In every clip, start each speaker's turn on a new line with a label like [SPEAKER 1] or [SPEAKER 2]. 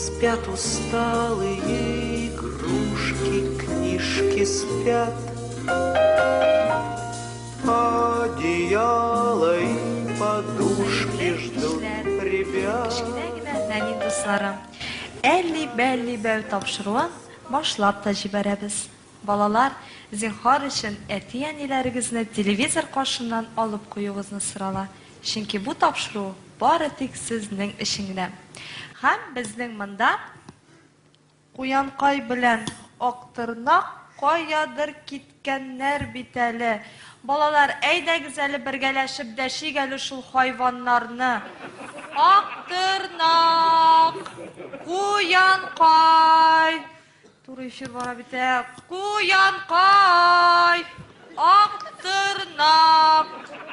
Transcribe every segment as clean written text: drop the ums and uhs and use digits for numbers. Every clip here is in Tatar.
[SPEAKER 1] Спят усталые игрушки, книжки спят. Одеяло и подушки ждут ребят.
[SPEAKER 2] Кечкенә генә нәни дусларым, әлли-бәлли бәү тапшыруын башлап та җибәрәбез. Балалар, зинһар өчен әти-әниләрегезне телевизор каршыннан алып куюыгызны сорала, чөнки бу тапшыру бары тик сезнең өчен генә. Һәм безнең монда Куянкай белән Актырнак каядыр киткәннәр бит әле. Балалар, әйдәгез әле бергәләшеп дәшик әле шул хайваннарны. Актырнак! Куянкай! Туры эфир бара бит, ә. Куянкай! Актырнак!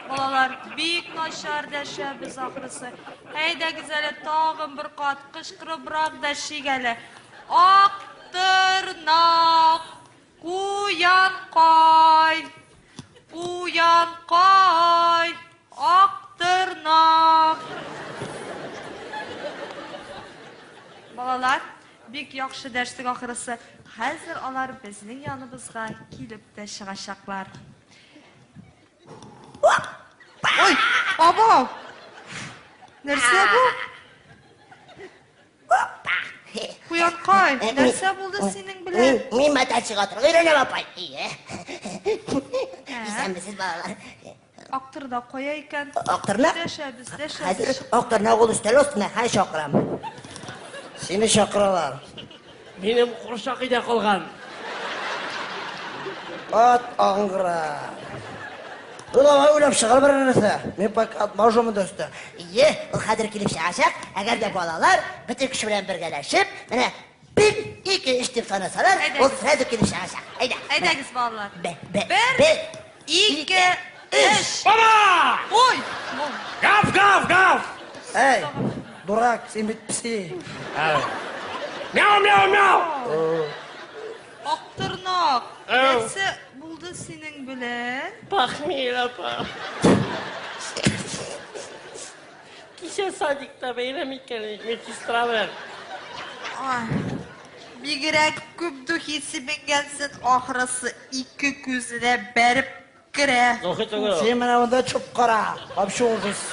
[SPEAKER 2] Балалар, бик начар дәшәбез ахрысы. Әйдәгез әле тагын бер кат кычкырыбрак дәшик әле. Актырнак! Куянкай! Куянкай! Актырнак! Балалар, Бик яхшы дәштек ахрысы. Хәзер алар безнең яныбызга килеп тә чыгачаклар. Ой, абау! Нәрсә бу? Куянкай, нәрсә булды синең белән?
[SPEAKER 3] Мин мотоцикл атырга өйрәнәм, апай. Исәнмесез, балалар.
[SPEAKER 2] Актырнак кая икән?
[SPEAKER 3] Актырнак?
[SPEAKER 2] Дәшәбез, дәшәбез.
[SPEAKER 3] Хәзер Актырнак ул өстәл астына, хәзер чакырам.
[SPEAKER 4] Сине чакыралар.
[SPEAKER 5] Минем курчак өйдә калган.
[SPEAKER 4] Ат аңгыра. Ну давай уйлап чыгар бер нәрсә. Мин пока отмажу монда өстә.
[SPEAKER 3] Ие, ул хәзер килеп чыгачак. Әгәр дә балалар бөтен көче белән бергәләшеп, менә бер, ике, өч дип санасалар, ул сразу килеп чыгачак. Әйдә.
[SPEAKER 2] Әйдәгез, балалар.
[SPEAKER 3] Бер,
[SPEAKER 2] ике, өч.
[SPEAKER 5] Баба!
[SPEAKER 2] Ой!
[SPEAKER 5] Гав, гав, гав!
[SPEAKER 4] Эй, дурак, син бит песи.
[SPEAKER 5] Мяу, мяу, мяу!
[SPEAKER 2] Актырнак, нәрсә булды синең белән?
[SPEAKER 5] Пахмел, апа. Кичә садикта бәйрәм иткән идек, медсестра белән.
[SPEAKER 2] Ай, бигрәк күп духи сибенгәнсен, ахрысы, ике күзенә бәреп керә.
[SPEAKER 5] Духи түгел ул.
[SPEAKER 4] Син менә монда чүп кара. Вообще ужас.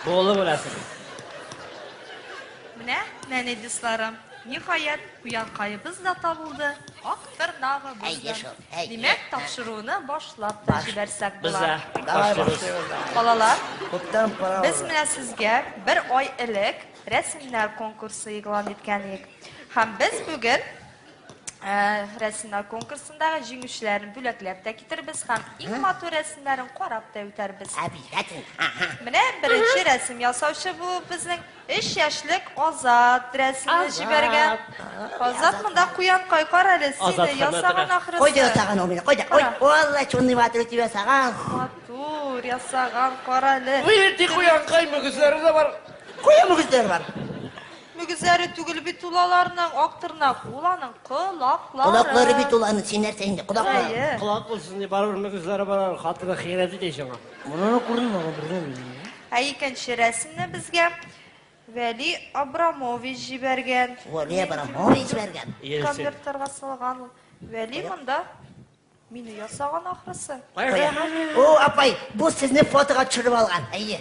[SPEAKER 5] Булы беләсең.
[SPEAKER 2] Менә, нәни дусларым, ниһаять, куянкаебыз да табылды, ак тырнагыбыз да.
[SPEAKER 3] Әйе шул, әйе.
[SPEAKER 2] Димәк, тапшыруны башлап та җибәрсәк
[SPEAKER 5] Без
[SPEAKER 2] була.
[SPEAKER 5] дә
[SPEAKER 4] Давай
[SPEAKER 5] башлыйбыз.
[SPEAKER 4] башлыйбыз. давай.
[SPEAKER 2] Балалар,
[SPEAKER 4] Күптән пора
[SPEAKER 2] без
[SPEAKER 4] уже.
[SPEAKER 2] менә сезгә бер ай элек рәсемнәр конкурсы игълан иткән идек. Һәм без бүген рәсемнәр конкурсындагы җиңүчеләрне бүләкләп тә китербез һәм иң матур рәсемнәрен карап та үтәрбез.
[SPEAKER 3] Обязательно. Ага.
[SPEAKER 2] Менә беренче рәсем ясаучы булып безнең 3 яшьлек Азат рәсемне җибәргән. Азат монда куянкай кара әле,
[SPEAKER 5] Азат
[SPEAKER 2] сине ясаган
[SPEAKER 5] хөрмәтенә.
[SPEAKER 2] ахрысы.
[SPEAKER 3] Кайда ясаган ул мине? Кайда? Ой, Алла, чунный матур итеп ясаган.
[SPEAKER 2] Матур ясаган, кара әле.
[SPEAKER 5] Вылитый куянкай мөгезләре дә бар.
[SPEAKER 3] Кая мөгезләр бар?
[SPEAKER 2] Мөгезләре түгел бит ул аларның, Актырнак, ул аның колаклары.
[SPEAKER 3] Колаклары бит ул аның, син нәрсә инде, колаклары.
[SPEAKER 2] Әйе.
[SPEAKER 5] Колак булсын дип барыбер мөгезләре бар аның, хатыны хыянәт итә ич аңа.
[SPEAKER 4] Моны күрдем, моны күрдем.
[SPEAKER 2] Ә икенче рәсемне безгә Вәли Абрамович җибәргән.
[SPEAKER 3] Вәли Абрамович җибәргән.
[SPEAKER 2] Конвертларга салган ул. Вәли монда Мине ясаган ахрысы.
[SPEAKER 3] Кая? О, апай, бу сезне фотога төшереп алган. Әйе.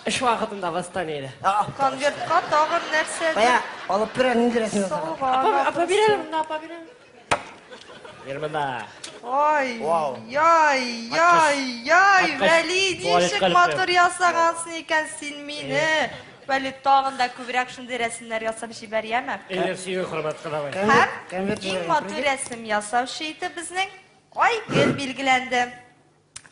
[SPEAKER 5] Эш вакытында восстаниедә.
[SPEAKER 2] Конвертка тагын нәрсә?
[SPEAKER 4] Кая, алып бир, нинди рәсем ясаган?
[SPEAKER 5] Апа, апа бир әле монда, апа бир әле. Бир монда.
[SPEAKER 2] Ай, яй, яй, яй, Вәли, ничек матур ясагансың икән син мине. Вәли, тагын да күбрәк шундый рәсемнәр ясап җибәр, яме?
[SPEAKER 5] Әйдә, сине хөрмәт кылам.
[SPEAKER 2] Һәм иң матур рәсем ясаучы итеп безнең Айгөл билгеләнде.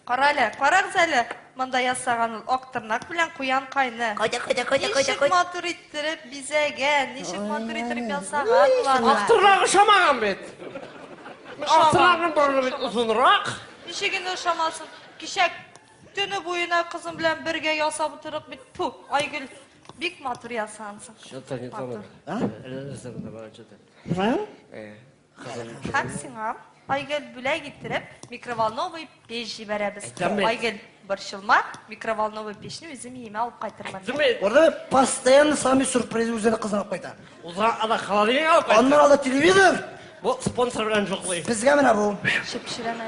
[SPEAKER 2] Кара әле, карагыз әле, монда ясаган ул ак тырнак белән куянкайны.
[SPEAKER 3] Кайда, кайда, кайда, кайда,
[SPEAKER 2] Ничек матур иттереп бизәгән, ничек матур иттереп ясаган ул
[SPEAKER 5] Ак тырнак ошамаган бит. Ак тырнакның борыны бит озынрак.
[SPEAKER 2] Ничек инде ошамасын? Кичә Төне буена кызым белән бергә ясап утырык бит. Фу, Айгөл, бик матур ясагансың.
[SPEAKER 5] Что-то не то. Что-то.
[SPEAKER 2] Һәм сиңа, Айгөл, бүләк иттереп, микроволновый печь җибәрәбез. Айгөл, Борчылма, микроволновый печне үзем өемә алып кайтырмын.
[SPEAKER 5] Әйттеме?
[SPEAKER 4] Күрдеме? Постоянно самый сюрприз үзенең кызын алып кайта.
[SPEAKER 5] Узган ада холодильник алып кайтты.
[SPEAKER 4] Аннан алда телевизор.
[SPEAKER 5] Бу спонсор белән җоклый.
[SPEAKER 4] Безгә менә бу.
[SPEAKER 2] Чеп-черән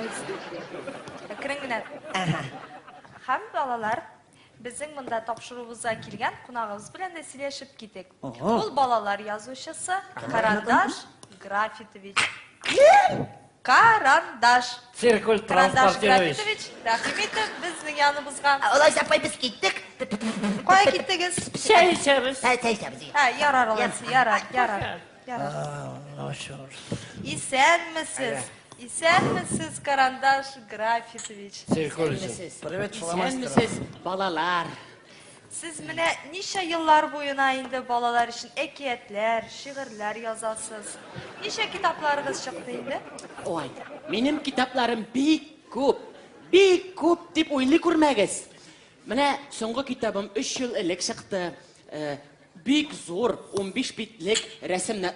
[SPEAKER 2] Әкрен генә. Һәм балалар, безнең монда тапшыруыбызга килгән кунагыбыз белән дә сөйләшеп китик. Ул балалар язучысы Карандаш Графитович.
[SPEAKER 4] Кем?
[SPEAKER 2] Карандаш.
[SPEAKER 5] Циркуль
[SPEAKER 2] Карандаш
[SPEAKER 5] транспортирович.
[SPEAKER 2] Графитович, рәхим итеп, безнең яныбызга.
[SPEAKER 3] Алайса апай, без киттек.
[SPEAKER 2] Кая киттегез?
[SPEAKER 5] Чәй эчәбез.
[SPEAKER 3] Чәй эчәбез.
[SPEAKER 2] Ә, ярар алайса, ярар, ярар. Ярар. Исәнмесез. Исәнмесез, Карандаш Графитович.
[SPEAKER 5] Циркуль.
[SPEAKER 4] Привет, фломастер.
[SPEAKER 6] Исәнмесез, балалар.
[SPEAKER 2] Сез менә ничә еллар буена инде балалар өчен әкиятләр, шигырьләр язасыз. Ничә китапларыгыз чыкты инде?
[SPEAKER 6] Ой, минем китапларым бик күп. Бик күп дип уйлый күрмәгез. Менә соңгы китабым 3 ел элек чыкты. Э, бик зур, 15 битлек рәсемнәр.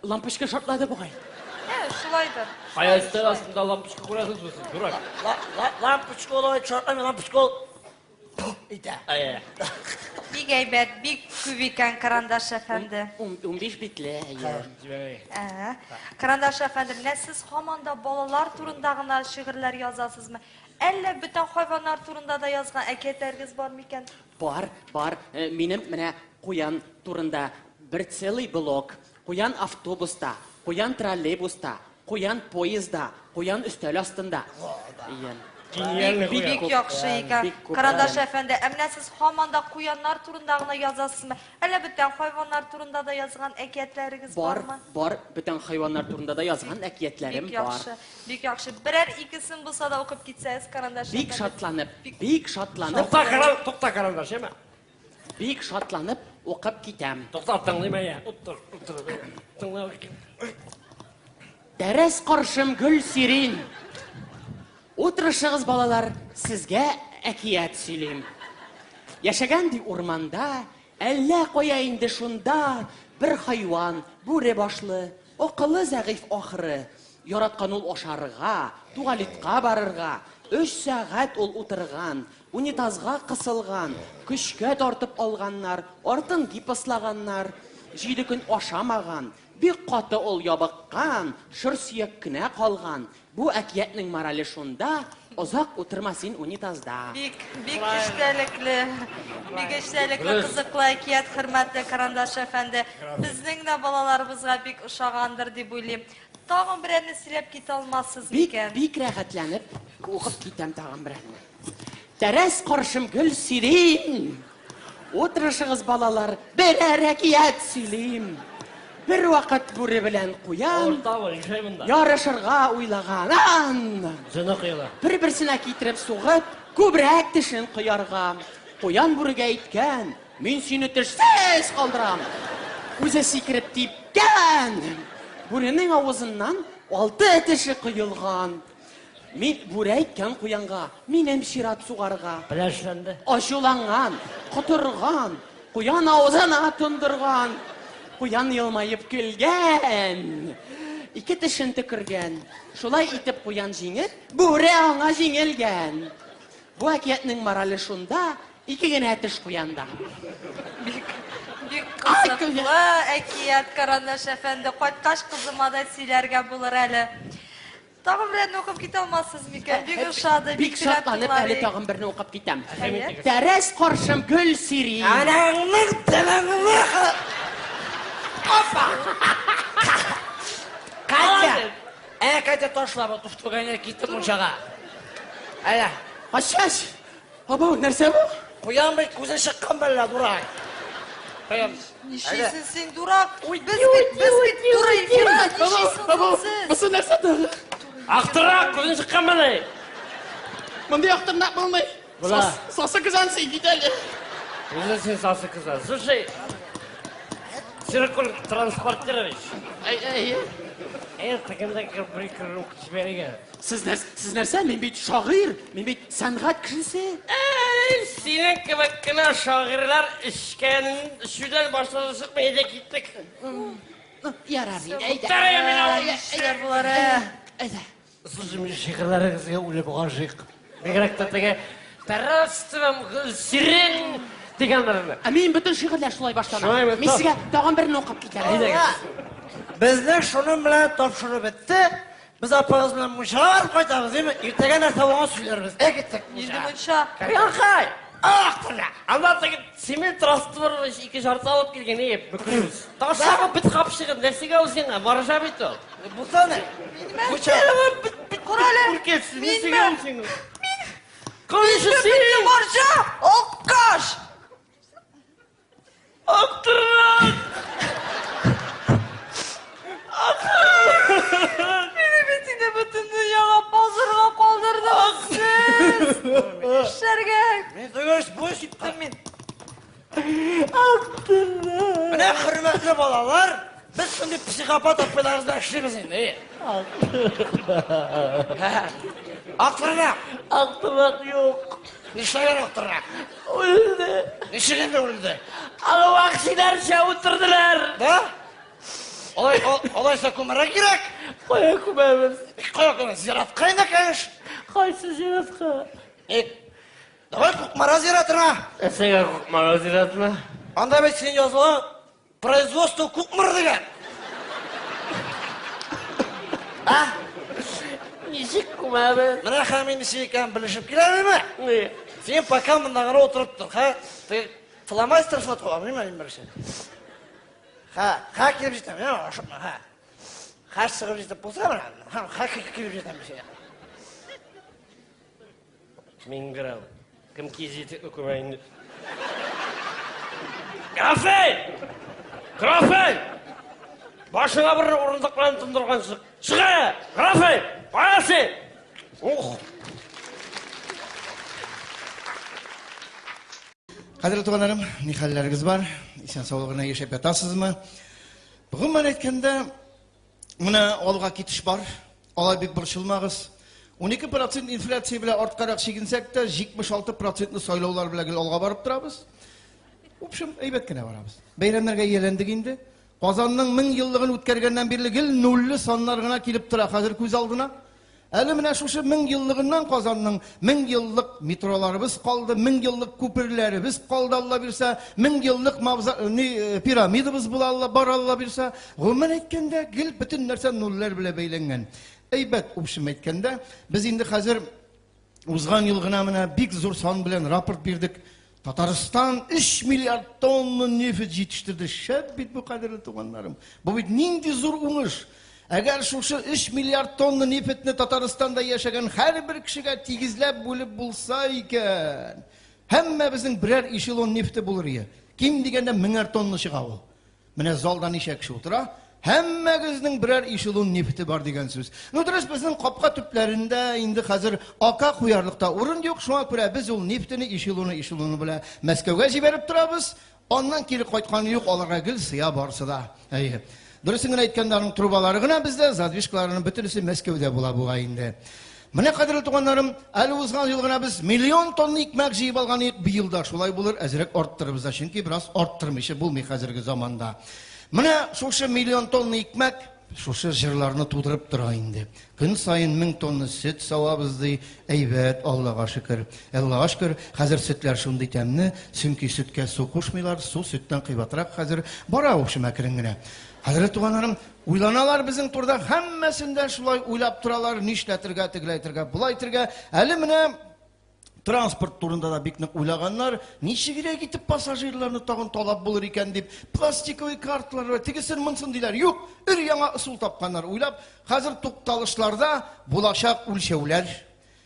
[SPEAKER 6] Лампочка шартлады бугай.
[SPEAKER 2] Ә, шулайдыр.
[SPEAKER 5] Кая өстәл астында лампочка күрәсез сез, дурак.
[SPEAKER 4] Лампочка ул шартламый, лампочка ул итә.
[SPEAKER 5] Әйе.
[SPEAKER 2] Бик әйбәт, бик күп икән Карандаш әфәнде.
[SPEAKER 6] 15 битле, әйе.
[SPEAKER 2] Ә, Карандаш әфәнде, менә сез һаман да балалар турында гына шигырьләр язасызмы? Әллә бүтән хайваннар турында да язган әкиятләрегез бар микән?
[SPEAKER 6] Бар, бар. Э, минем менә куян турында бер целый блок. Куян автобуста, куян троллейбуста, куян поездда, куян өстәл астында. Әйе.
[SPEAKER 5] Гениальный
[SPEAKER 2] Бик,
[SPEAKER 5] куян.
[SPEAKER 2] бик яхшы икән.
[SPEAKER 6] Бик күп.
[SPEAKER 2] Карандаш әфәнде, ә менә сез һаман да куяннар турында гына язасызмы? Әллә бүтән хайваннар турында да язган әкиятләрегез
[SPEAKER 6] Бар,
[SPEAKER 2] бармы?
[SPEAKER 6] бар, бүтән хайваннар турында да язган әкиятләрем
[SPEAKER 2] Бик
[SPEAKER 6] бар.
[SPEAKER 2] яхшы, бик яхшы. Берәр икесен булса да укып китсәгез, Карандаш
[SPEAKER 6] Бик
[SPEAKER 2] әфәнде.
[SPEAKER 6] шатланып, бик шатланып,
[SPEAKER 5] Тукта, каран, тукта, карандаш, әйме?
[SPEAKER 6] бик шатланып укып китәм.
[SPEAKER 5] Тукта, тыңлыйм әйе. Утыр, утыр. Тыңла.
[SPEAKER 6] Дәрес каршым гөл сирин. Утырышыгыз, балалар, сезгә әкият сөйлим. Яшәгән ди урманда, әллә кая инде шунда бер хайван, бүре башлы, акылы зәгыйфь ахыры. Яраткан ул ашарга, туалетка барырга. Өч сәгать ул утырган, унитазга кысылган, көчкә тартып алганнар, артын гипослаганнар. Җиде көн ашамаган, бик каты ул ябыккан, шыр сөяк кенә калган. Бу әкиятнең морале шунда, озак утырма син унитазда.
[SPEAKER 2] Бик, бик эчтәлекле, бик эчтәлекле, кызыклы әкият, хөрмәтле Карандаш әфәнде. Безнең дә балаларыбызга бик ошагандыр дип уйлыйм. Тагын берәрне сөйләп китә алмассыз
[SPEAKER 6] Бик,
[SPEAKER 2] микән?
[SPEAKER 6] бик рәхәтләнеп укып китәм тагын берәрне. Тәрәз каршым гөл сирин. Утырышыгыз, балалар, берәр әкият сөйлим. Бер вакыт бүре белән куян
[SPEAKER 5] Ортамы, ишәй монда.
[SPEAKER 6] ярышырга уйлаган. Ан!
[SPEAKER 5] Җыны кыела.
[SPEAKER 6] Бер-берсенә китереп сугып, күбрәк тешен коярга. Куян бүрегә әйткән, мин сине тешсез калдырам. Үзе сикереп типкән. Бүренең авызыннан алты теше коелган. Мин бүре әйткән куянга, минем чират сугарга.
[SPEAKER 5] Беләшләнде.
[SPEAKER 6] Ачуланган, котырган, куян авызына тондырган. Куян елмаеп көлгән. Ике тешен төкергән. Шулай итеп куян җиңеп, бүре аңа җиңелгән. Бу әкиятнең морале шунда, ике генә теш куянда.
[SPEAKER 2] Бик, бик
[SPEAKER 6] Ай,
[SPEAKER 2] кызыклы әкият, Карандаш әфәнде. Кайткач кызыма да сөйләргә булыр әле. Тагын берәрне укып китә алмассыз микән? Бик ошады,
[SPEAKER 6] Бик
[SPEAKER 2] бик теләп
[SPEAKER 6] шатланып әле
[SPEAKER 2] тыңлар.
[SPEAKER 6] тагын берне укып китәм.
[SPEAKER 2] Әйе.
[SPEAKER 6] Тәрәз каршым гөл сирин.
[SPEAKER 4] Анаңның тәмәңне. Опа! Катя! Ә, Катя ташла, бу туфтугайны китте мунчага. Әйдә.
[SPEAKER 6] Ачаш! Абау, нәрсә бу?
[SPEAKER 4] Куян бит күзе чыккан бәллә, дурак.
[SPEAKER 5] Куян.
[SPEAKER 2] Нишлисең син, дурак? Без бит, без бит туры эфирда, нишлисең
[SPEAKER 6] Абау,
[SPEAKER 2] син?
[SPEAKER 6] бусы нәрсә тагы?
[SPEAKER 5] Актырак, күзен чыккан менә.
[SPEAKER 6] Мондый актырнак булмый.
[SPEAKER 5] Була.
[SPEAKER 6] Сасы кызан син кит әле.
[SPEAKER 5] Үзең син сасы кызан. Слушай, Циркуль Транспортирович.
[SPEAKER 6] Әй, әй.
[SPEAKER 5] Әй, тегендә бер кер җибәргән.
[SPEAKER 6] Сез нәрсә, сез нәрсә? Мин бит шагыйрь, мин бит сәнгать кешесе.
[SPEAKER 5] Әй, синең кебек кенә шагыйрьләр эчкән, эчүдән башлады чыкмый әйдә киттек.
[SPEAKER 6] Ярар, әйдә.
[SPEAKER 5] Тәрәй мин авыл.
[SPEAKER 2] Нишләр булыр, ә?
[SPEAKER 6] Әйдә.
[SPEAKER 5] Слушай, мин шигырьләрегезгә үлеп гашыйк. Бигрәк тә теге Тараством Гөлсирин дигәннәрне.
[SPEAKER 6] Ә мин бөтен шигырьләр шулай башлана.
[SPEAKER 5] Шулаймы?
[SPEAKER 6] Мин сезгә тагын берне укып китәм.
[SPEAKER 5] Әйдәгез.
[SPEAKER 4] Безнең шуның белән тапшыру бетте. Без апагыз белән мунчага барып кайтабыз, димме? Иртәгә нәрсә булганын сөйләрбез. Әй, киттек.
[SPEAKER 2] Инде мунча.
[SPEAKER 5] Кәрәнкай!
[SPEAKER 4] Ах, тырна!
[SPEAKER 5] Анда теге цемент растворы ике жарты алып килгән, әйе, бөкребез. Ташлагы бит капчыгын, нәрсәгә ул сиңа? Маржа бит ул.
[SPEAKER 4] Булса не? Мунча.
[SPEAKER 2] Курале.
[SPEAKER 5] Үркәтсез,
[SPEAKER 2] Минме?
[SPEAKER 5] нәрсәгә ул сиңа? Кайсы син?
[SPEAKER 2] Маржа! Алкаш!
[SPEAKER 5] Актырнак!
[SPEAKER 2] Мине бит инде бөтен дөньяга базарга калдырдыгыз сез! Нишләргә?
[SPEAKER 4] Мин түгел, бу
[SPEAKER 2] Киттем мин.
[SPEAKER 4] Менә хөрмәтле балалар, без шундый психопат апайларыбыз белән эшлибез инде. Актырнак!
[SPEAKER 5] Актырнак юк.
[SPEAKER 4] Нишләгән актырнак?
[SPEAKER 5] Үлде.
[SPEAKER 4] Ничек инде үлде?
[SPEAKER 5] Аны вәхшиләрчә үтерделәр.
[SPEAKER 4] Да? Алай, алайса күмәргә кирәк.
[SPEAKER 5] Кая күмәбез?
[SPEAKER 4] Кая күмәбез? Зиратка инде, конечно.
[SPEAKER 5] Кайсы зиратка?
[SPEAKER 4] Э, давай Кукмара зиратына.
[SPEAKER 5] Нәрсәгә Кукмара зиратына?
[SPEAKER 4] Анда бит син язылган производство Кукмар дигән. А?
[SPEAKER 5] Ничек күмәбез?
[SPEAKER 4] Менә һәм инде син икән белешеп киләме?
[SPEAKER 5] Ни?
[SPEAKER 4] Син пока монда гына утырып тор, ха? Ты фломастер сатып алам, мин берсе. Ха, ха килеп җитәм, я, ашыкма, ха. Ха чыгып җитеп булса, менә, ха, ха килеп җитәм сиңа.
[SPEAKER 5] Миңгерәү. Кем киез итекне күмә инде? Графей! Графей! Башыңа бер урындык белән тондырганчы. Чык әле! Графей! Кая син? Ух!
[SPEAKER 7] Кадерле туганнарым, ни хәлләрегез бар? Исән сау гына яшәп ятасызмы? Гомумән әйткәндә, менә алга китеш бар. Алай бик борчылмагыз. 12% инфляция белән арткарак чигенсәк тә, 76%ны сайлаулар белән гел алга барып торабыз. В общем, әйбәт кенә барабыз. Бәйрәмнәргә ияләндек инде. Казанның 1000 еллыгын үткәргәннән бирле гел нульле саннар гына килеп тора хәзер күз алдына. Әле менә шушы 1000 еллыгыннан Казанның 1000 еллык метроларыбыз калды, 1000 еллык күперләребез калды, Алла бирсә, 1000 еллык мавза, ни, пирамидабыз була, Алла, бар, Алла бирсә. Гомумән әйткәндә, гел бөтен нәрсә нульләр белән бәйләнгән. Әйбәт, в общем әйткәндә, без инде хәзер узган ел гына менә бик зур сан белән рапорт бирдек. Татарстан 3 миллиард тонна нефть җитештерде. Шәп бит бу, кадерле туганнарым. Бу бит нинди зур уңыш. Әгәр шушы 3 миллиард тонна нефтьне Татарстанда яшәгән һәрбер кешегә тигезләп бүлеп булса икән, һәммәбезнең берәр эшелон нефте булыр иде. Ким дигәндә меңәр тонна чыга ул. Менә залда ничә кеше утыра, һәммәгезнең берәр эшелон нефте бар дигән сүз. Ну, дөрес, безнең капка төпләрендә инде хәзер ака куярлык та урын юк, шуңа күрә без ул нефтене эшелоны эшелоны белән Мәскәүгә җибәреп торабыз. Аннан кире кайтканы юк, аларга гел сыя барсы да. Әйе. Дөресен генә әйткәндә, аның трубалары гына бездә, задвижкаларының бөтенесе Мәскәүдә була бугай инде. Менә, кадерле туганнарым, әле узган ел гына без миллион тонна икмәк җыеп алган идек, быел да шулай булыр, әзрәк арттырырбыз да, чөнки бераз арттырмыйча булмый хәзерге заманда. Менә шушы миллион тонна икмәк шушы җырларны тудырып тора инде. Көн саен 1000 тонна сөт савабыз ди, әйбәт, Аллага шөкер. Аллага шөкер, хәзер сөтләр шундый тәмле, чөнки сөткә су кушмыйлар, су сөттән кыйбатрак хәзер, бара в общем әкрен генә. Кадерле туганнарым, уйланалар безнең турыда, һәммәсен дә шулай уйлап торалар, нишләтергә, тегеләйтергә, болай итергә. Әле менә транспорт турында да бик нык уйлаганнар, ничегрәк итеп пассажирларны тагын талап булыр икән дип, пластиковый карталар, тегесен монсын диләр. Юк, өр яңа ысул тапканнар уйлап, хәзер тукталышларда булачак үлчәүләр.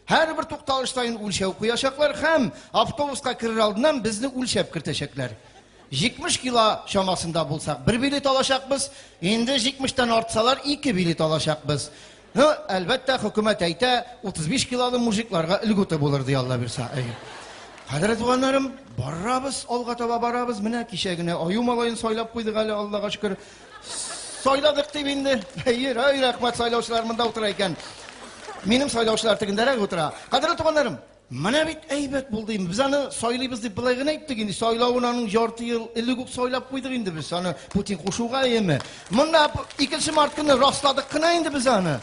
[SPEAKER 7] Һәрбер тукталыш саен үлчәү куячаклар һәм автобуска керер алдыннан безне үлчәп кертәчәкләр. 70 кило чамасында булсак, бер билет алачакбыз. Инде 70-тән артсалар, 2 билет алачакбыз. Ну, әлбәттә, хөкүмәт әйтә, 35 килолы мужикларга льгота булыр, ди Алла бирса. Әйе. Кадерле туганнарым, барабыз, алга таба барабыз. Менә кичә генә аю малаен сайлап куйдык әле, Аллага шөкер. Сайладык дип инде. Әйе, ай, рәхмәт, сайлаучылар монда утыра икән. Минем сайлаучылар тегендәрәк утыра. Кадерле туганнарым, менә бит әйбәт булды инде. Без аны сайлыйбыз дип былай гына әйттек инде. Сайлавын аның ярты ел элек үк сайлап куйдык инде без. Аны Путин кушуга әйеме. Монда 2 март көне расладык кына инде без аны.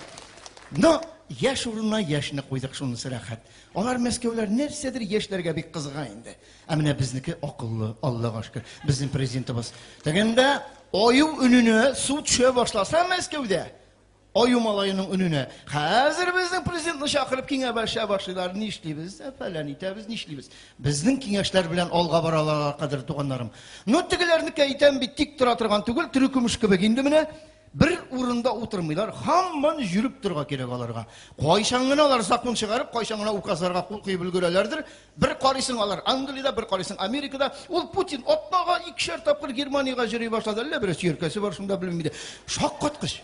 [SPEAKER 7] Но. яшь урынына яшьне куйдык, шунысы рәхәт. Алар мәскәүләр нәрсәдер яшьләргә бик кызыга инде. Ә менә безнеке акыллы, Аллага шөкер, безнең президентыбыз. Тегендә аю өненә су төшә башласа Мәскәүдә, аю малаеның өненә. Хәзер безнең президентны чакырып киңәшә башлыйлар. Нишлибез? Фәлән итәбез, нишлибез? Безнең киңәшләр белән алга баралар, кадерле туганнарым. Ну, тегеләрнеке әйтәм бит, тик тора торган түгел, терекөмеш кебек инде менә. Бер урында утырмыйлар, һаман йөреп торырга кирәк аларга. Кайчан гына алар закон чыгарып, кайчан гына указларга кул куеп өлгерәләрдер, бер карыйсың алар Англиядә, бер карыйсың Америкада. Ул Путин атнага икешәр тапкыр Германиягә йөри башлады. Әллә берәр сөяркәсе бар шунда, белмим инде. Шаккаткыч.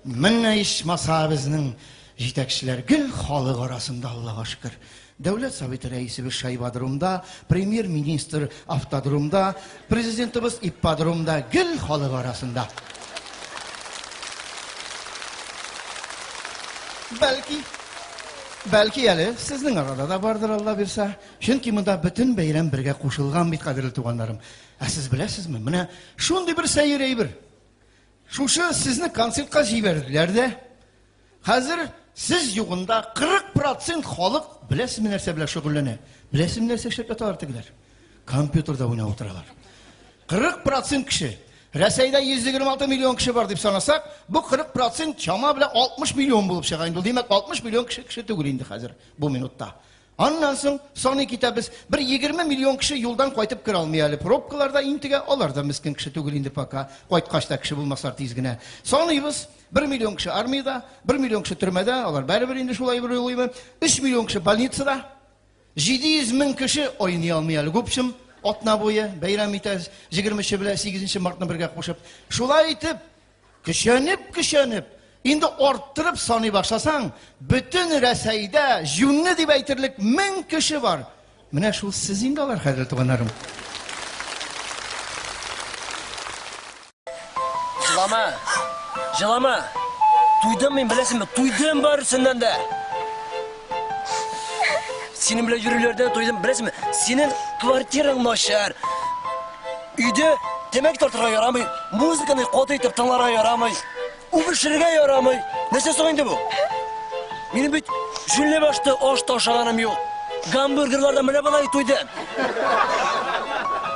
[SPEAKER 7] Менә ичмаса безнең җитәкчеләр гел халык арасында, Аллага шөкер. Дәүләт Советы рәисебез шайбадромда, премьер-министр автодромда, президентыбыз ипподромда, гел халык арасында. Бәлки, бәлки әле сезнең арада да бардыр, Алла бирсә. Чөнки монда бөтен бәйрәм бергә кушылган бит, кадерле туганнарым. Ә сез беләсезме, менә шундый бер сәер әйбер. Шушы сезне концертка җибәрделәр дә, хәзер сез югында 40 процент халык беләсезме нәрсә белән шөгыльләнә? Беләсезме нәрсә эшләп яталар тегеләр? Компьютерда уйнап утыралар. 40 процент кеше. Рәсәйдә 126 миллион кеше бар дип санасак, бу 40 процент чама белән 60 миллион булып чыга инде. Димәк, 60 миллион кеше кеше түгел инде хәзер бу минутта. Аннан соң саный китәбез, бер 20 миллион кеше юлдан кайтып керә алмый әле. Пробкаларда интегә, алар да мескен кеше түгел инде пока. Кайткач та кеше булмаслар тиз генә. Саныйбыз, 1 миллион кеше армиядә, 1 миллион кеше төрмәдә, алар барыбер инде шулай бер уйлыймы. 3 миллион кеше больницада, 700 мең кеше айный алмый әле. Гупчым, атна буе бәйрәм итә, 20 белән 8 мартны бергә кушып. Шулай итеп, Көчәнеп-көчәнеп, инде арттырып саный башласаң, бөтен Рәсәйдә җүнле дип әйтерлек 1000 кеше бар. Менә шул сез инде алар, хәзер туганнарым.
[SPEAKER 8] Җылама, җылама. Туйдым мин, беләсеңме? Туйдым барысыннан да. Синең белән йөрүләрдән туйдым, беләсеңме? Синең квартираң начар. Өйдә тәмәке тартырга ярамый, музыканы каты итеп тыңларга ярамый, үбешергә ярамый. Нәрсә соң инде бу? Минем бит җүнле башта аш та ашаганым юк. Гамбургерлардан менә болай туйдым.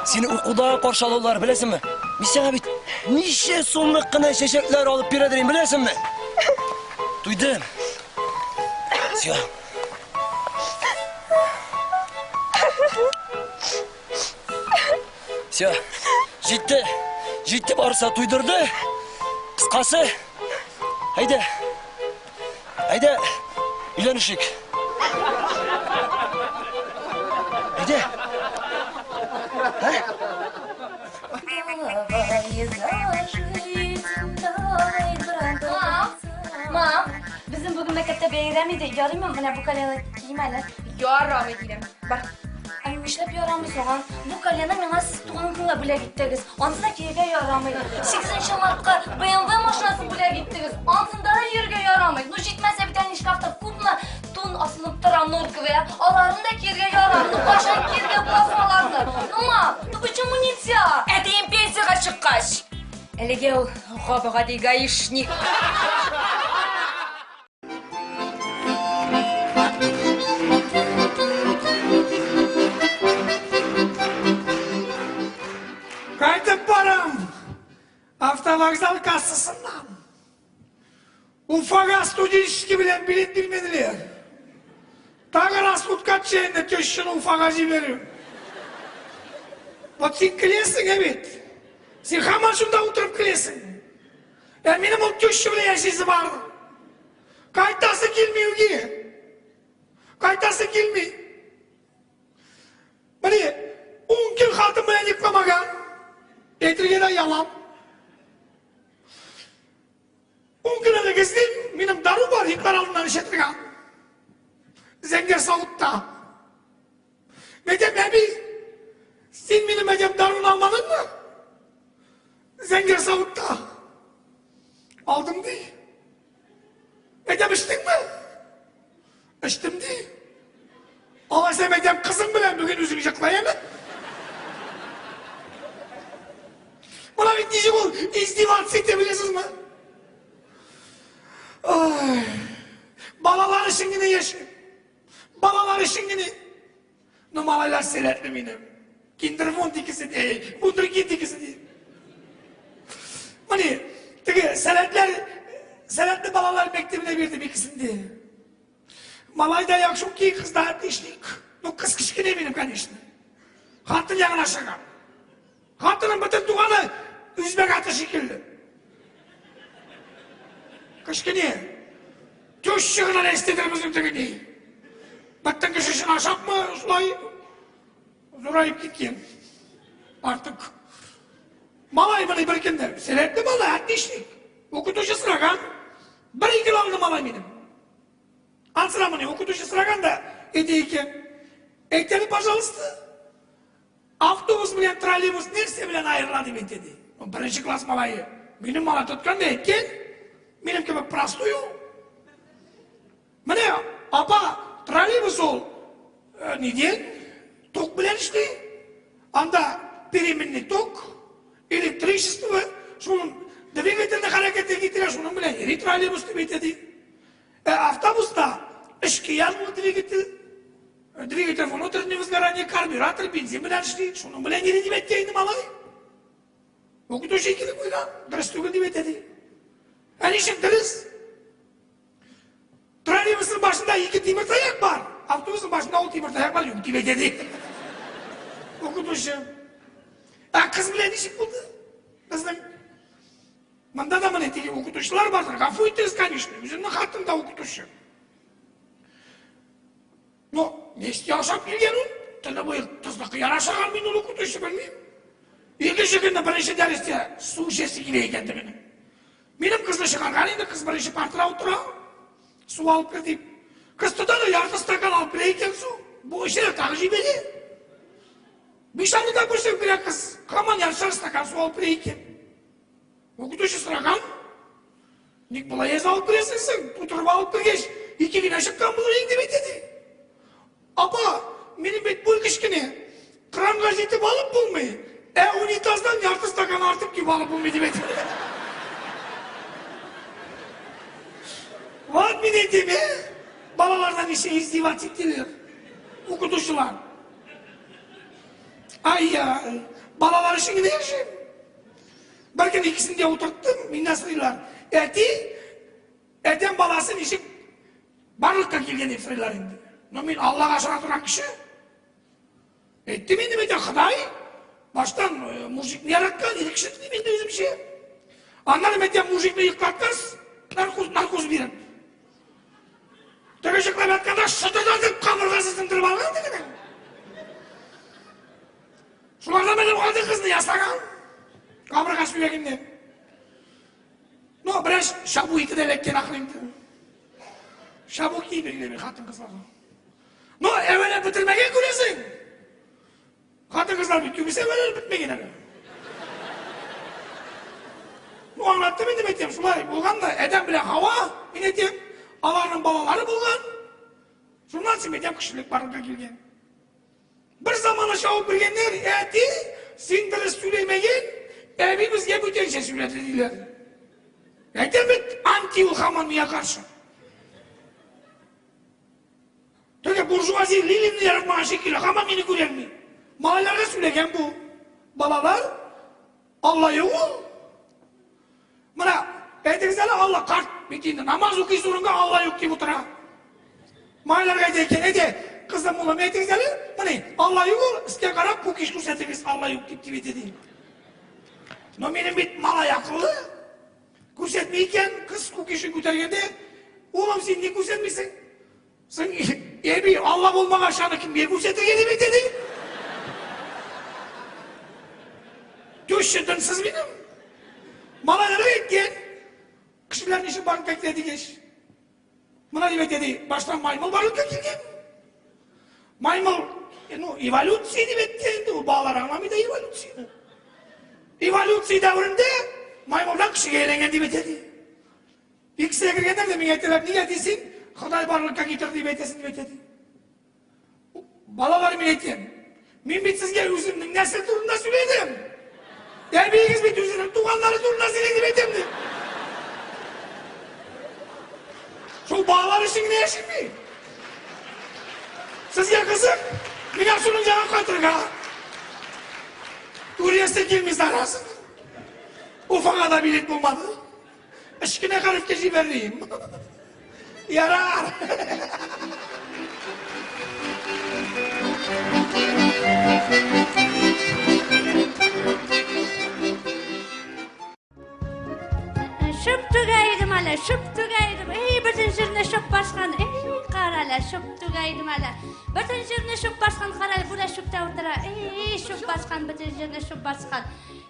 [SPEAKER 8] Сине укуда каршы алулар, беләсеңме? Мин сиңа бит ничә сумлык кына чәчәкләр алып бирә дим, беләсеңме? Туйдым. Все. Все. Җитте. Җитте барса туйдырды. Кыскасы. Әйдә. Әйдә. Өйләнешик. Әйдә. Ә?
[SPEAKER 9] Мам, мам, безнең бүген мәктәптә бәйрәм иде. Ярыймы, менә бу кальяны кием әле.
[SPEAKER 10] Ярамый дидем. Бар.
[SPEAKER 9] Ә нишләп ярамый соң, а? Бу кальяны миңа сез туган көнгә бүләк иттегез. Ансын да киергә ярамый. 8 мартка BMW машинасын бүләк иттегез. Ансын да йөрергә ярамый. Ну җитмәсә бит әле шкафта күпме тун асылып тора норковый, а? Аларын да киергә ярамый. Ну кайчан киергә була соң аларны? Ну, мам, ну почему нельзя?
[SPEAKER 10] Әтием пенсиягә чыккач. Әлегә ул гап-гади гаишник.
[SPEAKER 11] Кайтып барам автовокзал кассасыннан. Уфага студенческий белән билет бирмәделәр. Тагы раскутка төшә инде тещаны Уфага җибәрү. Вот син киләсең ә бит. Син һаман шунда утырып киләсең. Ә минем ул теща белән яшисе бар. Кайтасы килми үги. Кайтасы килми. Менә ун көн хатын белән йокламаган. Әйтергә дә ялам. Ун көн элек эзлим, минем дару бар, йоклар алдыннан эчә торган. Зәңгәр савытта. Мәйтәм, әби, син минем әҗәм даруны алмадыңмы? Зәңгәр савытта. Алдым ди. Әйтәм, эчтеңме? Эчтем ди. Алайса әйтәм, кызың белән бүген үзең йоклай әле. Мона бит ничек ул издеваться итә беләсезме? Ай. Балалар. яшим. Балалар өчен генә. Ну, малайлар сәләтле минем. Киндервунд икесе дә, вундеркинд икесе дә. Менә теге сәләтләр, сәләтле балалар мәктәбенә бирдем икесен дә. Малай да яхшы укый, кыз да отличник. Ну, кыз кечкенә минем, конечно. Хатын ягына чыга. Хатыным бөтен туганы үзбәк аты шикелле. Кечкенә. Теща гына нәрсәдер безнең теге ни. Бөтен кеше өчен ашапмы, шулай зураеп киткән. Артык. Малай моны бер кемдә. Сәләтле бала, отличник. Укытучы сораган. Бер ике алды малай минем. Ансыра моны укытучы сораган да, әйтә икән. Әйт әле, пожалуйста. Автобус белән троллейбус нәрсә белән аерыла дип әйтә ди. Беренче класс малае. Минем малай тоткан да әйткән. Минем кебек простой ул. Менә апа, троллейбус ул э, нидән? Ток белән эшли. Анда переменный ток, электричество, шуның двигательне хәрәкәткә китерә, шуның белән йөри троллейбус дип әйтә ди. Ә автобуста эчке ягулы двигатель, Двигатель внутреннего сгорания, карбюратор, бензин белән эшли, шуның белән йөри дип әйтте инде малай. Укытучы килеп куйган, дөрес түгел дип әйтә ди. Ә ничек дөрес? Троллейбусның башында ике тимер таяк бар, автобусның башында ул тимер таяклар юк дип әйтә ди. Укытучы. Ә кыз белән ничек булды? Безнең монда да менә теге укытучылар бардыр. Гафу итегез, конечно, үземнең хатын да укытучы. Ну, ничек яшәп килгән ул? Төне буе тозлы кыяр ашаган мин ул укытучы белмим. Икенче көнне беренче дәрестә су эчәсе килә икән тегенең. Минем кызны чыгарган инде, кыз беренче партада утыра. Су алып кер дип. Кыз тота да ярты стакан алып керә икән су. Бу эчә тагы җибәрә. Биш алты күрсәм керә кыз. Һаман яртышар стакан су алып керә икән. Укытучы сораган. Ник болай әз алып керәсең син? Тутырып алып кергәч, ике генә чыккан булыр инде бит диде. Апа, минем бит буй кечкенә. Кранга җитеп алып булмый. Ә унитаздан ярты стакан артык кип алып булмый дип әйтте. Вот мин әйтәм, ә? Балалардан ничә издеваться итәләр. Укытучылар. Ай-яй, балалар өчен генә яшим. Бер көн икесен дә утырттым, миннән сорыйлар. Әти, адәм баласы ничек барлыкка килгән дип сорыйлар инде. Но мин Аллага ышана торган кеше. Әйттем инде бит, Ходай баштан э, мужикны яраткан, ир кеше дим инде үземчә. Аннан әйтәм, мужикны йоклаткач, наркоз, наркоз биреп. Теге йоклап ятканда шытырдатып кабыргасын сындырып алган тегенең. Шулардан менә хатын кызны ясаган. Кабырга сөягеннән. Ну, бераз шабу ите дә эләккән ахры инде. Шабу киеп инде хатын кызларга. Ну, әвәләп бетермәгән күрәсең. Хатын кызлар бит күбесе әвәләп бетмәгән әле. Ну, аңлаттым инде әйтәм, шулай булган да, Адәм белән Хава, мин әйтәм, аларның балалары булган. Шуннан соң әйтәм, кешелек барлыкка килгән. Бер заманы чабып кергәннәр, әти, син дөрес сөйләмәгән, әби безгә бүтәнчә сөйләде, диләр. Әйтәм бит, анти ул һаман миңа каршы. Теге буржуазия Ленинны яратмаган шикелле, һаман мине күрәлми. Малайларга сөйләгән бу. Балалар, Алла юк ул. Менә әйтегез әле, Алла карт бит инде намаз укыйсы урынга Алла юк дип утыра. Малайларга әйтә икән, әйдә, кызым, улым, әйтегез әле, менә Алла юк ул, өскә карап кукиш күрсәтегез, Алла юк дип дип әйтә ди. Но минем бит малай акыллы. Күрсәтми икән, кыз кукишен күтәргәндә, улым, син ни күрсәтмисең? Син, әби, Алла булмагач, аны кемгә күрсәтергә дип әйтә ди. Теща динсез минем. Малайларга әйткән, кешеләр ничек барлыкка килә дигәч. Менә дип әйтә ди, баштан маймыл барлыкка килгән. Маймыл, ну, эволюция дип әйтте инде, ул балалар аңламый да эволюцияне. Эволюция дәверендә маймылдан кешегә әйләнгән дип әйтә ди. Икесенә кергәндә дә миңа әйтәләр, нигә әти син Ходай барлыкка китерде дип әйтәсең дип әйтә ди. Балалар мин әйтәм. Мин бит сезгә үземнең нәсел турында сөйләдем. Әбиегез бит үзенең туганнары турында сөйли дип әйтәм ди. Шул балалар өчен генә яшим мин. Сезгә кызык, миңа шуның янына кайтырга. Түриясе килми зараза. Уфага да билет булмады. Өч кенә хәрефкә җибәрим. Ярар.
[SPEAKER 12] Шөп түгә идем әле, шөп түгә идем. Эй, бөтен җирне шөп баскан. Эй, кара әле, шөп түгә идем әле. Бөтен җирне шөп баскан, кара әле, бу да шөптә утыра. Эй, шөп баскан, бөтен җирне шөп баскан.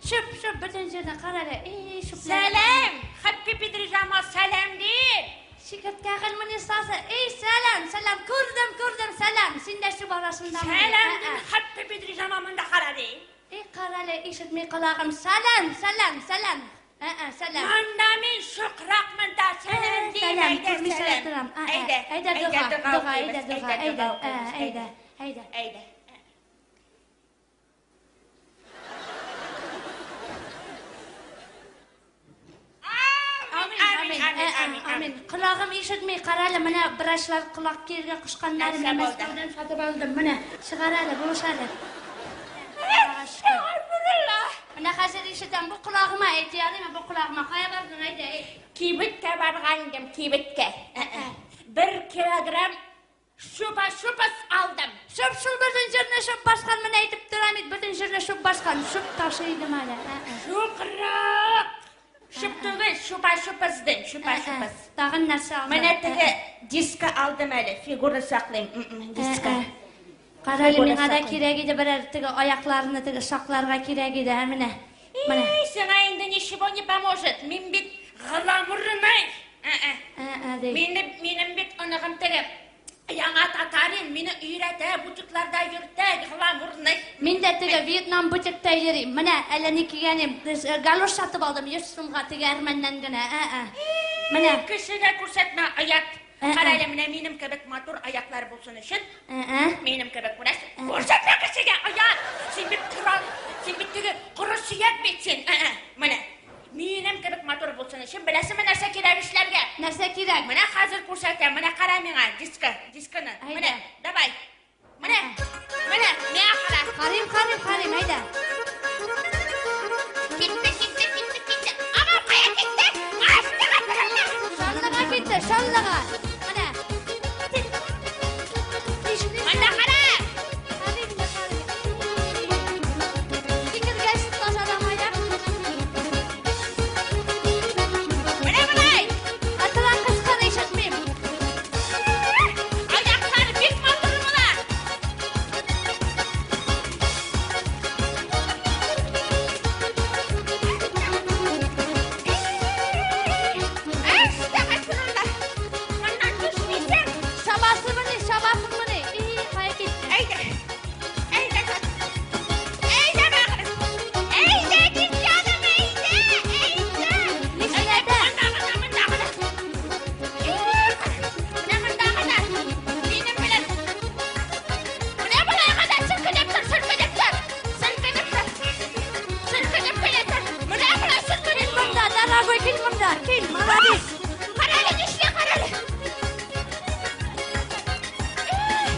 [SPEAKER 12] Шөп, шөп, бөтен җирне кара әле. Эй, шөп.
[SPEAKER 13] Сәлам! Хәппи Педрижама сәлам ди!
[SPEAKER 12] Чикерткә гыйльмени сасы. Эй, сәлам, сәлам, күрдем, күрдем, сәлам. Син дә шөп арасында.
[SPEAKER 13] Сәлам дим, Хәппи Педрижама монда кара ди.
[SPEAKER 12] Эй, карале, ишетми колагым. Сәлам, сәлам, сәлам. Ә-ә, сәлам.
[SPEAKER 13] Монда мин шукракмын да, сәлам дим,
[SPEAKER 12] Сәлам,
[SPEAKER 13] әйдә,
[SPEAKER 12] күрмичә
[SPEAKER 13] сәлам.
[SPEAKER 12] торам. Ә-ә,
[SPEAKER 13] Әйдә,
[SPEAKER 12] әйдә, дога,
[SPEAKER 13] дога
[SPEAKER 12] дога, әйдә,
[SPEAKER 13] укыйбыз,
[SPEAKER 12] дога,
[SPEAKER 13] әйдә,
[SPEAKER 12] әйдә,
[SPEAKER 13] дога укыйбыз,
[SPEAKER 12] ә, әйдә, әйдә.
[SPEAKER 13] Әйдә.
[SPEAKER 12] Амин, амин, амин, амин. Колагым ишетми, карале, менә врачлар колак киергә кушканнар,
[SPEAKER 13] Нәрсә
[SPEAKER 12] менә
[SPEAKER 13] булды?
[SPEAKER 12] Мәскәүдән сатып алдым, менә, чыгар әле, булыш әле. Менә хәзер ишетәм, бу колагыма әйт, ярыймы, бу колагыма. Кая бардың, әйдә, әйт.
[SPEAKER 13] Кибеткә барган идем, кибеткә. Бер килограмм шупа-шупас алдым.
[SPEAKER 12] Шуп шул бөтен җирне шуп баскан, менә әйтеп торам бит, бөтен җирне шуп баскан, шуп ташый идем әле. Ә-ә.
[SPEAKER 13] Шукрак! Шуп түгел, шупа-шупас дим, шупа-шупас.
[SPEAKER 12] Тагын нәрсә алдың?
[SPEAKER 13] Менә теге диска алдым әле, фигура саклыйм. Диска.
[SPEAKER 12] Карале,
[SPEAKER 13] Фигура
[SPEAKER 12] миңа да
[SPEAKER 13] саклыйм.
[SPEAKER 12] кирәк иде берәр теге аякларны теге сакларга кирәк иде, ә менә. Менә.
[SPEAKER 13] И, сиңа инде ничего не поможет. Мин бит гламурный. Ә-ә.
[SPEAKER 12] Ә-ә, ди.
[SPEAKER 13] Минем, минем бит оныгым теге яңа татарин, мине өйрәтә, бутикларда йөртә, гламурный.
[SPEAKER 12] Мин дә теге Вьетнам бутикта йөрим. Менә әллә ни кигәнем. Галош сатып алдым 100 сумга теге әрмәннән генә. Ә-ә. Менә.
[SPEAKER 13] Кешегә күрсәтмә оят.
[SPEAKER 12] Ә-ә.
[SPEAKER 13] Кара әле, менә минем кебек матур аяклар булсын өчен,
[SPEAKER 12] Ә-ә.
[SPEAKER 13] минем кебек күрәсең. Күрсәтмә кешегә оят. Син бит корал, син бит теге коры сөяк бит син. Ә-ә. Менә. Минем кебек матур булсын өчен беләсеңме нәрсә кирәк эшләргә?
[SPEAKER 12] Нәрсә кирәк?
[SPEAKER 13] Менә хәзер күрсәтәм. Менә кара миңа, диска, дисканы. Менә, давай. Менә, менә, миңа кара.
[SPEAKER 12] Карыйм, карыйм, карыйм, әйдә.
[SPEAKER 13] Китте, китте, китте, китте. Ама кая китте? Астыга тырылды.
[SPEAKER 12] Шаллыга китте, шаллыга. Менә.
[SPEAKER 13] Монда кара.
[SPEAKER 12] Сикергәч тазарам аяк.
[SPEAKER 13] Менә болай.
[SPEAKER 12] Катырак кычкыр, ишетмим.
[SPEAKER 13] Аяклар бик матур була. Әстәгъфирулла. Моннан төшмисең.
[SPEAKER 12] Чабасымыни, чабасыңмыни? И, кая китте?
[SPEAKER 13] Әйдә. Әйдә. Әйдә бәгырем. Әйдә кит җаным, әйдә. Әйдә.
[SPEAKER 12] Нишләтә?
[SPEAKER 13] Монда гына, монда гына. Менә монда гына. Минем белән. Менә болай гына селкенеп тор, селкенеп тор. Селкенеп тор. Селкенеп кенә тор. Менә болай селкенеп
[SPEAKER 12] Кил монда, дорогой, кил монда, кил, молодец.
[SPEAKER 13] Кара әле, нишлә, кара әле.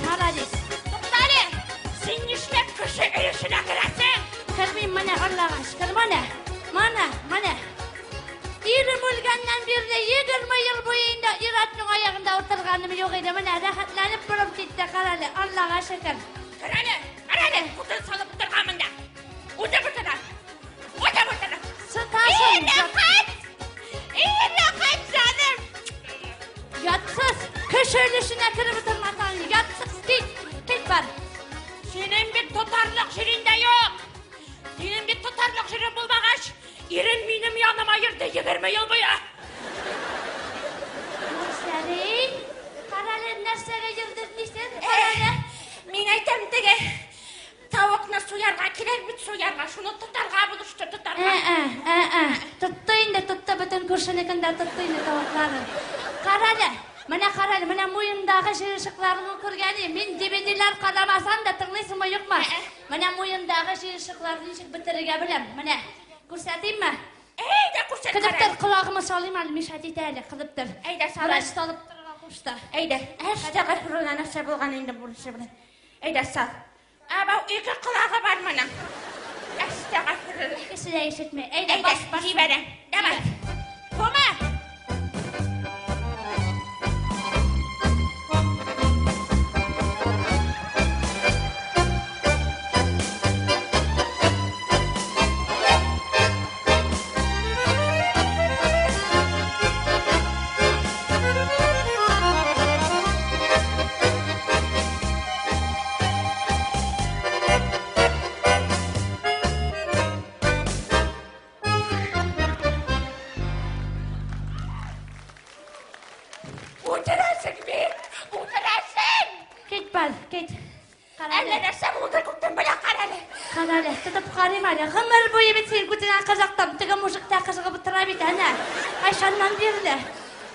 [SPEAKER 12] Молодец.
[SPEAKER 13] Тукта әле. Син нишләп кеше өлешенә керәсең?
[SPEAKER 12] Кермим менә, Аллага шөкер, менә. Менә, менә. Ирем үлгәннән бирле 20 ел буе инде ир-атның аягында утырганым юк иде. Менә рәхәтләнеп борып китте, кара әле, Аллага шөкер.
[SPEAKER 13] Кара әле, кара әле. Утын салып утырган монда. Утып утыра. Утып утыра.
[SPEAKER 12] Сытасың.
[SPEAKER 13] И, рәхәт! И, рәхәт, җаным!
[SPEAKER 12] Ятсыз, кеше өлешенә кереп утырмасаң, ятсыз, кит, кит бар.
[SPEAKER 13] Синең бит тотарлык җирең дә юк. Синең бит тотарлык җирең булмагач, ирең минем яныма йөрде 20 ел буе.
[SPEAKER 12] Нәрсә? Кара әле, нәрсәгә йөрде дисең? Кара әле.
[SPEAKER 13] Мин әйтәм теге тавыкны суярга кирәк бит суярга, шуны тотарга булышты, тотарга.
[SPEAKER 12] Ә, ә, ә, тотты инде, тотты, бөтен күршенекен дә тотты инде тавыкларын. Кара әле, менә кара әле, менә муендагы җыерчыкларны күргән мин DVD-ләр карамасам да тыңлыйсыңмы, юкмы? Менә муендагы җыерчыкларны ничек бетерергә беләм. Менә, күрсәтимме?
[SPEAKER 13] Әйдә, күрсәт
[SPEAKER 12] Кылып
[SPEAKER 13] кара.
[SPEAKER 12] тор, колагыма салыйм әле, мешать итә әле, кылып тор.
[SPEAKER 13] Әйдә, сал
[SPEAKER 12] Врач
[SPEAKER 13] әле.
[SPEAKER 12] салып торырга. Кушты.
[SPEAKER 13] Әйдә, әстәгъфирулла, нәрсә булган инде бу нәрсә белән. Әйдә, сал. Абау, ике колагы бар моның. Әстәгъфирулла.
[SPEAKER 12] Икесе дә ишетми. Әйдә,
[SPEAKER 13] Әйдә,
[SPEAKER 12] бас, бас.
[SPEAKER 13] җибәрәм. Давай. Кума. Утырасың бит, утырасың.
[SPEAKER 12] Кит бар, кит. Кара
[SPEAKER 13] Әллә
[SPEAKER 12] әле.
[SPEAKER 13] нәрсә булды күптән белән кара әле.
[SPEAKER 12] Кара әле, тотып карыйм әле. Гомер буе бит син күтеңә кызыктым. Теге мужик та кызыгып утыра бит әнә. Кайчаннан бирле.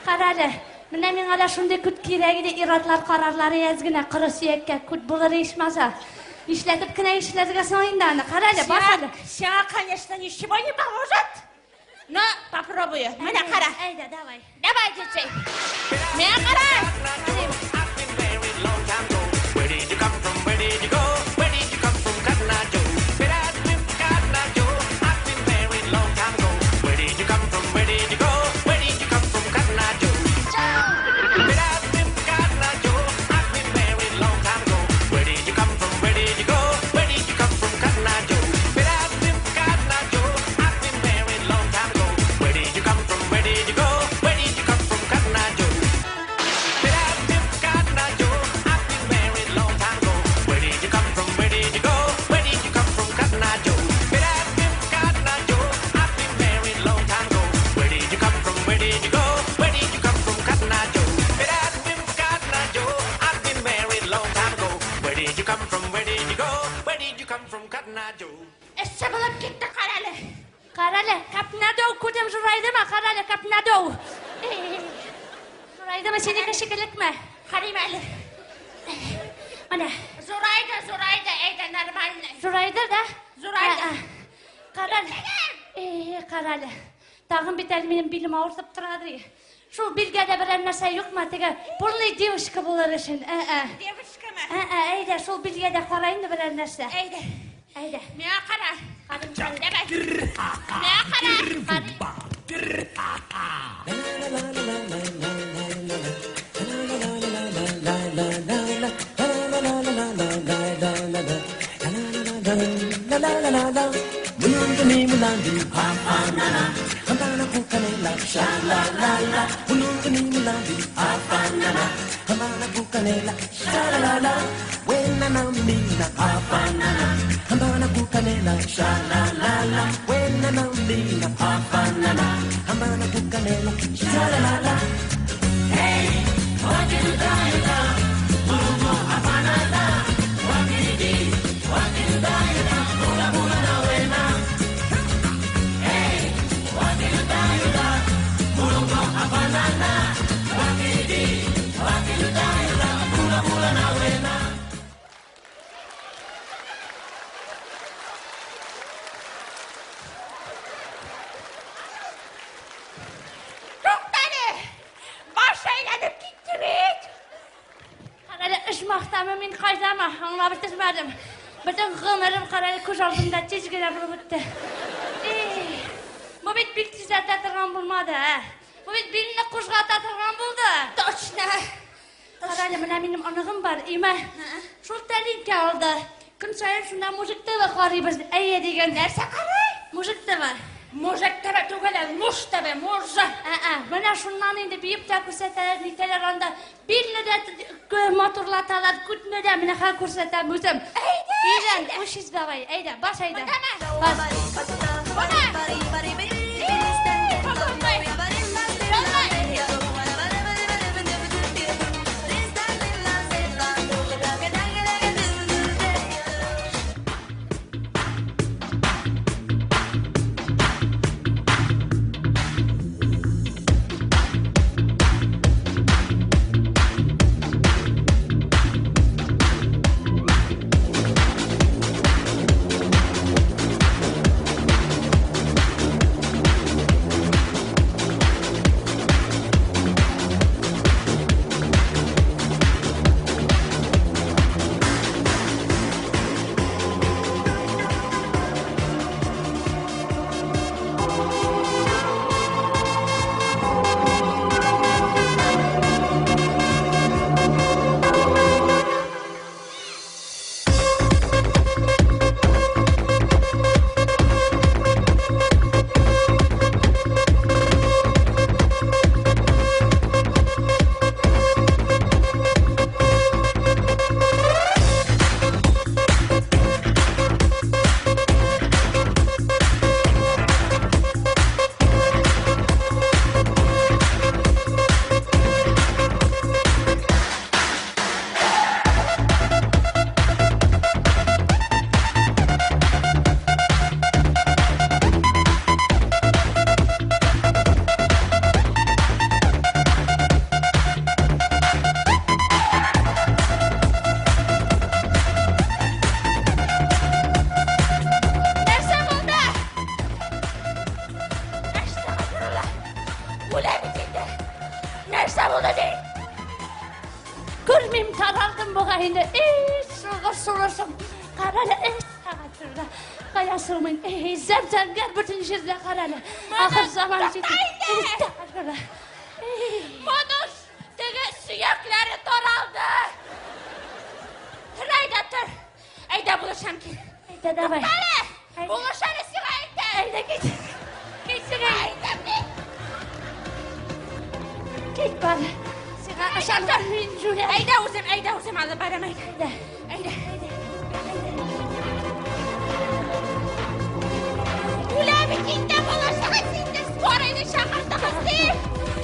[SPEAKER 12] Кара әле. Менә миңа да шундый күт кирәк иде, ир-атлар карарлары әз генә коры сөяккә күт булыр ичмаса. Нишләтеп кенә эшләргә соң инде аны. Кара әле, бас әле.
[SPEAKER 13] Сиңа, конечно, ничего не поможет. Но попробую. Менә кара.
[SPEAKER 12] Әйдә, давай.
[SPEAKER 13] Давай, диджей. Менә кара.
[SPEAKER 1] Where did you come from? Where did you go? Where did you come from, Cotton Eye Joe? But I've been Cotton Eye Joe. I've been married long time ago. Where did you come from? Where did you go? Where did you come from, Cotton Eye Joe? But I've been Cotton Eye Joe. I've been married long time ago. Where did you come from? Where did you go? Where did you come from, Cotton Eye Joe? But I've been Cotton Eye Joe. I've been married long time ago. Where did you come from? Where did you go? Where did you come from, Cotton Eye Joe? But I've been Cotton Eye Joe. I've been married long time ago. Where did you come from? Where did you go? Where did you come from, Cotton Eye Joe? But I've been Cotton Eye Joe. I've been married long time ago. Where did you come from? Where did you go? Where did you come from, Cotton Eye Joe? But I've been Cotton Eye Joe. I've been married long time ago. Where did you come from? Where did you go? Where did you come from, Cotton Eye Joe?
[SPEAKER 13] Эссе булып китте, кара әле.
[SPEAKER 12] Кара әле, капнадоу күтем зурайдымы? Кара әле, капнадоу. Зурайдымы синеке шикеллекме?
[SPEAKER 13] Карыйм әле.
[SPEAKER 12] Менә.
[SPEAKER 13] Зурайды, зурайды, әйдә, нормально.
[SPEAKER 12] Зурайды да?
[SPEAKER 13] Зурайды.
[SPEAKER 12] Ә, ә. Кара әле. Э, кара әле. Тагын бит әле минем билем авыртып тора ди. Шул билгә дә берәр нәрсә юкмы? Теге полный девушка булыр өчен. Ә, ә.
[SPEAKER 13] Девушкамы?
[SPEAKER 12] Ә, ә, әйдә, шул билгә дә кара инде берәр нәрсә.
[SPEAKER 13] Әйдә.
[SPEAKER 12] Әйдә.
[SPEAKER 13] Миңа кара. Давай. Миңа кара. Туктале. Баш әйләнеп китте бит.
[SPEAKER 12] Кара әле, оҗмахтамы мин кайдамы? Аңлап бетермәдем. Бөтен гомерем кара әле күз алдымда тиз генә булып үтте. Эй, бу бит бик тизләтә торган булмады, ә? Бу бит билне кузгата торган булды.
[SPEAKER 13] Точно.
[SPEAKER 12] Кара әле, менә минем оныгым бар, имә. Шул тәлинкә алды. Көн саен шунда Мужик ТВ карыйбыз. Әйе дигән.
[SPEAKER 13] Нәрсә карый?
[SPEAKER 12] Мужик ТВ.
[SPEAKER 13] Мужик ТВ түгел, ә муж ТВ, муж.
[SPEAKER 12] Ә, менә шуннан инде биеп тә күрсәтәләр, нитәләр анда. Билне дә матурлаталар, күтне дә менә хәзер күрсәтәм үзем.
[SPEAKER 13] Әйдә,
[SPEAKER 12] Өйлән, учись давай, әйдә, баш әйдә.
[SPEAKER 13] Мондамы?
[SPEAKER 12] Бас.
[SPEAKER 13] Бuna.
[SPEAKER 12] булды ди. Күрмим, таралдым бугай инде. Эй, сугыш сулышым. Карале, эй, сәгать шунда. Кая соң мин? Эй, зәп-зәңгәр бөтен җирдә карале. Ахыр заман җитте.
[SPEAKER 13] Моның теге сөякләре таралды. Тор, әйдә, тор. Әйдә, булышам кил.
[SPEAKER 12] Әйдә, давай.
[SPEAKER 13] Туктале! Булыш әле сиңа әйтәм.
[SPEAKER 12] Әйдә, кит. Кит сиңа.
[SPEAKER 13] Әйдә, кит.
[SPEAKER 12] Кит бар. Сиңа ышанган мин җүләр.
[SPEAKER 13] Әйдә үзем, әйдә үзем алып барам, әйдә.
[SPEAKER 12] Әйдә.
[SPEAKER 13] Әйдә. Үлә бит инде булышыгыз инде, скорыйны чакыртыгыз ди.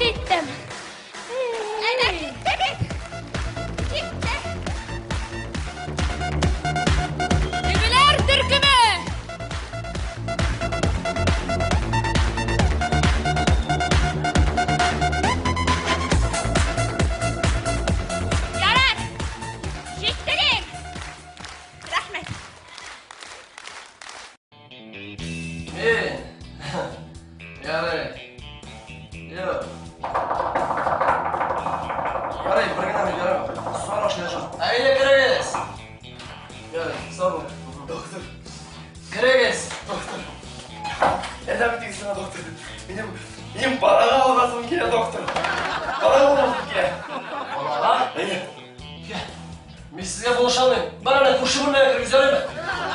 [SPEAKER 12] Киттем.
[SPEAKER 13] Әнә китте бит. Китте. Тегеләр төркеме. Ярар. Җиттелек. Рәхмәт.
[SPEAKER 8] Мин. Ярый. Юк. Ярый, бер генә мин, ярый. Сораш лежит. Әйдә керегез. Ярый, сау бул.
[SPEAKER 4] Доктор.
[SPEAKER 8] Керегез.
[SPEAKER 4] Доктор. Ярдәм итегез миңа, доктор. Минем, минем балага аласым килә, доктор. Балага аласым килә.
[SPEAKER 8] Балага?
[SPEAKER 4] Әйе.
[SPEAKER 8] Мин сезгә булыша алмыйм. Бар әнә күрше бүлмәгә керегез, ярыймы?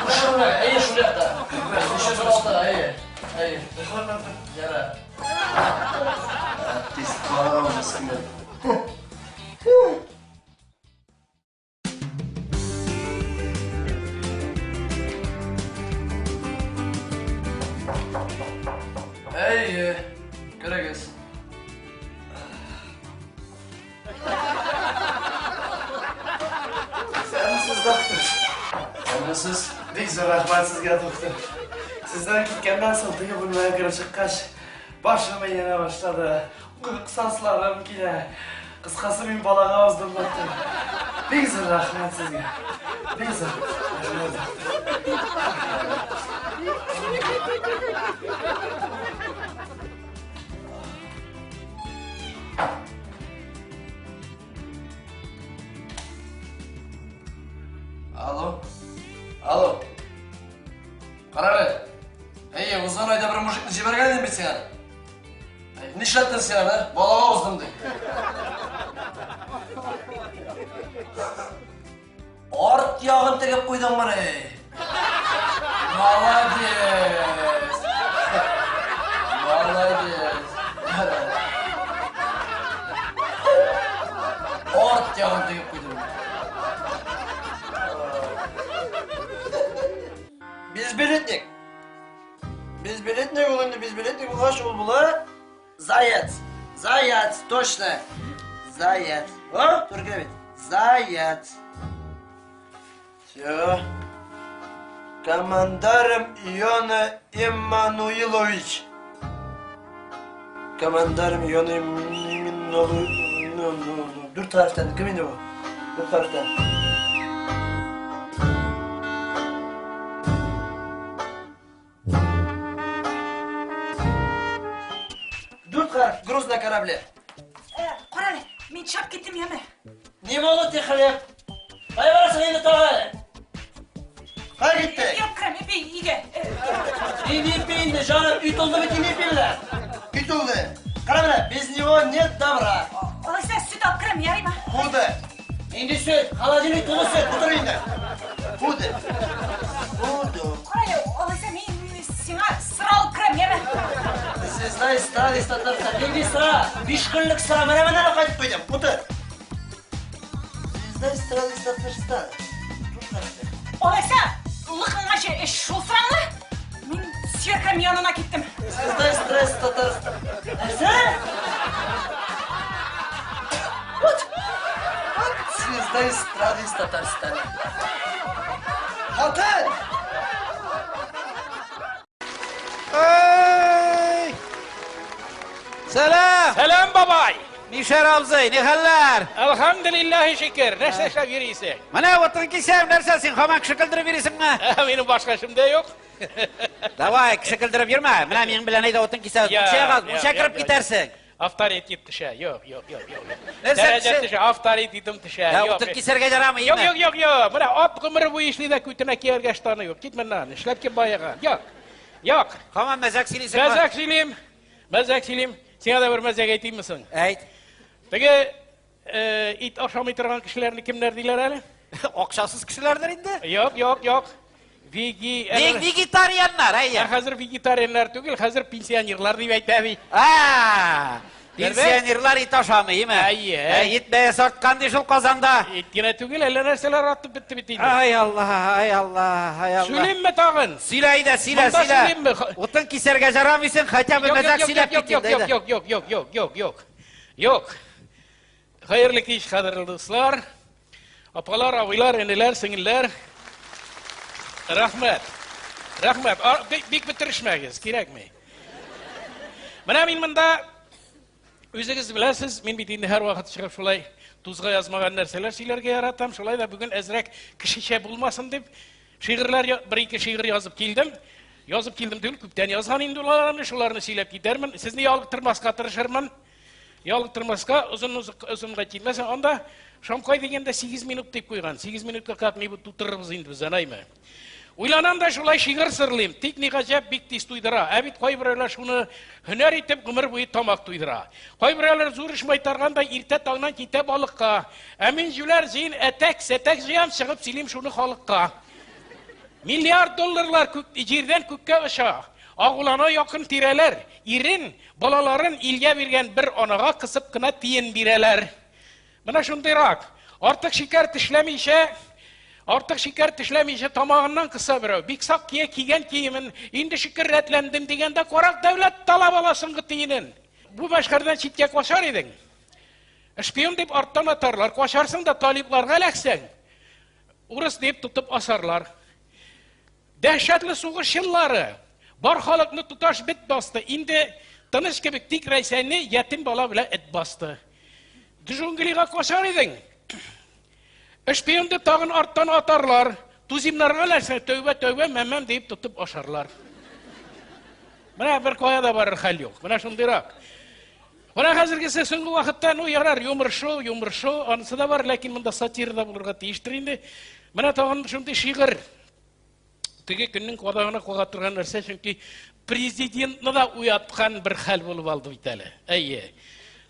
[SPEAKER 8] Күрше бүлмәгә, әйе, шул якта. 316, әйе. Әйе. Ярар. Тиз балага аласым килә. Әйе, керегез.
[SPEAKER 4] Исәнмесез, доктор.
[SPEAKER 8] Исәнмесез.
[SPEAKER 4] Бик зур рәхмәт сезгә, доктор. Сездән киткәннән соң теге бүлмәгә кереп чыккач, башым әйләнә башлады. Кысасларым килә. Кыскасы, мин балага уздым, доктор. Бик зур рәхмәт сезгә. Бик зур рәхмәт, доктор.
[SPEAKER 8] Алло. Алло. Кара әле. Әйе, узган айда бер мужикны җибәргән идем бит сиңа. Әй, Нишләттең син аны? Балага уздым ди. Арт ягын тегеп куйдыңмыни? Молодец! Молодец! Арт ягын тегеп куйдым. Безбилетник. Безбилетник ул инде безбилетник булгач ул була заяц. Заяц, точно. Заяц. О, туры килә бит. Заяц. Все. Командарм Иона Эммануилович. Командарм Иона Эммануилович. Дүрт хәрефтән. Кем инде бу? Дүрт хәрефтән. Дүрт хәреф. Груз на корабле.
[SPEAKER 10] Кара әле, мин чыгып киттем, яме.
[SPEAKER 8] Ни булды, Тихолеп? Кая барасың инде тагы?
[SPEAKER 4] Кая китте?
[SPEAKER 10] Юк, керәм, ипи, өйгә.
[SPEAKER 8] Нинди ипи инде, җаным, өй тулды бит инде ипи белән.
[SPEAKER 4] Өй тулды.
[SPEAKER 8] Кара менә, без него нет добра.
[SPEAKER 10] Алайса сөт алып керәм, ярыймы?
[SPEAKER 4] Худо.
[SPEAKER 8] Нинди сөт? Холодильник тулы сөт.
[SPEAKER 4] Утыр инде. Худо. Худо.
[SPEAKER 10] Кара әле, алайса мин сиңа сыра алып керәм, яме.
[SPEAKER 8] Звезда эстрады из Татарстан. Нинди сыра? Биш көнлек сыра. Менә менә кайтып куйдым.
[SPEAKER 4] Утыр. Звезда эстрады из Татарстан.
[SPEAKER 10] Алайса, лыкынганчы эч шул сыраңны. Мин сөяркәм янына киттем.
[SPEAKER 8] Звезда эстрады из Татарстан. Нәрсә? Вот. Вот звезда эстрады из Татарстана.
[SPEAKER 4] Хатын!
[SPEAKER 14] Ey! Сәлам!
[SPEAKER 15] Сәлам, бабай!
[SPEAKER 14] Мишәр абзый, ни хәлләр?
[SPEAKER 15] Әлхәмдүлилләһи шөкер. Нәрсә эшләп йөрисең?
[SPEAKER 14] Менә утын кисәм, нәрсә син һаман кеше көлдереп йөрисеңме?
[SPEAKER 15] Минем башка эшем дә юк.
[SPEAKER 14] Давай, кеше көлдереп йөрмә. Менә минем белән әйдә утын кисәбез.
[SPEAKER 15] Я,
[SPEAKER 14] Мунча ягабыз,
[SPEAKER 15] я,
[SPEAKER 14] мунча
[SPEAKER 15] я,
[SPEAKER 14] кереп
[SPEAKER 15] я.
[SPEAKER 14] китәрсең.
[SPEAKER 15] Авторитет төшә. Юк, юк, юк, юк.
[SPEAKER 14] Нәрсә
[SPEAKER 15] Дәрәҗә
[SPEAKER 14] төшә?
[SPEAKER 15] төшә, авторитетым төшә.
[SPEAKER 14] Ә,
[SPEAKER 15] Юк,
[SPEAKER 14] утын кисәргә ярамый,
[SPEAKER 15] Юк,
[SPEAKER 14] име?
[SPEAKER 15] юк, юк, юк. Менә ат гомере буе эшли дә күтенә кияргә штаны юк. Кит моннан, эшләп кил баеган. Юк. Юк.
[SPEAKER 14] Һаман мәзәк сөйлисеңме?
[SPEAKER 15] Мәзәк сөйлим. Мәзәк сөйлим. Сиңа да бер мәзәк әйтимме соң?
[SPEAKER 14] Әйт.
[SPEAKER 15] Теге э, ит ашамый торган кешеләрне кемнәр диләр әле?
[SPEAKER 14] Акчасыз кешеләрдер инде.
[SPEAKER 15] Юк, юк, юк. Веги...
[SPEAKER 14] Вегетарианнар, әйе.
[SPEAKER 15] Ә хәзер вегетарианнар түгел, хәзер пенсионерлар дип әйтә би.
[SPEAKER 14] А, пенсионерлар ит ашамый, име?
[SPEAKER 15] Әйе.
[SPEAKER 14] Ә, ит бәясе арткан ди шул Казанда.
[SPEAKER 15] Ит кенә түгел, әллә нәрсәләр артып бетте бит инде.
[SPEAKER 14] Ай Алла, ай Алла, ай Алла.
[SPEAKER 15] Сөйлимме тагын?
[SPEAKER 14] Сөйлә әйдә, сөйлә,
[SPEAKER 15] Монда
[SPEAKER 14] сөйлә.
[SPEAKER 15] сөйлимме?
[SPEAKER 14] Утын кисәргә ярамыйсың, хотя бы мәзәк сөйләп
[SPEAKER 15] юк,
[SPEAKER 14] кит
[SPEAKER 15] юк,
[SPEAKER 14] инде.
[SPEAKER 15] юк, юк, юк, юк, юк, юк, юк. Юк. Хәерле кич, кадерле дуслар. Апалар, абыйлар, энеләр, сеңелләр. Рәхмәт. Рәхмәт. А, бик, бик бетерешмәгез, кирәкми. Менә мин монда үзегез беләсез, мин бит инде һәрвакыт чыгып шулай тузга язмаган нәрсәләр сөйләргә яратам. Шулай да бүген әзрәк кешечә булмасын дип, шигырьләр бер-ике шигырь язып килдем. Язып килдем түгел, күптән язган инде уларны, шуларны сөйләп китәрмен. Сезне ялыктырмаска тырышырмын. Ялыктырмаска, озын озынга килмәсен. Анда Шамкай дигәндә 8 минут дип куйган. 8 минутка как-нибудь тутырырбыз инде без, анаймы? Уйланам да шулай шигырь сырлыйм. Тик ни гаҗәп, бик тиз туйдыра. Ә бит кайберәүләр шуны һөнәр итеп гомер буе тамак туйдыра. Кайберәүләр зур эш майтарганда иртә таңнан китә балыкка. Ә мин җүләр җыен әтәк, сәтәк җыям, чыгып сөйлим шуны халыкка. Миллиард долларлар күк, җирдән күккә оча. Агулана якын тирәләр. Ирен, балаларын илгә биргән бер анага кысып кына тиен бирәләр. Менә шундыйрак. Артык шикәр тешләмичә, артык шикәр тешләмичә тамагыннан кыса берәү. Бик сак кия кигән киемен, инде шөкер рәтләндем дигәндә карак дәүләт талап ала соңгы тиенен. Бу мәшхәрдән читкә качар идең. Шпион дип арттан атарлар. Качарсың да талипларга эләксәң, урыс дип тотып асарлар. Дәһшәтле сугыш еллары. Бар халыкны тоташ бет басты. Инде тыныч кебек, тик Рәйсәне ятим бала белән эт басты. Джунглига качар идең. Шпион дип тагын арттан атарлар. Туземнарга нәрсә, тәүбә, тәүбә, мәмәм дип тотып ашарлар. Менә бер кая да барыр хәл юк. Менә шундыйрак. Менә хәзергесе соңгы вакытта, ну ярар, юмор шоу, юмор шоу, анысы да бар, ләкин монда сатира да булырга тиештер инде. Менә тагын шундый шигырь. Теге көннең кадагына кага торган нәрсә, чөнки президентны да уяткан бер хәл булып алды бит әле. Әйе.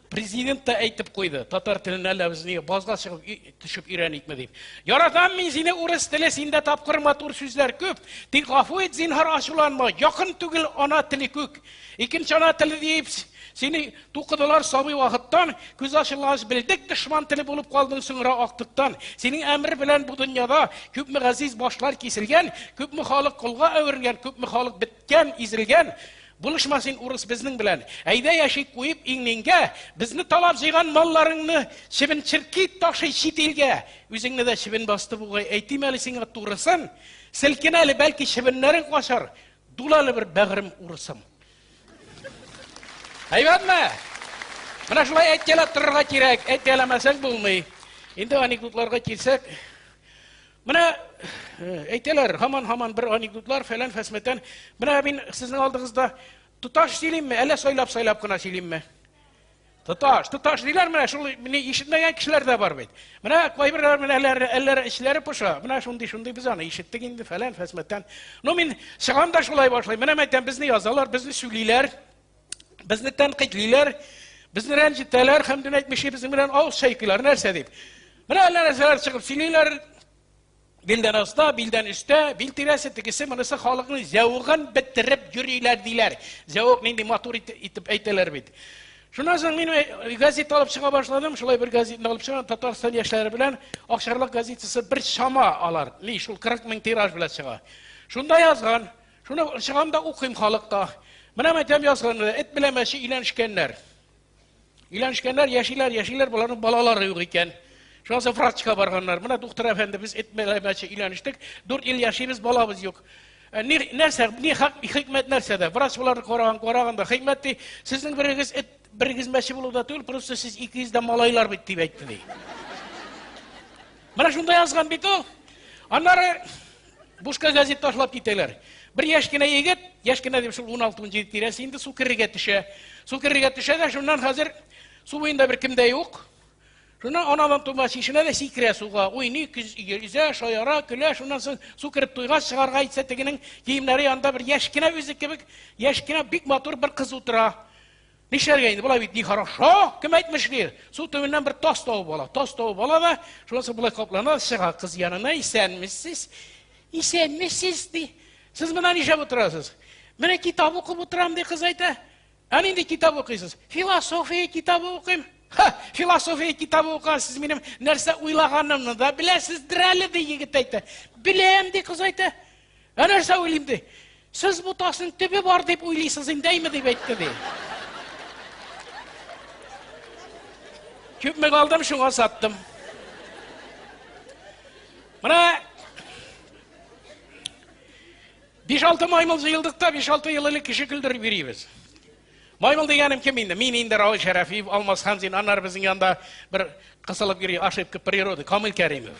[SPEAKER 15] Президент та әйтеп куйды, татар телен әллә без нигә базга чыгып төшеп өйрәникме дип. Яратам мин сине, урыс теле, синдә тапкыр матур сүзләр күп. Тик гафу ит, зинһар ачуланма, якын түгел ана теле күк. Икенче ана теле диеп сине Тукыдылар сабый вакыттан, күз ачылгач белдек, дошман теле булып калдың соңра актыктан. Синең әмер белән бу дөньяда күпме газиз башлар киселгән, күпме халык колга әверелгән, күпме халык беткән, изелгән. Булышма син урыс безнең белән. Әйдә яшик куеп иңнеңгә, безне талап җыйган малларыңны чебен черки ташый чит илгә. Үзеңне дә чебен басты бугай, әйтим әле сиңа турысын. Селкен әле, бәлки чебеннәрең качар. Дул әле бер бәгырем урысым. Әйбәтме? Менә шулай әйткәләп торырга кирәк. Әйткәләмәсәң булмый. Инде анекдотларга килсәк, менә э, әйтәләр, һаман-һаман бер анекдотлар, фәлән фәсмәтән. Менә мин сезнең алдыгызда тоташ сөйлимме, әллә сайлап-сайлап кына сөйлимме? Тоташ, тоташ диләр менә шул мине ишетмәгән кешеләр дә бар бит. Менә кайберләр менә әллә әллә эчләре поша. Менә шундый шундый без аны ишеттек инде фәлән фәсмәттән. Ну мин чыгам да шулай башлыйм. Менә мәйтәм безне язалар, безне сөйлиләр. Безне тәнкыйтьлиләр, безне рәнҗетәләр, Хәмдүн әйтмешли безнең белән авыз чайкыйлар, нәрсә дип. Менә әллә нәрсәләр чыгып сөйлиләр. Билдән аста, билдән өстә, бил тирәсе, тегесе, монысы халыкның зәвыгын бетереп йөриләр диләр. Зәвык нинди матур итеп әйтәләр бит. Шуннан соң мин э, газета алып чыга башладым. Шулай бер газетны алып чыгам, Татарстан яшьләре белән Акчарлак газетасы бер чама алар. Ни, шул 40 мең тираж белән чыга. Шунда язган, шуны чыгам да укыйм халыкта. Менә мәйтәм язган, эт белән мәче өйләнешкәннәр. Өйләнешкәннәр, яшиләр, яшиләр, боларның балалары юк икән. Шуннан соң врачка барганнар. Менә доктор әфәнде, без эт белән өйләнештек, 4 ел яшибез, балабыз юк. Ә, ни, нәрсә, ни хак, хикмәт нәрсәдә? Врач боларны караган, караганда, хикмәт ди, сезнең берегез эт, берегез мәче булуда түгел, просто сез икегез дә малайлар бит дип әйтте ди. Менә шунда язган бит ул. Аннары бушка газет ташлап китәләр. Бер яшь кенә егет, яшь кенә дип шул 16-17 тирәсе инде су керергә төшә. Су керергә төшә дә шуннан хәзер су буенда бер кем дә юк. Шуннан анадан тума чишенә дә сикерә суга. Уйный, йөзә, шаяра, көлә. Шуннан соң су кереп туйгач чыгарга әйтсә тегенең киемнәре янында бер яшь кенә үзе кебек, яшь кенә бик матур бер кыз утыра. Нишләргә инде, болай бит нехорошо, кем әйтмешли? Су төбеннән бер тас табып ала. Тас табып ала да, шуннан соң болай каплана, чыга кыз янына, исәнмесез. Исәнмесез, ди. Сез монда нишләп утырасыз? Менә китап укып утырам, ди кыз әйтә. Ә нинди китап укыйсыз? Философия китабы укыйм. Ха, философия китабы укыган сез минем нәрсә уйлаганымны да беләсездер әле, ди егет әйтә. Беләм, ди кыз әйтә. Ә нәрсә уйлыйм ди? Сез бу тасның төбе бар дип уйлыйсыз инде, әйме дип әйтте ди. Күпме калдым, шуңа саттым. Менә 5-6 маймыл җыелдык та 5-6 ел элек кеше көлдереп йөрибез. Маймыл дигәнем кем инде? Мин инде Равил Шәрәфиев, Алмаз Хәмзин, аннары безнең янда бер кысылып йөри ошибка природы, Камил Кәримов.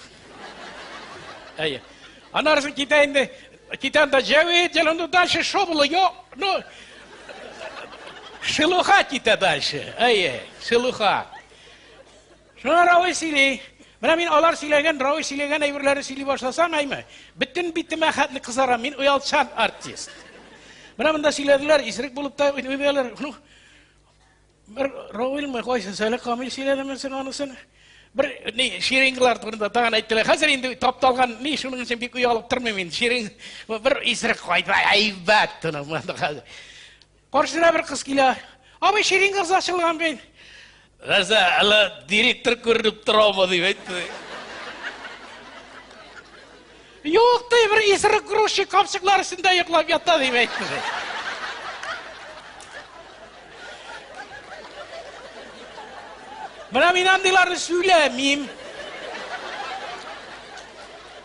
[SPEAKER 15] Әйе. Аннары соң китә инде, китә анда Җәвит, ну дальше шо было? Йо, ну шелуха китә дальше. Әйе, шелуха. Шуңа Равил сөйли. Менә мин алар сөйләгән, Равил сөйләгән әйберләрне сөйли башласам, әйме, бөтен битемә хәтле кызара, мин оялчан артист. Менә монда сөйләделәр, исерек булып та уйныйлар. Ну, бер Равилме, кайсысы әле Камил сөйләдеме соң анысын? Бер ни шеринглар турында тагын әйттеләр. Хәзер инде тапталган ни шуның өчен бик оялып тормыйм инде. Шеринг бер исерек кайтып, әйбәт тынык хәзер. Каршысына бер кыз килә. Абый, шерингагыз ачылган бит. Нәрсә, әле директор күренеп торамы дип әйтте. Юк, ди, бер исерек грузчик капчыклар өстендә йоклап ята дип әйтте. Менә мин андыйларны сөйләмим.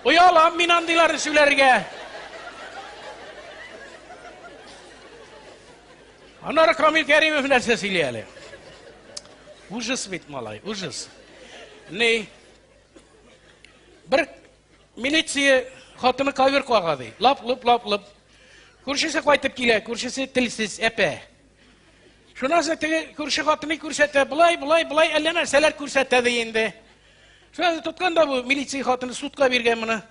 [SPEAKER 15] Оялам мин андыйларны сөйләргә. Аннары Камил Кәримов нәрсә сөйли әле? Ужас бит, малай, ужас. Ни? Бер милиция хатыны ковер кага ди. Лап-лып, лап-лып. Күршесе кайтып килә, күршесе телсез, әпә. Шуннан соң теге күрше хатыны күрсәтә, болай, болай, болай әллә нәрсәләр күрсәтә ди инде. Шуннан соң тоткан да бу милиция хатыны судка биргән моны.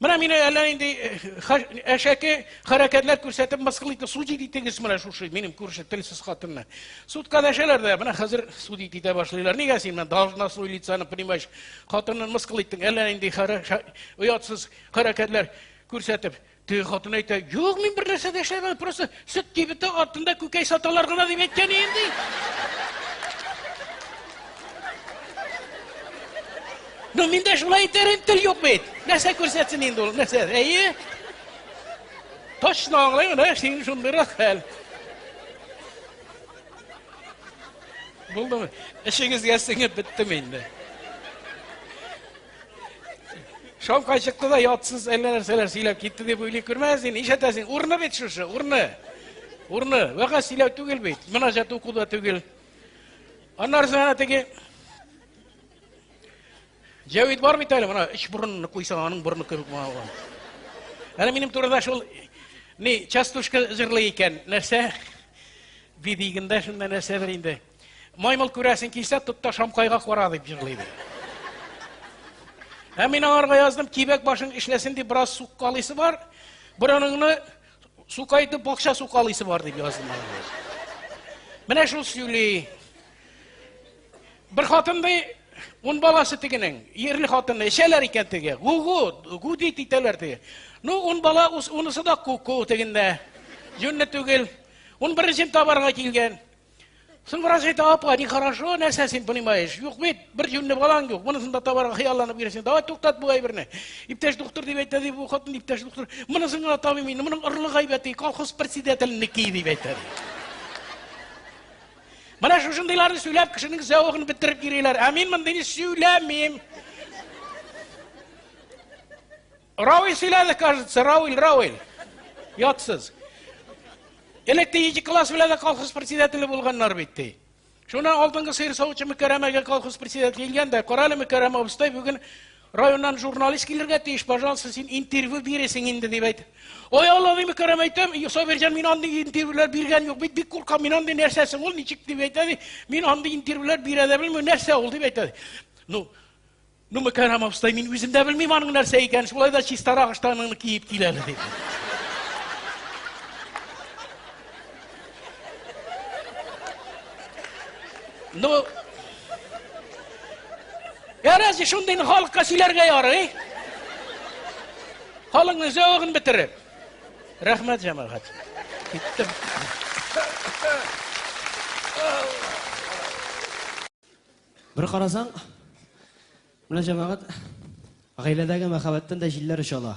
[SPEAKER 15] Менә мине әллә нинди әшәке хәрәкәтләр күрсәтеп мыскыл итте, судить итегез менә шушы минем күрше телсез хатынны. Судка дәшәләр дә, менә хәзер судить итә башлыйлар. Нигә син менә должностной лицаны, понимаешь, хатынны мыскыл иттең, әллә нинди оятсыз хәрәкәтләр күрсәтеп. Теге хатын әйтә, юк, мин бер нәрсә дә эшләмәдем, просто сөт кибете артында күкәй саталар гына дип әйткән инде. Ну, мин дә шулай әйтер идем, тел юк бит. Нәрсә күрсәтсен инде ул, нәрсә? Әйе. Точно аңлыйм, менә син шундыйрак хәл. Булдымы? Эшегезгә сеңеп беттем инде. Шамка чыкты да ятсыз әллә нәрсәләр сөйләп китте дип уйлый күрмәс инде. Ишетәсең, урыны бит шушы, урыны. Урыны. Вәгазь сөйләү түгел бит, мөнәҗәт уку да түгел. Аннары соң әнә теге Җәвит бар бит әле, менә өч борынны куйсаң, аның борыны кебек була. Әле минем турыда шул ни частушка җырлый икән. Нәрсә? Видигендә шунда нәрсәдер инде. Маймыл күрәсең килсә, тот та шамкайга кара дип җырлый ди. Ә мин аңарга яздым, кибәк башың эшләсен дип бераз суккалыйсы бар. Борыныңны сукайтып бакча сукалыйсы бар дип яздым аңарга. Менә шул сөйли. Бер хатын ди, ун баласы тегенең, ирле хатыны эчәләр икән теге. Гу-гу, гудит итәләр теге. Ну, ун бала, унысы да ку-ку тегендә. Җүнле түгел. Ун беренчен табарга килгән. Соң бераз әйтә, апа, нехорошо, нәрсә син понимаешь? Юк бит, бер җүнле балаң юк. Монысын да табарга хыялланып йөрисең. Давай туктат бу әйберне. Иптәш доктор дип әйтә ди бу хатын, иптәш доктор. Монысын гына табыйм инде, моның орлыгы әйбәт, колхоз председателенеке дип әйтә ди. Менә шушындыйларны сөйләп кешенең зәвыгын бетереп йөриләр. Ә мин мондыйны сөйләмим. Равил сөйләде, кажется, Равил, Равил. Ятсыз. Элек те ике класс белән дә колхоз председателе булганнар бит ди. Шуннан алдынгы сыер савучы Мөкәрәмәгә колхоз председателе килгән дә, карале Мөкәрәмә абыстай бүген Районнан журналист килергә тиеш, пожалуйста, син интервью бирәсең инде, дип әйтте. Ой, Алла, ди, Мөкәррәм әйтәм, Сабирҗан, мин андый интервьюлар биргән юк бит, бик куркам, мин андый нәрсәсең ул, ничек дип әйтә, ди. Мин андый интервьюлар бирә дә белмим, нәрсә ул, дип әйтә. Ну, ну, Мөкәррәм абыстай, мин үзем дә белмим аның нәрсә икәнен, шулай да чистарак ыштаныңны киеп кил әле, дип. Ну, я разве шундыйны халыкка сөйләргә ярый? Халыкның зәвыгын бетереп. Рәхмәт, җәмәгать. Киттем.
[SPEAKER 16] Бер карасаң, менә җәмәгать, гаиләдәге мәхәббәттән дә җилләр оча ала.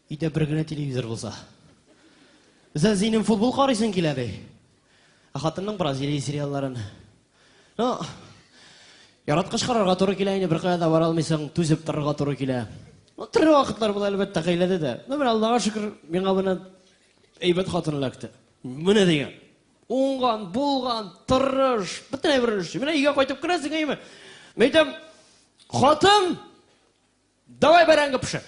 [SPEAKER 16] Өйдә бер генә телевизор булса. Бездә Зинем футбол карыйсың килә ди. Ә хатынның Бразилия сериалларын. Ну, яраткач карарга туры килә инде, беркая да бара алмыйсың, түзеп торырга туры килә. Ну, төрле вакытлар була, әлбәттә, гаиләдә дә. Ну, менә Аллага шөкер, миңа менә әйбәт хатын эләкте. Менә дигән. Уңган, булган, тырыш, бөтен әйберен эшли. Менә өйгә кайтып керәсең, әйме? Мин әйтәм, хатын, давай бәрәңге пешер.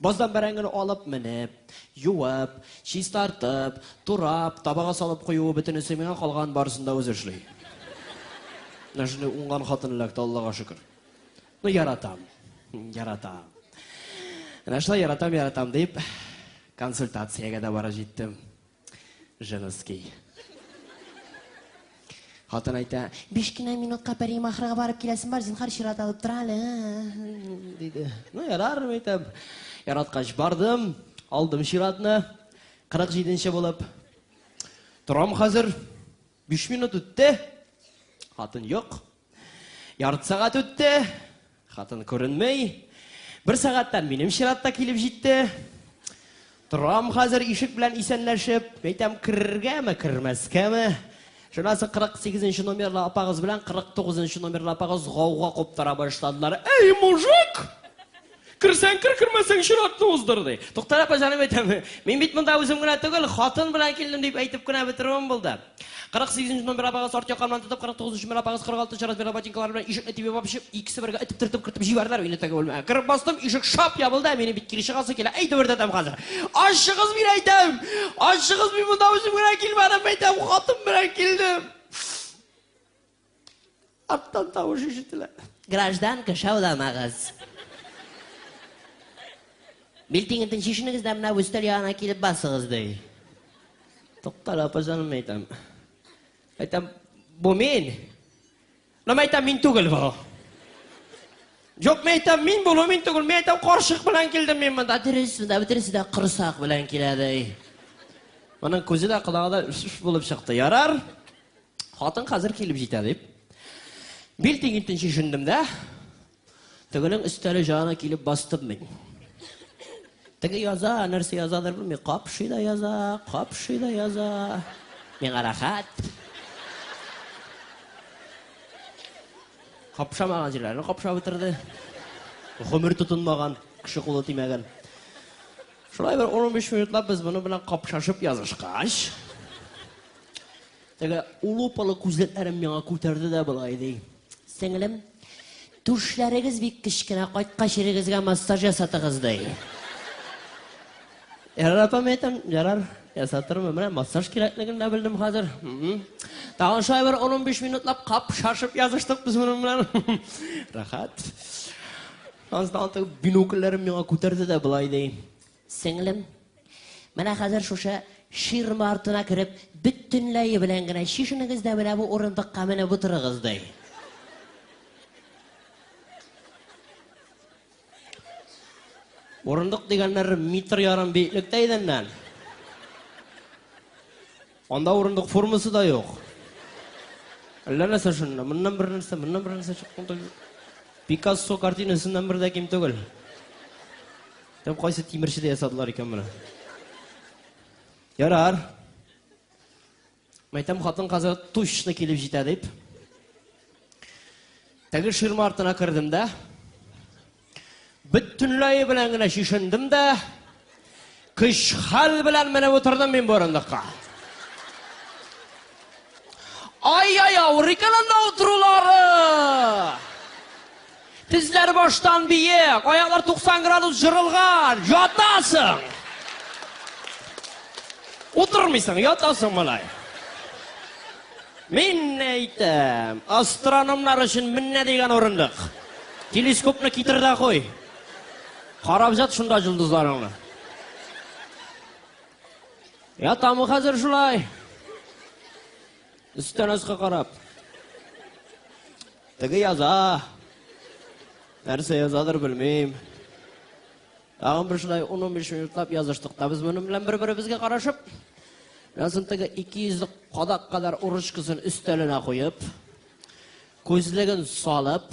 [SPEAKER 16] Баздан бәрәңгене алып менеп, юып, чистартып, турап, табага салып куюы бөтенесе миңа калган барысын да үзе эшли. Менә шундый уңган хатын эләкте, Аллага шөкер. Ну, яратам, яратам. Менә шулай яратам, яратам дип, консультациягә дә барып җиттем. Женский. Хатын әйтә, биш кенә минутка парикмахерга барып киләсем бар, зинһар чират алып тор әле, диде. Ну, ярар, әйтәм. Яраткач бардым, алдым чиратны. 47-нче булып. Торам хәзер. 5 минут үтте. Хатын юк. Ярты сәгать үтте. Хатын күренмей. Бер сәгатьтән минем чиратта килеп җитте. Торам хәзер ишек белән исәнләшеп, әйтәм, керергәме, кермәскәме? Шуннан соң 48 номерлы апагыз белән 49 номерлы апагыз гауга куптара башладылар. Эй, мужик! Керсәң кер, кермәсәң чиратны уздыр, ди. Туктар апа, җаным әйтәм, мин бит монда үзем генә түгел, хатын белән килдем дип әйтеп кенә бетерүем булды. 48 номер апагыз арт якамнан тотып, 49 номер апагыз 46 размерлы ботинкалары белән ишекне тибеп алып чыгып, икесе бергә этеп төртеп кертеп җибәрделәр мине теге бүлмәгә. Кереп бастым, ишек шап ябылды, ә минем бит кире чыгасы килә. Әй, дөбердәтәм хәзер. Ачыгыз мин әйтәм. Ачыгыз мин монда үзем генә килмәдем, әйтәм, хатын белән килдем. Арттан тавыш ишетелә. Гражданка, шауламагыз. Бил тиңентен чишенегез дә менә бу өстәл янына килеп басыгыз, ди. Туктал, апа җаным, әйтәм. Әйтәм, бу мин. Но әйтәм, мин түгел бу. Юк, мин әйтәм, мин булу мин түгел. Мин әйтәм, карчык белән килдем мин монда. Дөрес, монда бөтенесе дә корсак белән килә, ди. Моның күзе дә, колагы да өш булып чыкты. Ярар. Хатын хәзер килеп җитә дип. Бил тиңентен чишендем дә, тегенең өстәле җанына килеп бастым мин. Теге яза, нәрсә язадыр белмим, капшый да яза, капшый да яза. Миңа рәхәт. Капшамаган җирләрне капшап бетерде. Гомер тотынмаган, кеше кулы тимәгән. Шулай бер 15 минутлап без моны белән капшашып язышкач, Теге улупалы күзлекләрен миңа күтәрде дә болай ди. Сеңлем, түшләрегез бик кечкенә, кайткач ирегезгә массаж ясатыгыз ди. Ярар, апам, әйтәм, ярар, ясатырмын. Менә массаж кирәклеген дә белдем хәзер. Тагын шулай бер 15 минутлап капшашып языштык без моның белән. Рәхәт. Аннан теге бинокльләрен миңа күтәрде дә болай ди. Сеңлем, менә хәзер шушы ширма артына кереп, бөтенләе белән генә чишенегез дә менә бу урындыкка менеп утырыгыз, ди. Урындык дигәннәре метр ярым биеклектә идәннән. Анда урындык формасы да юк. Әллә нәрсә шунда, моннан бер нәрсә, моннан бер нәрсә чыккан. Пикассо картинасыннан бер дә ким түгел. Там кайсы тимерчедә ясадылар икән моны? Ярар. Мәйтәм, хатын хәзер точно килеп җитә дип. Теге ширма артына кердем дә, бөтенләе белән генә чишендем дә, көч-хәл белән менеп утырдым мин бу урындыкка. Ай-ай, авыр икән анда утырулары!
[SPEAKER 5] Тезләр баштан биек, аяклар 90 градус жырылган. Ятасың. Утырмыйсың, ятасың малай. Мин әйтәм, астрономнар өчен менә дигән урындык. Телескопны китер дә куй. Карап җат шунда йолдызларыңны. Ятамы хәзер шулай? Өстән аска карап. Теге яза. Нәрсә язадыр белмим. Тагын бер шулай 10-15 минутлап языштык та без моның белән бер-беребезгә карашып. Язын теге 200 кадак кадәр урышкасын өстәленә куеп, күзлеген салып,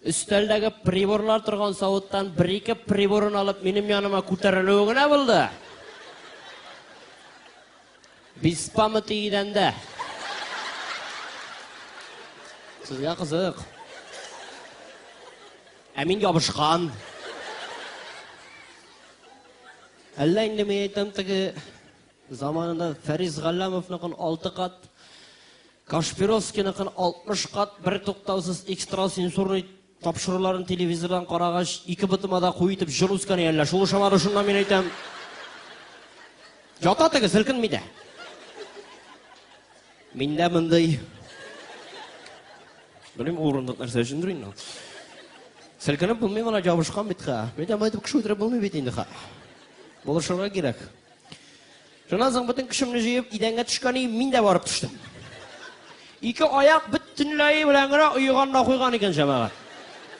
[SPEAKER 5] өстәлдәге приборлар торган савыттан бер-ике приборын алып минем яныма күтәрелүе генә булды. Без памяти идәндә. Сезгә кызык. Ә мин ябышкан. Әллә инде мин әйтәм теге заманында Фәрис Галләмовныкын 6 кат, Кашпировскийныкын 60 кат бер туктаусыз экстрасенсорный тапшыруларын телевизордан карагач, ике ботыма да куй итеп җыр үскән әллә шул ошамады шуннан мин әйтәм. Ята теге селкенми дә. Миндә мондый Белмим, урындык нәрсә өчендер инде ул. Селкенеп булмый моны ябышкан бит ха. Мин дә әйтеп кеше үтереп булмый бит инде ха. Булышырга кирәк. Шуннан соң бөтен көчемне җыеп идәнгә төшкән идем, мин дә барып төштем. Ике аяк бөтенләе белән генә оеган да куйган икән җәмәгать.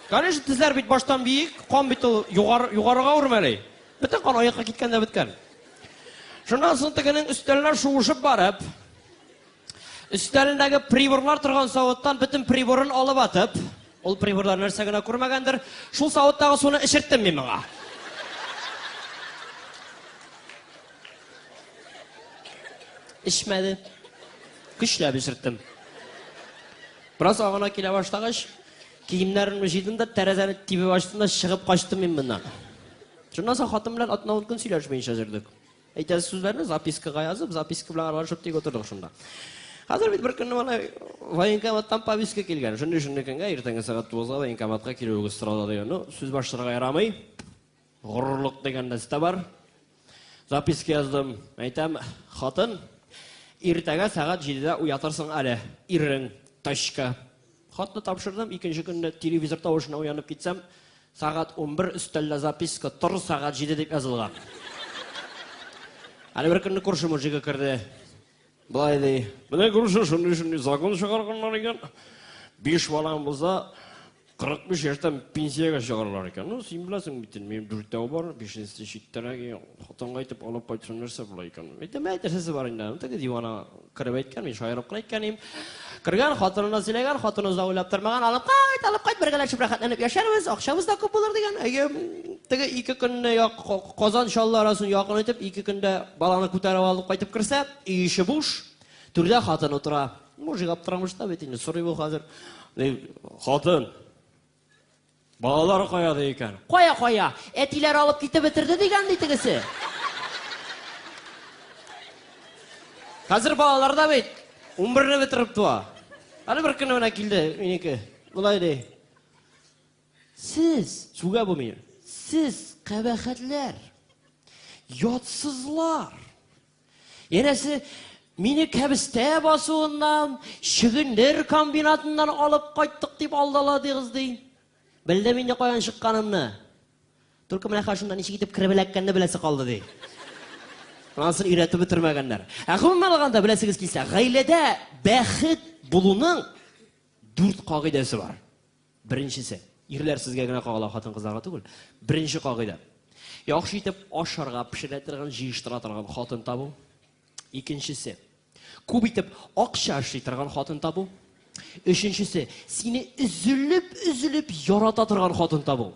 [SPEAKER 5] Конечно, тезләр бит баштан биек, кан бит ул югары, югарыга үрмәли. Бөтен кан аякка киткән дә беткән. Шуннан соң тегенең өстәленә шуышып барып, өстәлендәге приборлар торган савыттан бөтен приборын алып атып, ул приборлар нәрсә генә күрмәгәндер, шул савыттагы суны эчерттем мин моңа. Эчмәде. Көчләп эчерттем. Бераз агына килә башлагач, киемнәремне җыйдым да тәрәзәне тибеп ачтым да чыгып качтым мин моннан. Шуннан соң хатын белән атна ун көн сөйләшмәенчә йөрдек. Әйтәсе сүзләрне запискага язып, записка белән аралашып тик утырдык шунда. Хәзер бит бер көнне менә военкоматтан повестка килгән. Шундый шундый көнгә иртәнге сәгать 9-га военкоматка килүегез сорала дигән. Ну, сүз башларга ярамый. Горурлык дигән нәрсә бар. Записка яздым. Әйтәм, хатын, иртәгә сәгать 7-дә уятырсың әле. Ирең, точка. Хатны тапшырдым, икенче көнне телевизор тавышына уянып китсәм, сәгать 11 өстәлдә записка, тор сәгать 7 дип язылган. Әле бер көнне күрше мужигы керде. Былай ди, менә күрше шундый-шундый закон чыгарганнар икән. Биш балаң булса, 45 яшьтән пенсиягә чыгаралар икән. Ну, син беләсең бит, минем дүртәү бар, бишенчесе читтәрәк, хатынга әйтеп алып кайтсам нәрсә була икән. Әйтәм, әй, нәрсәсе бар инде. Теге дивана кереп әйткән, мин шаярып кына әйткән идем. Кергән, хатынына сөйләгән, хатыны озак уйлап тормаган, алып кайт, алып кайт, бергәләшеп рәхәтләнеп яшәрбез, акчабыз да күп булыр дигән. Әйе, теге ике көнне Казан Чаллы арасын якын итеп, ике көндә баланы күтәреп алып кайтып керсә, өй эче буш, түрдә хатын утыра. Мужик аптырамышта бит инде, сорый бу хәзер. Хатын, балалар кая ди икән? Кая кая? Әтиләр алып китеп бетерде дигән ди тегесе. Хәзер балалар да бит 11-не бетереп туа. Әле бер көнне менә килде минеке. Болай ди. Сез, сүгә бу мине. Сез кабахәтләр. Ятсызлар. Янәсе, мине кәбестә басуыннан, чөгендер комбинатыннан алып кайттык дип алдаладыгыз ди. Белдем инде каян чыкканымны. Только менә хәзер шунда ничек итеп кереп эләккәнне беләсе калды ди. Анысын өйрәтеп бетермәгәннәр. Ә гомумән алганда беләсегез килсә, гаиләдә бәхет булуның дүрт кагыйдәсе бар. Беренчесе, ирләр сезгә генә кагыла, хатын-кызларга түгел. Беренче кагыйдә. Яхшы итеп ашарга пешерә торган, җыештыра торган хатын табу. Икенчесе, күп итеп акча эшли торган хатын табу. Өченчесе, сине өзелеп-өзелеп ярата торган хатын табу.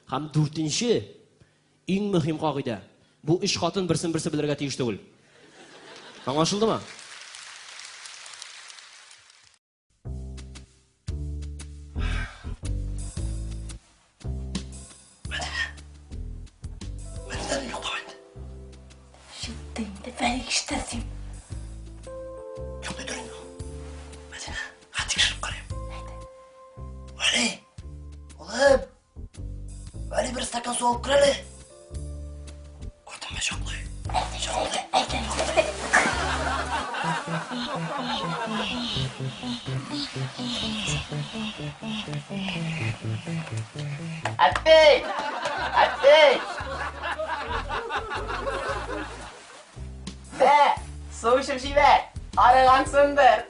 [SPEAKER 5] Һәм дүртенче, иң мөһим кагыйдә. Бу өч хатын берсен-берсе белергә тиеш түгел. Аңлашылдымы?
[SPEAKER 9] Җитте инде, Фәрик, ишетә син.
[SPEAKER 8] Йоклый тор инде. Мәдинә, хәт тикшереп карыйм. Әйдә. Вәли! су алып кер әле. Артымда чаклый. Чаклый.
[SPEAKER 14] Әттей! Әттей! Мә, су эчеп җибәр. Арыгансыңдыр.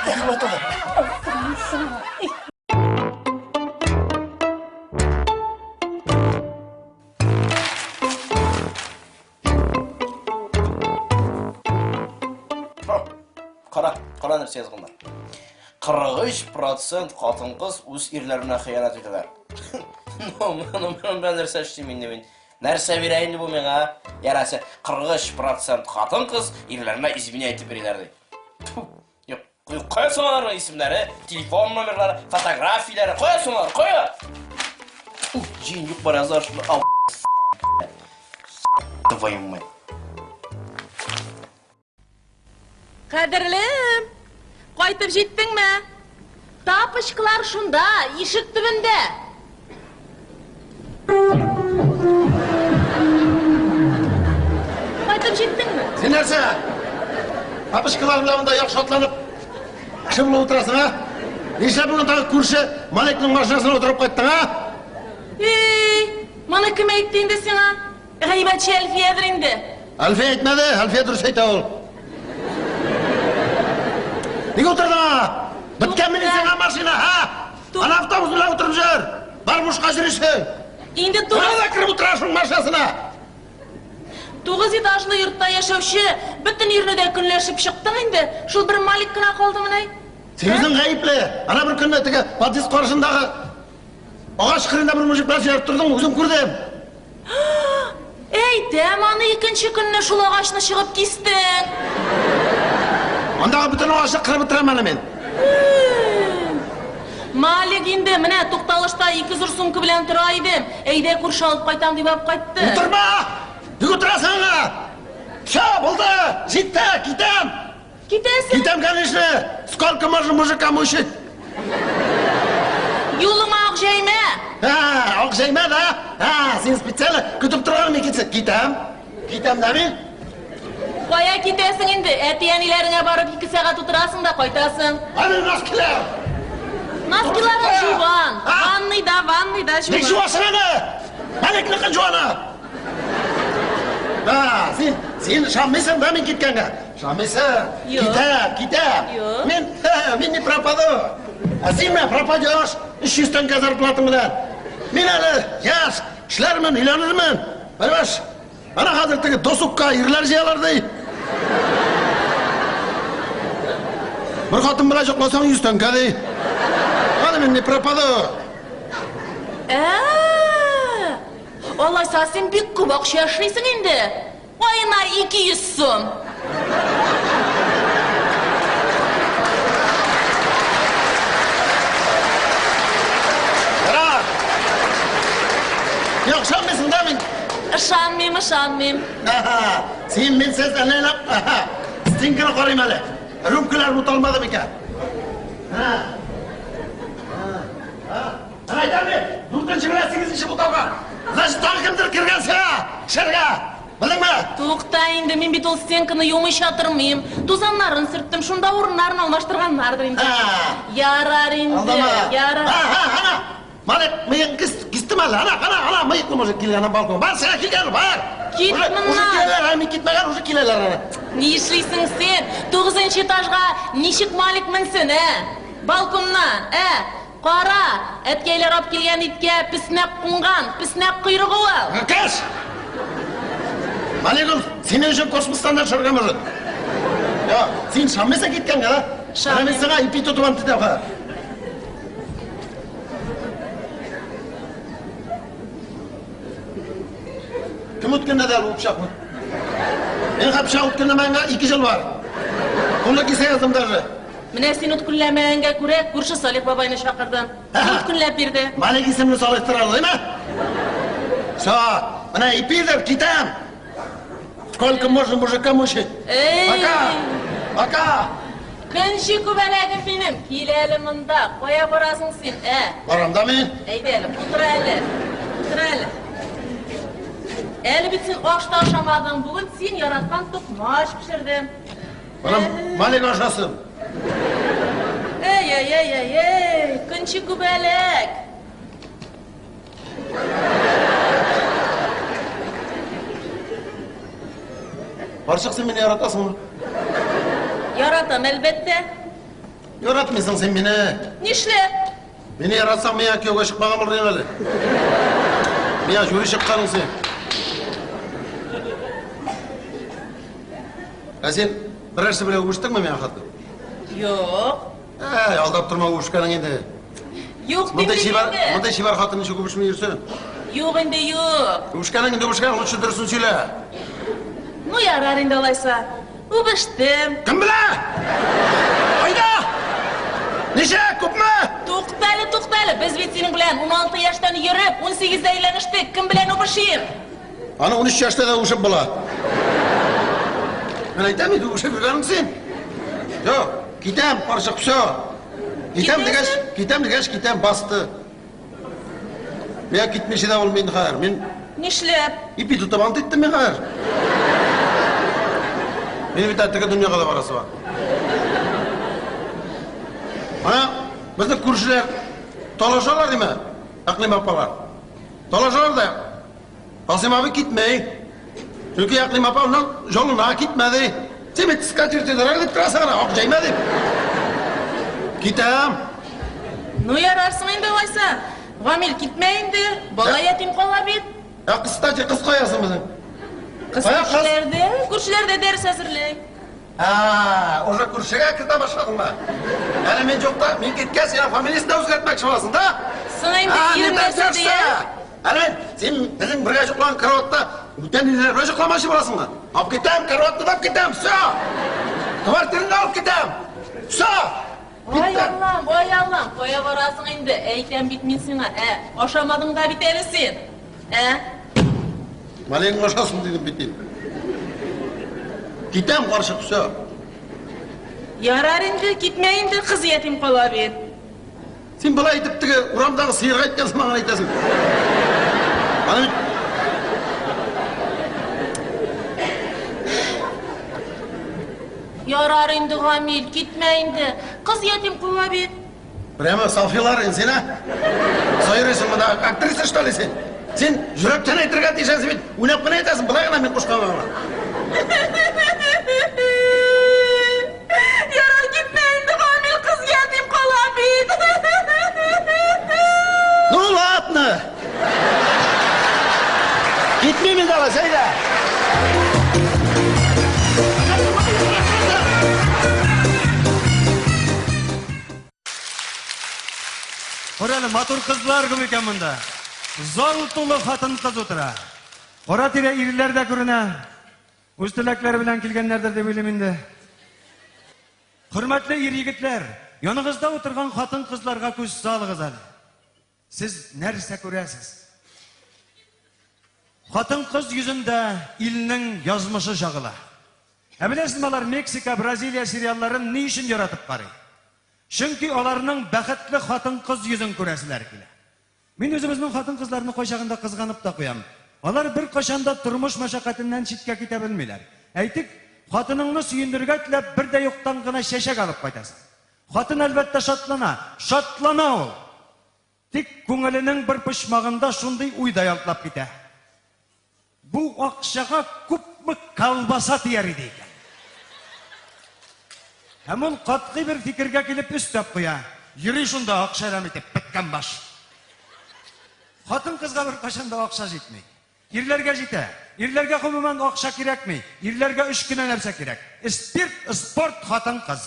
[SPEAKER 8] Рәхмәт, улым.
[SPEAKER 17] Кара, кара нәрсә язганнар. 43% хатын-кыз үз ирләренә хыянәт итәләр. Ну, ну, мен нәрсә эшлим инде мин? Нәрсә бирә инде бу миңа? Ярасы, 43% хатын-кыз ирләренә изменять итеп йөриләр ди. Тьфу, Юк, юк, кая соң аларның исемнәре, телефон номерлары, фотографияләре, кая соң алар, кая? Тьфу, җыен юк бар язар шуны. Ау, твою мать.
[SPEAKER 18] Кадерлем, кайтып җиттеңме? Тапочкалар шунда, ишек төбендә. Кайтып җиттеңме?
[SPEAKER 7] Син нәрсә? Тапочкалар белән монда яхшы атланып, кеше булып утырасың, а? Нишләп бүген тагы күрше Маликның машинасына утырып кайттың, а?
[SPEAKER 18] Эй, моны кем әйтте инде сиңа? Гайбәтче Әлфиядер инде.
[SPEAKER 7] Әлфия әйтмәде, Әлфия дөрес әйтә ул. Нигә утырдың аңа? Беткәнмени сиңа машина, ха? Ана автобус белән утырып җөр. Бар бушка йөрисең.
[SPEAKER 18] Инде тугыз...
[SPEAKER 7] Ана да кереп утыра шул машинасына.
[SPEAKER 18] Тугыз этажлы йортта яшәүче бөтен ирне дә көнләшеп чыктың инде. Шул бер Малик кына калдымыни?
[SPEAKER 7] Син үзең гаепле. Ана бер көнне теге подъезд каршындагы агач кырында бер мужик белән сөйләшеп тордың, үзем күрдем.
[SPEAKER 18] Әйтәм аны икенче көнне шул агачны чыгып кистең.
[SPEAKER 7] Андагы бөтен агачны кырып бетерәм әле мин.
[SPEAKER 18] Малик инде менә тукталышта ике зур сумка белән тора идем. Әйдә күрше алып кайтам дип алып кайтты.
[SPEAKER 7] Утырма! Ник утырасың аңа? Все, булды, җитте, китәм.
[SPEAKER 18] Китәсең?
[SPEAKER 7] Китәм, конечно. Сколько можно мужика мучить?
[SPEAKER 18] Юлыңа ак җәймә.
[SPEAKER 7] Һа, ак җәймә да? Һа, син специально көтеп торган мин китсә. Китәм. Китәм дә мин.
[SPEAKER 18] Кая китәсең инде? Әти-әниләреңә барып ике сәгать утырасың да кайтасың.
[SPEAKER 7] Аны носкилар.
[SPEAKER 18] Носкиларың жуган. Ванныйда, ванныйда жуган.
[SPEAKER 7] Ник жуасың аны? Мәлекнекен жуаны. Һа, син, син ышанмыйсың да мин киткәнгә. Ышанмыйсың?
[SPEAKER 18] Юк.
[SPEAKER 7] Китәм, китәм.
[SPEAKER 18] Юк.
[SPEAKER 7] Мин, мин не пропаду. Ә син менә пропадешь. 300 тәңкә зарплатаң белән. Мин әле яшь, эшләрмен, өйләнермен. Понимаешь? Ана хәзер теге досукка ирләр җыялар ди. Бер хатын белән йокласаң 100 тәңкә ди. Әле мин не пропаду.
[SPEAKER 18] Ә, алайса син бик күп акча эшлисең инде. Аена 200 сум.
[SPEAKER 7] Ярар. Юк, ышанмыйсың да мин.
[SPEAKER 18] Ышанмыйм, ышанмыйм.
[SPEAKER 7] Аһа, Син минсез әллә нә. Аһа, Стенканы карыйм әле. Рюмкалар буталмады микән? Һа. Һа. Һа. Менә әйтәм бит, дүртенче белән сигезенче буталган. Значит, тагы кемдер кергән сиңа, эчәргә. Белдеңме?
[SPEAKER 18] Тукта инде, мин бит ул стенканы юмыйча тормыйм. Тузаннарын сөрттем, шунда урыннарын алмаштырганнардыр инде. Ярар инде,
[SPEAKER 7] Алдама.
[SPEAKER 18] ярар.
[SPEAKER 7] Ха, ха, ана. Малик, мыегын кис, кистем әле. Ана, ана, ана, мыеклы мужик килгән балкон. Бар, сиңа килгән, бар.
[SPEAKER 18] Кит
[SPEAKER 7] Уже-
[SPEAKER 18] моннан.
[SPEAKER 7] Уже киләләр, ә мин китмәгән, уже киләләр ана.
[SPEAKER 18] Ни эшлисең син? Тугызынчы этажга ничек Малик менсен, ә? Балконнан, ә? Кара, әткәйләр алып килгән иткә песнәк кунган, песнәк койрыгы ул.
[SPEAKER 7] Кеш! Малик ул синең өчен космостан да төшергән мужик. Я, син ышанмыйсың киткәнгә, да? Менә мин сиңа ипи тотып алып китәм хәзер. Кем үткәндә дә бу пычакны? Мин пычак үткәндә ике ел бар. Кулны кисә яздым даже.
[SPEAKER 18] Менә син үткенләмәгәнгә күрә, күрше Салих бабайны чакырдым. Үткенләп бирде.
[SPEAKER 7] Малик исемле Салих тора, димә? Всё, менә ипидер, китәм. Сколько можно мужика мучить?
[SPEAKER 18] Эй!
[SPEAKER 7] Пока! Пока!
[SPEAKER 18] Көнче күбәләгем минем, кил әле монда. Кая барасың син, ә?
[SPEAKER 19] Барам да мин.
[SPEAKER 18] Әйдә әле, утыр әле. Утыр әле. Әле бит син аш та ашамадың. Бүген син яраткан токмач пешердем.
[SPEAKER 19] Барам, Малик ашасын.
[SPEAKER 18] Әй, әй, әй, әй, әй, көнче күбәләк.
[SPEAKER 19] Карчык, син мине яратасыңмы?
[SPEAKER 18] Яратам, әлбәттә.
[SPEAKER 19] Яратмыйсың син мине.
[SPEAKER 18] Нишләп?
[SPEAKER 19] Мине яратсаң, миңа кияүгә чыкмаган булыр идең әле. Миңа җүри чыкканың син. Ә син берәрсе белән үбештеңме миңа хатын?
[SPEAKER 18] Юк.
[SPEAKER 19] Әй, алдап торма үбешкәнең инде.
[SPEAKER 18] Юк дим
[SPEAKER 19] Мондый
[SPEAKER 18] бит
[SPEAKER 19] чибәр,
[SPEAKER 18] инде.
[SPEAKER 19] мондый чибәр хатын ничек үбешми йөрсен?
[SPEAKER 18] Юк инде, юк.
[SPEAKER 19] Үбешкәнең инде үбешкән, лучше дөресен сөйлә.
[SPEAKER 18] Ну, ярар инде алайса. Үбештем.
[SPEAKER 19] Кем белә? Кайда? Ничә? Күпме?
[SPEAKER 18] Туктале, туктале. Без бит синең белән 16 яшьтән йөреп, 18дә өйләнештек. Кем белән үбешим?
[SPEAKER 19] Аны 13 яшьтә дә үбешеп була. Мин әйтәм инде, үбешеп йөргәнең син. Юк, китәм, карчык, все. Китәм дигәч, китәм дигәч, китәм, басты. Миңа китмичә дә булмый инде хәзер. Мин
[SPEAKER 18] Нишләп?
[SPEAKER 19] ипи тотып ант иттем мин хәзер. Минем бит теге дөньяга да барасы бар. Ана, безнең күршеләр талашалар димә, Әкълим апалар. Талашалар да, Касыйм абый китмәй. Чөнки Әкълим апа аннан җалына китмә ди. Син бит скатерть дорога дип торасың ана, ак җәймә дип. Китәм.
[SPEAKER 18] Ну ярарсың инде алайса. Гамил, китмә инде. Бала ятим кала бит.
[SPEAKER 19] Ә кстати, кыз каясың безнең?
[SPEAKER 18] Кыз
[SPEAKER 19] Кая кыз?
[SPEAKER 18] күршеләрдә, күршеләрдә дәрес әзерли.
[SPEAKER 19] А, уже күршегә кертә башладыңмы? Әле мин юкта, мин киткәч, син фамилиясен дә үзгәртмәкче буласың, да?
[SPEAKER 18] Соң инде
[SPEAKER 19] А,
[SPEAKER 18] ир
[SPEAKER 19] не
[SPEAKER 18] нәрсә
[SPEAKER 19] дождешься.
[SPEAKER 18] дия?
[SPEAKER 19] Әле мин, син безнең бергә йоклаган караватта бүтән ирләр белән йокламакчы буласыңмы? Алып китәм, караватны да алып китәм, все! Квартираны да алып китәм, все!
[SPEAKER 18] Ай Аллам, ай Аллам, кая барасың инде? Әйтәм бит мин сиңа, ә? Ашамадың да бит әле син. Ә?
[SPEAKER 19] Малайың ашасын дидем бит инде. Китәм, карчык, все.
[SPEAKER 18] Ярар инде, китмә инде, кыз ятим кала бит.
[SPEAKER 19] Син болай итеп теге урамдагы сыерга әйткән сыман гына әйтәсең. Аны бит
[SPEAKER 18] Ярар инде, Гамил, китмә инде. Кыз ятим кала бит.
[SPEAKER 19] Прямо салфилар инде син, а? Сайрыйсың монда, актриса что ли син? Син йөрәктән әйтергә тиешәсең бит. Уйнап кына әйтәсең, болай гына мин кушканга гына.
[SPEAKER 18] Ярар, китмә инде, Гамил, кыз ятим кала бит.
[SPEAKER 19] Ну ладно. Китмим инде алайса, әйдә.
[SPEAKER 20] Кара әле, матур кызлар күп икән монда. Зал тулы хатын-кыз утыра. Ара-тирә ирләр дә күренә. Үз теләкләре белән килгәннәрдер дип уйлыйм инде. Хөрмәтле ир-егетләр, яныгызда утырган хатын-кызларга күз салыгыз әле. Сез нәрсә күрәсез? Хатын-кыз йөзендә илнең язмышы чагыла. Ә беләсезме, алар Мексика, Бразилия сериалларын ни өчен яратып карый? Чөнки аларның бәхетле хатын-кыз йөзен күрәселәр килә. Мин үзебезнең хатын-кызларны кайчагында кызганып та куям. Алар беркайчан да тормыш мәшәкатеннән читкә китә белмиләр. Әйтик, хатыныңны сөендерергә теләп бер дә юктан гына чәчәк алып кайтасың. Хатын, әлбәттә, шатлана. Шатлана ул! Тик күңеленең бер почмагында шундый уй да ялтлап китә. Бу акчага күпме колбаса тияр иде икән? Һәм ул катгый бер фикергә килеп өстәп куя. Йөри шунда акча әрәм итеп, беткән баш. Хатын-кызга беркайчан да акча җитми. Ирләргә җитә. Ирләргә гомумән акча кирәкми. Ирләргә өч кенә нәрсә кирәк. Спирт, спорт, хатын-кыз.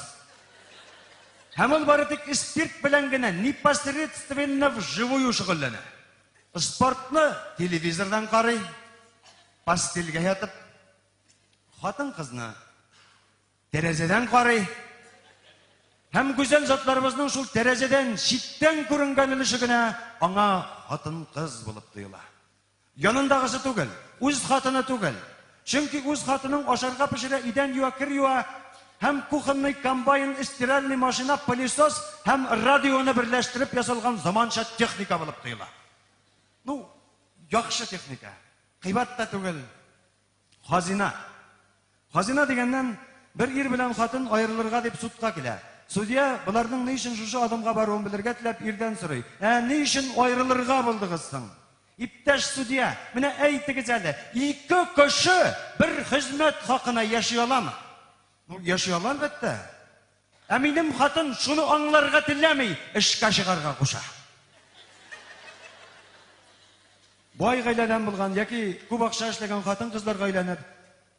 [SPEAKER 20] Һәм ул бары тик спирт белән генә непосредственно вживую шөгыльләнә. Спортны телевизордан карый, постельгә ятып, хатын-кызны тәрәзәдән карый. Һәм гүзәл затларыбызның шул тәрәзәдән читтән күренгән өлеше генә аңа хатын-кыз булып тоела. Янындагысы түгел, үз хатыны түгел. Чөнки үз хатының ашарга пешерә, идән юа, кер юа. һәм кухонный комбайн, стиральный машина, пылесос һәм радионы берләштереп ясалган заманча техника булып тоела. Ну, яхшы техника. Кыйбат та түгел. Хазина. Хазина дигәннән, бер ир белән хатын аерылырга дип судка килә. Судья боларның ни өчен шушы адымга баруын белергә теләп ирдән сорый. Ә ни өчен аерылырга булдыгыз соң? Иптәш судья, менә әйтегез әле, ике кеше бер хезмәт хакына яши аламы? Ну, яши ала, әлбәттә. Ә минем хатын шуны аңларга теләми, эшкә чыгарга куша. Бай гаиләдән булган яки күп акча эшләгән хатын-кызларга өйләнеп,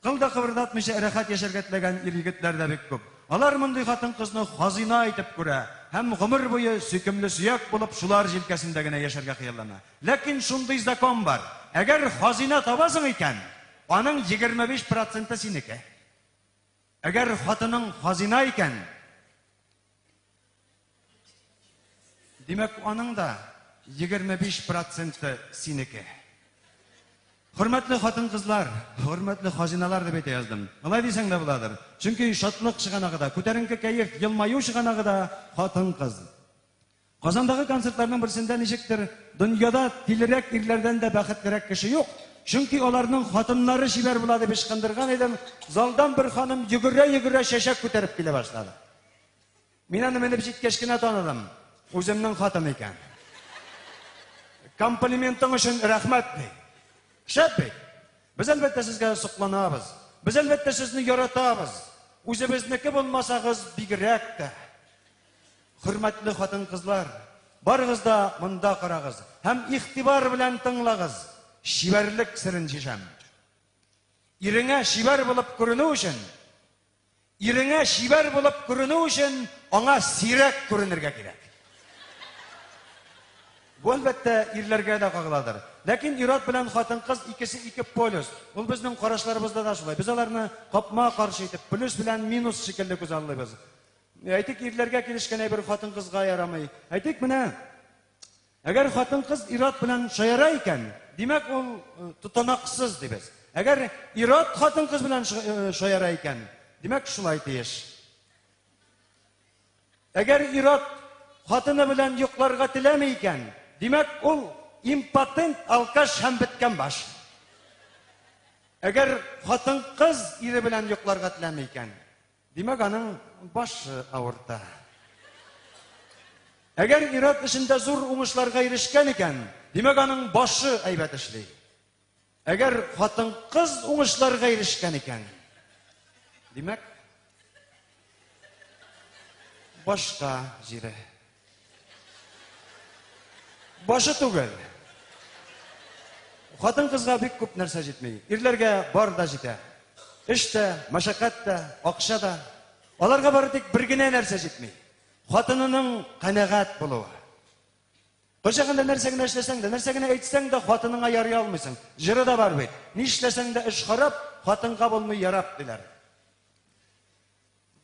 [SPEAKER 20] Кыл да кыбырдатмыйча рәхәт яшәргә теләгән ир-егетләр дә бик күп. Алар мондый хатын-кызны хазина итеп күрә һәм гомер буе сөйкемле сөяк булып шулар җилкәсендә генә яшәргә хыяллана. Ләкин шундый закон бар, әгәр хазина табасың икән, аның 25 проценты синеке. Әгәр хатының хазина икән, Димәк, аның да 25 проценты синеке. Хөрмәтле хатын-кызлар, хөрмәтле хазиналар дип әйтә яздым. Алай дисәң дә буладыр. Чөнки шатлык чыганагы да, күтәренке кәеф, елмаю чыганагы да хатын-кыз. Казандагы концертларның берсендә ничектер дөньяда тилерәк ирләрдән дә бәхетлерәк кеше юк. Чөнки аларның хатыннары чибәр була дип ычкындырган идем. Залдан бер ханым йөгерә-йөгерә чәчәк күтәреп килә башлады. Мин аны менеп җиткәч кенә таныдым. Үземнең хатын икән. Комплиментың өчен рәхмәт, ди. Шәп бит. Без әлбәттә сезгә сокланабыз. Без әлбәттә сезне яратабыз. Үзебезнеке булмасагыз бигрәк тә. Хөрмәтле хатын-кызлар, барыгыз да монда карагыз һәм игътибар белән тыңлагыз. Чибәрлек серен чишәм. Иреңә чибәр булып күренү өчен Иреңә чибәр булып күренү өчен аңа сирәк күренергә кирәк. Бу әлбәттә ирләргә дә кагыладыр. Ләкин ир-ат белән хатын-кыз икесе ике полюс. Ул безнең карашларыбызда да шулай. Без аларны капма-каршы итеп, плюс белән минус шикелле күзаллыйбыз. Әйтик, ирләргә килешкән әйбер хатын-кызга ярамый. Әйтик, менә Әгәр хатын-кыз ир-ат белән шаяра икән, димәк, ул э, тотанаксыз дибез. Әгәр ир-ат хатын-кыз белән э, шаяра икән, димәк, шулай тиеш. Әгәр ир-ат хатыны белән йокларга теләми икән, димәк, ул импотент, алкаш һәм беткән баш. Әгәр хатын-кыз ире белән йокларга теләми икән, Димәк, аның башы авырта. Әгәр ир-ат эшендә зур уңышларга ирешкән икән, димәк, аның башы әйбәт эшли. Әгәр хатын-кыз уңышларга ирешкән икән, димәк, башка җире. Башы түгел. Хатын-кызга бик күп нәрсә җитми. Ирләргә бар да җитә. Эш тә, мәшәкать тә, акча да. Аларга бары тик бер генә нәрсә җитми. Хатынының канәгать булуы. Кайчагында нәрсә генә эшләсәң дә, нәрсә генә әйтсәң дә хатыныңа ярый алмыйсың. Җыры да бар бит. Нишләсәң дә эш харап, хатынга булмый ярап диләр.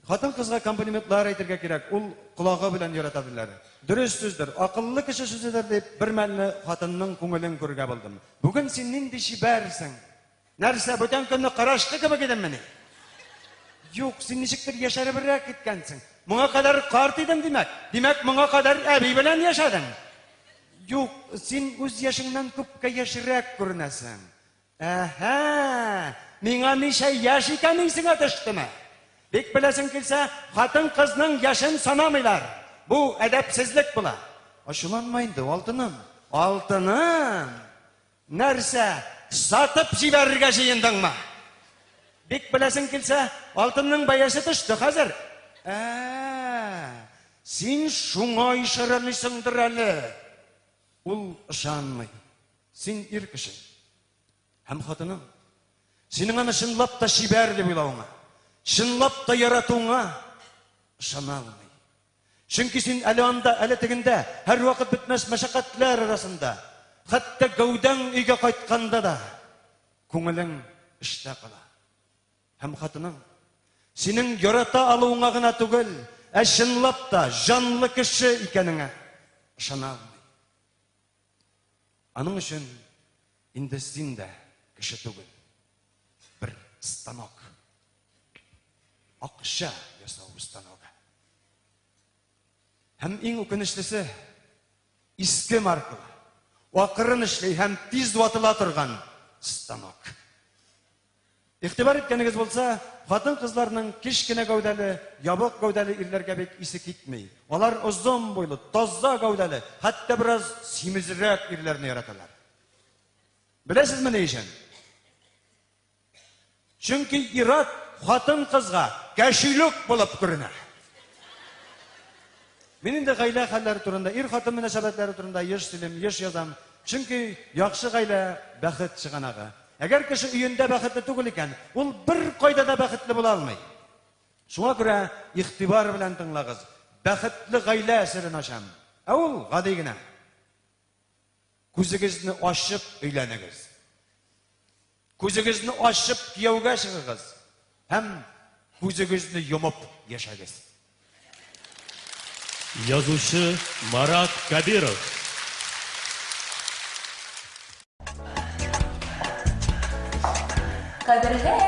[SPEAKER 20] Хатын-кызга комплиментлар әйтергә кирәк, ул колагы белән ярата диләр. Дөрес сүздер, акыллы кеше сүзедер дип, бер мәлне хатынның күңелен күрергә булдым. Бүген син нинди чибәрсең! Нәрсә, бүтән көнне карачкы кебек идеммени? Юк, син ничектер яшәребрәк киткәнсең. Моңа кадәр карт идең, димәк. Димәк, моңа кадәр әби белән яшәдең. Юк, син үз яшеңнән күпкә яшьрәк күренәсең. Әһә, миңа ничә яшь икәне исеңә төштеме? Бик беләсең килсә, хатын-кызның яшен санамыйлар. Бу әдәпсезлек була. Ачуланма инде, алтыным. Алтыным! Нәрсә, сатып җибәрергә җыендыңмы? Бик беләсең килсә, алтынның бәясе төште хәзер. Ә, син шуңа ишарәлисеңдер әле. Ул ышанмый. Син ир кеше. Һәм хатының. Синең аны чынлап та чибәр дип уйлавыңа, чынлап та яратуыңа ышана алмый. Чөнки син әле анда, әле тегендә, һәрвакыт бетмәс мәшәкатьләр арасында, хәтта гәүдәң өйгә кайтканда да күңелең эштә кала. Һәм хатының синең ярата алуыңа гына түгел, ә чынлап та җанлы кеше икәнеңә ышана алмый. Аның өчен инде син дә кеше түгел, бер станок. акча ясау станогы. Һәм иң үкенечлесе, иске маркалы, акрын эшли һәм тиз ватыла торган станок. Игътибар иткәнегез булса, хатын-кызларның кечкенә гәүдәле, ябык гәүдәле ирләргә бик исе китми. Алар озын буйлы, таза гәүдәле, хәтта бераз симезрәк ирләрне яраталар. Беләсезме ни өчен? Чөнки ир-ат хатын-кызга кәшилүк булып күренә. Мин инде гаилә хәлләре турында, ир-хатын мөнәсәбәтләре турында еш сөйлим, еш язам. Чөнки яхшы гаилә бәхет чыганагы. Әгәр кеше өендә бәхетле түгел икән, ул беркайда да бәхетле була алмый. Шуңа күрә игътибар белән тыңлагыз. Бәхетле гаилә серен ачам. Ә ул гади генә. Күзегезне ачып өйләнегез. Күзегезне ачып кияүгә чыгыгыз һәм күзегезне йомып яшәгез.
[SPEAKER 21] Язучы Марат Кәбиров.
[SPEAKER 10] Кадерле,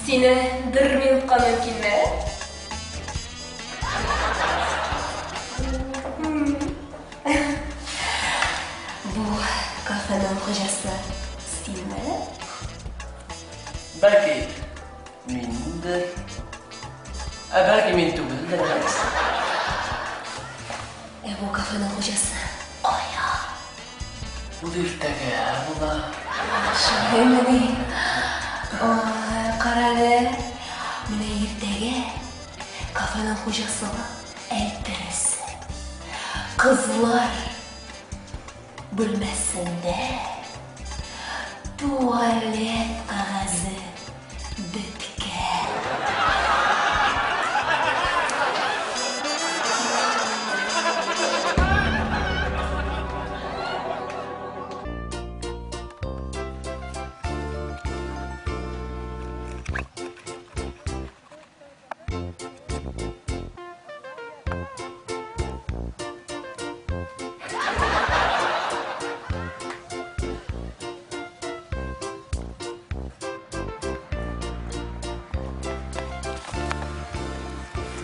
[SPEAKER 10] сине бер минутка мөмкинме? Бу кафеның хуҗасы синме?
[SPEAKER 8] Бәлки, миндер. Ә бәлки мин түгелдер.
[SPEAKER 10] Ә бу кафеның хуҗасы кая?
[SPEAKER 8] Ул иртәгә була.
[SPEAKER 10] Шулаймыни? Ой, карале. Менә иртәгә кафеның хуҗасына әйтерсең. Кызлар бүлмәсендә туалет кәгазе беткән.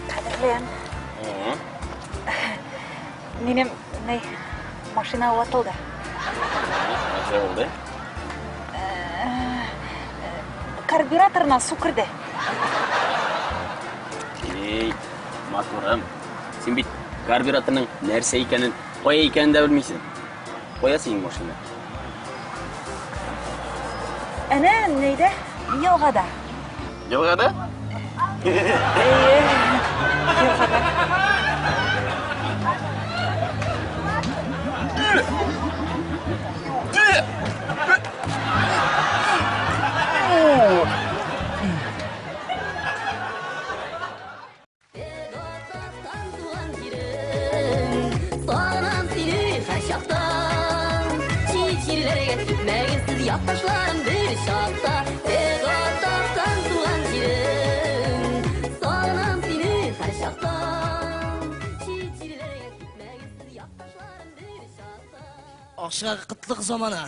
[SPEAKER 22] Кадерлем. Минем ни машина ватылды.
[SPEAKER 17] Нәрсә булды?
[SPEAKER 22] Карбюраторына су керде.
[SPEAKER 17] Эй, матурым. Син бит карбюраторның нәрсә икәнен, кая икәнен дә белмисең. Кая синең машина?
[SPEAKER 22] Әнә нейдә? Елгада.
[SPEAKER 17] Елгада?
[SPEAKER 22] Әйе, елгада.
[SPEAKER 23] Сагынам сине һәрчакта. Чит җирләргә китмәгез сез, якташларым, бер чакта. Татарстан туган җирем. Сагынам сине һәрчакта. Чит җирләргә китмәгез сез, якташларым, бер чакта.
[SPEAKER 8] Акча кытлык замана.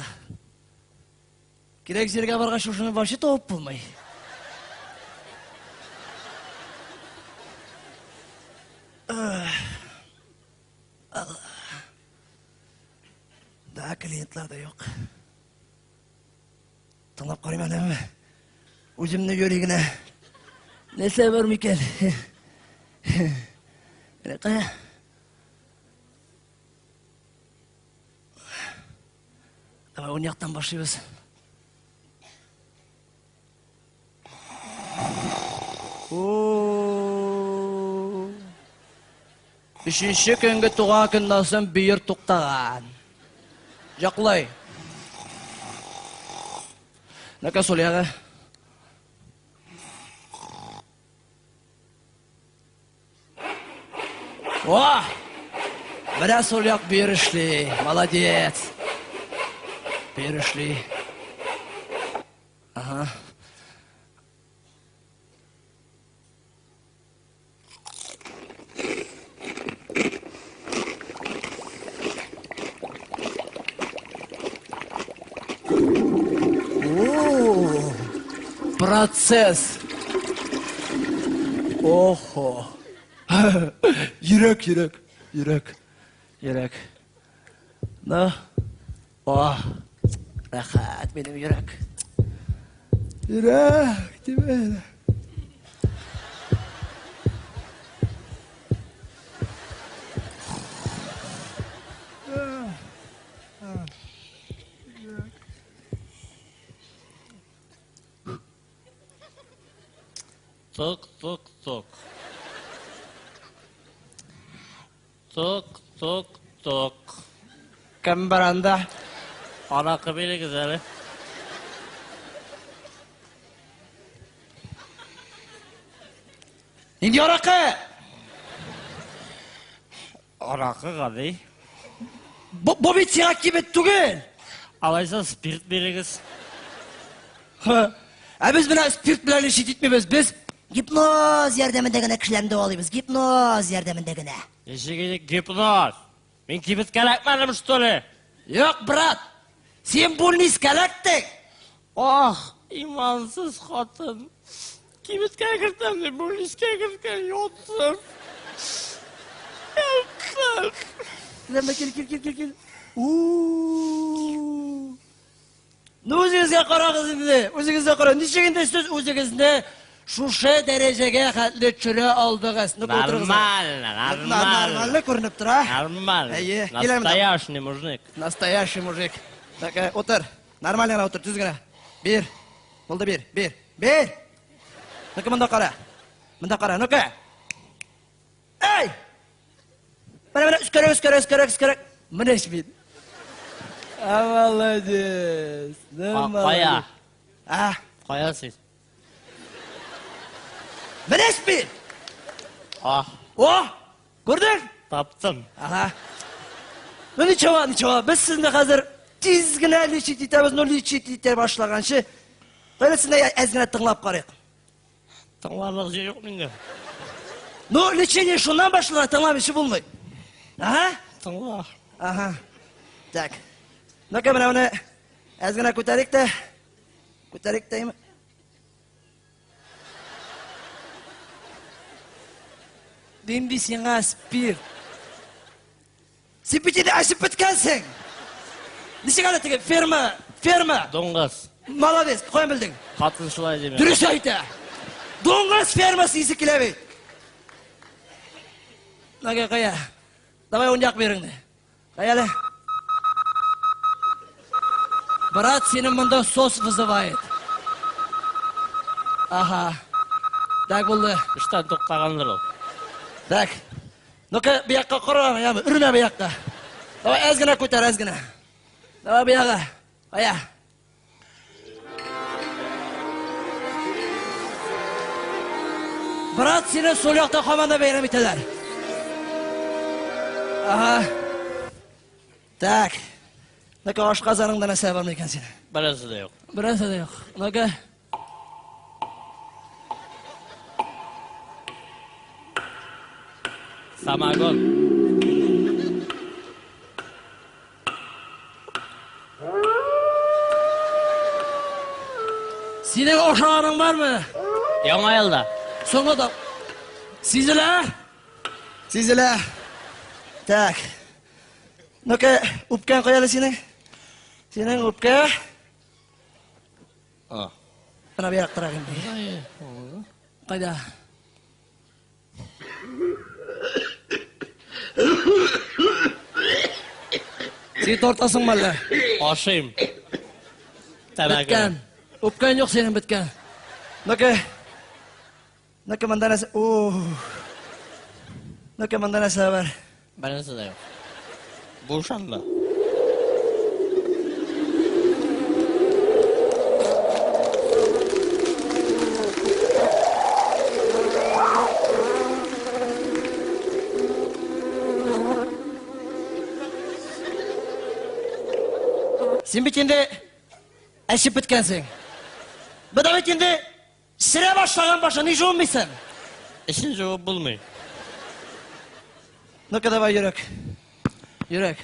[SPEAKER 8] Кирәк җиргә баргач шушыны вообще табып булмый. Да, клиентлар да юк. Тыңлап карыйм әле. Үземне йөри генә. Нәрсә бар микән? Менә кая. Давай уң яктан башлыйбыз. Өченче көнге туган көннән соң бөер туктаган. Яклай. Ну-ка, сул ягы. О! Менә сул як бөер эшли. Молодец. Бөер эшли. Ага. О, процесс. Охо. Йөрәк, йөрәк, йөрәк, йөрәк. На. О, рәхәт минем йөрәк. Йөрәк, тибә.
[SPEAKER 21] Ток, ток, ток. Ток, ток, ток.
[SPEAKER 8] Кем бар анда?
[SPEAKER 21] Аракы бирегез әле.
[SPEAKER 8] Нинди аракы?
[SPEAKER 21] Аракы гади.
[SPEAKER 8] Бу, бу бит сиңа кибет түгел.
[SPEAKER 21] Алайса спирт бирегез.
[SPEAKER 8] Ха. Ә без менә спирт белән эш итмибез. Без гипноз ярдәмендә генә кешеләрне дәвалыйбыз. Гипноз ярдәмендә генә.
[SPEAKER 21] Ничек гипноз? Мин кибеткә эләкмәдем, что ли?
[SPEAKER 8] Юк, брат. Син больницка эләктең.
[SPEAKER 21] Ах, имансыз хатын. Кибеткә кертәм дип, больницка керткән ятсыз. Ятсыз.
[SPEAKER 8] Киләме, кил, кил, кил, кил, кил. У-у-у. Ну, үзегезгә карагыз инде, үзегезгә карагыз. Ничек инде сез үзегезне шушы дәрәҗәгә хәтле төшерә алдыгыз? Ну, утырыгыз.
[SPEAKER 21] Нормально, нормально.
[SPEAKER 8] Нормально күренеп тора.
[SPEAKER 21] Нормально.
[SPEAKER 8] Әйе, килә монда.
[SPEAKER 21] Настоящий мужик.
[SPEAKER 8] Настоящий мужик. Так, утыр. Нормально гына утыр, төз генә. Бир. Булды, бир, бир. Бир. Ну-ка, монда кара. Монда кара, ну-ка. Эй! Менә, менә, өскәрәк, өскәрәк, өскәрәк, өскәрәк. Менә ич бит. А, молодец. Ну,
[SPEAKER 21] Кая?
[SPEAKER 8] А?
[SPEAKER 21] Кая сез?
[SPEAKER 8] Менә ич бит.
[SPEAKER 21] А.
[SPEAKER 8] О! Күрдең?
[SPEAKER 21] Таптым.
[SPEAKER 8] Ага. Ну ничего, ничего, без сезне хәзер тиз генә лечить итәбез, ну лечить итә башлаганчы, Әле сезне әз генә тыңлап карыйк.
[SPEAKER 21] Тыңларлык җир юк миндә.
[SPEAKER 8] Ну, лечение шуннан башлана, тыңламыйча булмый. Ага.
[SPEAKER 21] Тыңла.
[SPEAKER 8] Ага. Так. Ну-ка, менә моны әз генә күтәрик тә. Күтәрик тә. Нинди сиңа спирт? Син бит инде әчеп беткәнсең. Ничек әле теге ферма, ферма?
[SPEAKER 21] Дуңгыз.
[SPEAKER 8] Молодец, каян белдең?
[SPEAKER 21] Хатын шулай димә.
[SPEAKER 8] Дөрес әйтә. Дуңгыз фермасы исе килә бит. Нага кая? Давай уң як береңне. Кая әле? Брат, синең монда сос вызывает. Ага. Так булды.
[SPEAKER 21] Эштән туктагандыр ул.
[SPEAKER 8] Так. Ну-ка, бу якка кара, яме, өрмә бу якка. Давай, әз генә күтәр, әз генә. Давай бу якка. Кая? Брат, сине сул якта һаман да бәйрәм итәләр. Ага. Так. Ну-ка, ашказаныңда нәрсә бар микән синең?
[SPEAKER 21] Берәрсе дә юк.
[SPEAKER 8] Берәрсе дә юк. Ну-ка.
[SPEAKER 21] Самогон.
[SPEAKER 8] Синең ашаганың бармы?
[SPEAKER 21] Яңа елда.
[SPEAKER 8] Соңгы да. Сизелә? Сизелә. Так. Ну-ка, үпкәң кая әле синең? Синең үпкә.
[SPEAKER 21] А.
[SPEAKER 8] Менә бу яктарак инде. Кайда? Син тартасыңмы әллә?
[SPEAKER 21] Ашыйм. Тәмәке.
[SPEAKER 8] Беткән. Үпкән юк синең беткән. Ну-ка. Ну-ка, монда нәрсә? Ух. Ну-ка, монда нәрсә бар?
[SPEAKER 21] Бернәрсә дә юк. Буш анда.
[SPEAKER 8] Син бит инде әчеп беткәнсең. Бу да бит инде Сирә башлаган башы, ни жуынмыйсың?
[SPEAKER 21] Эчен жуып булмый.
[SPEAKER 8] Ну-ка давай, йөрәк. Йөрәк.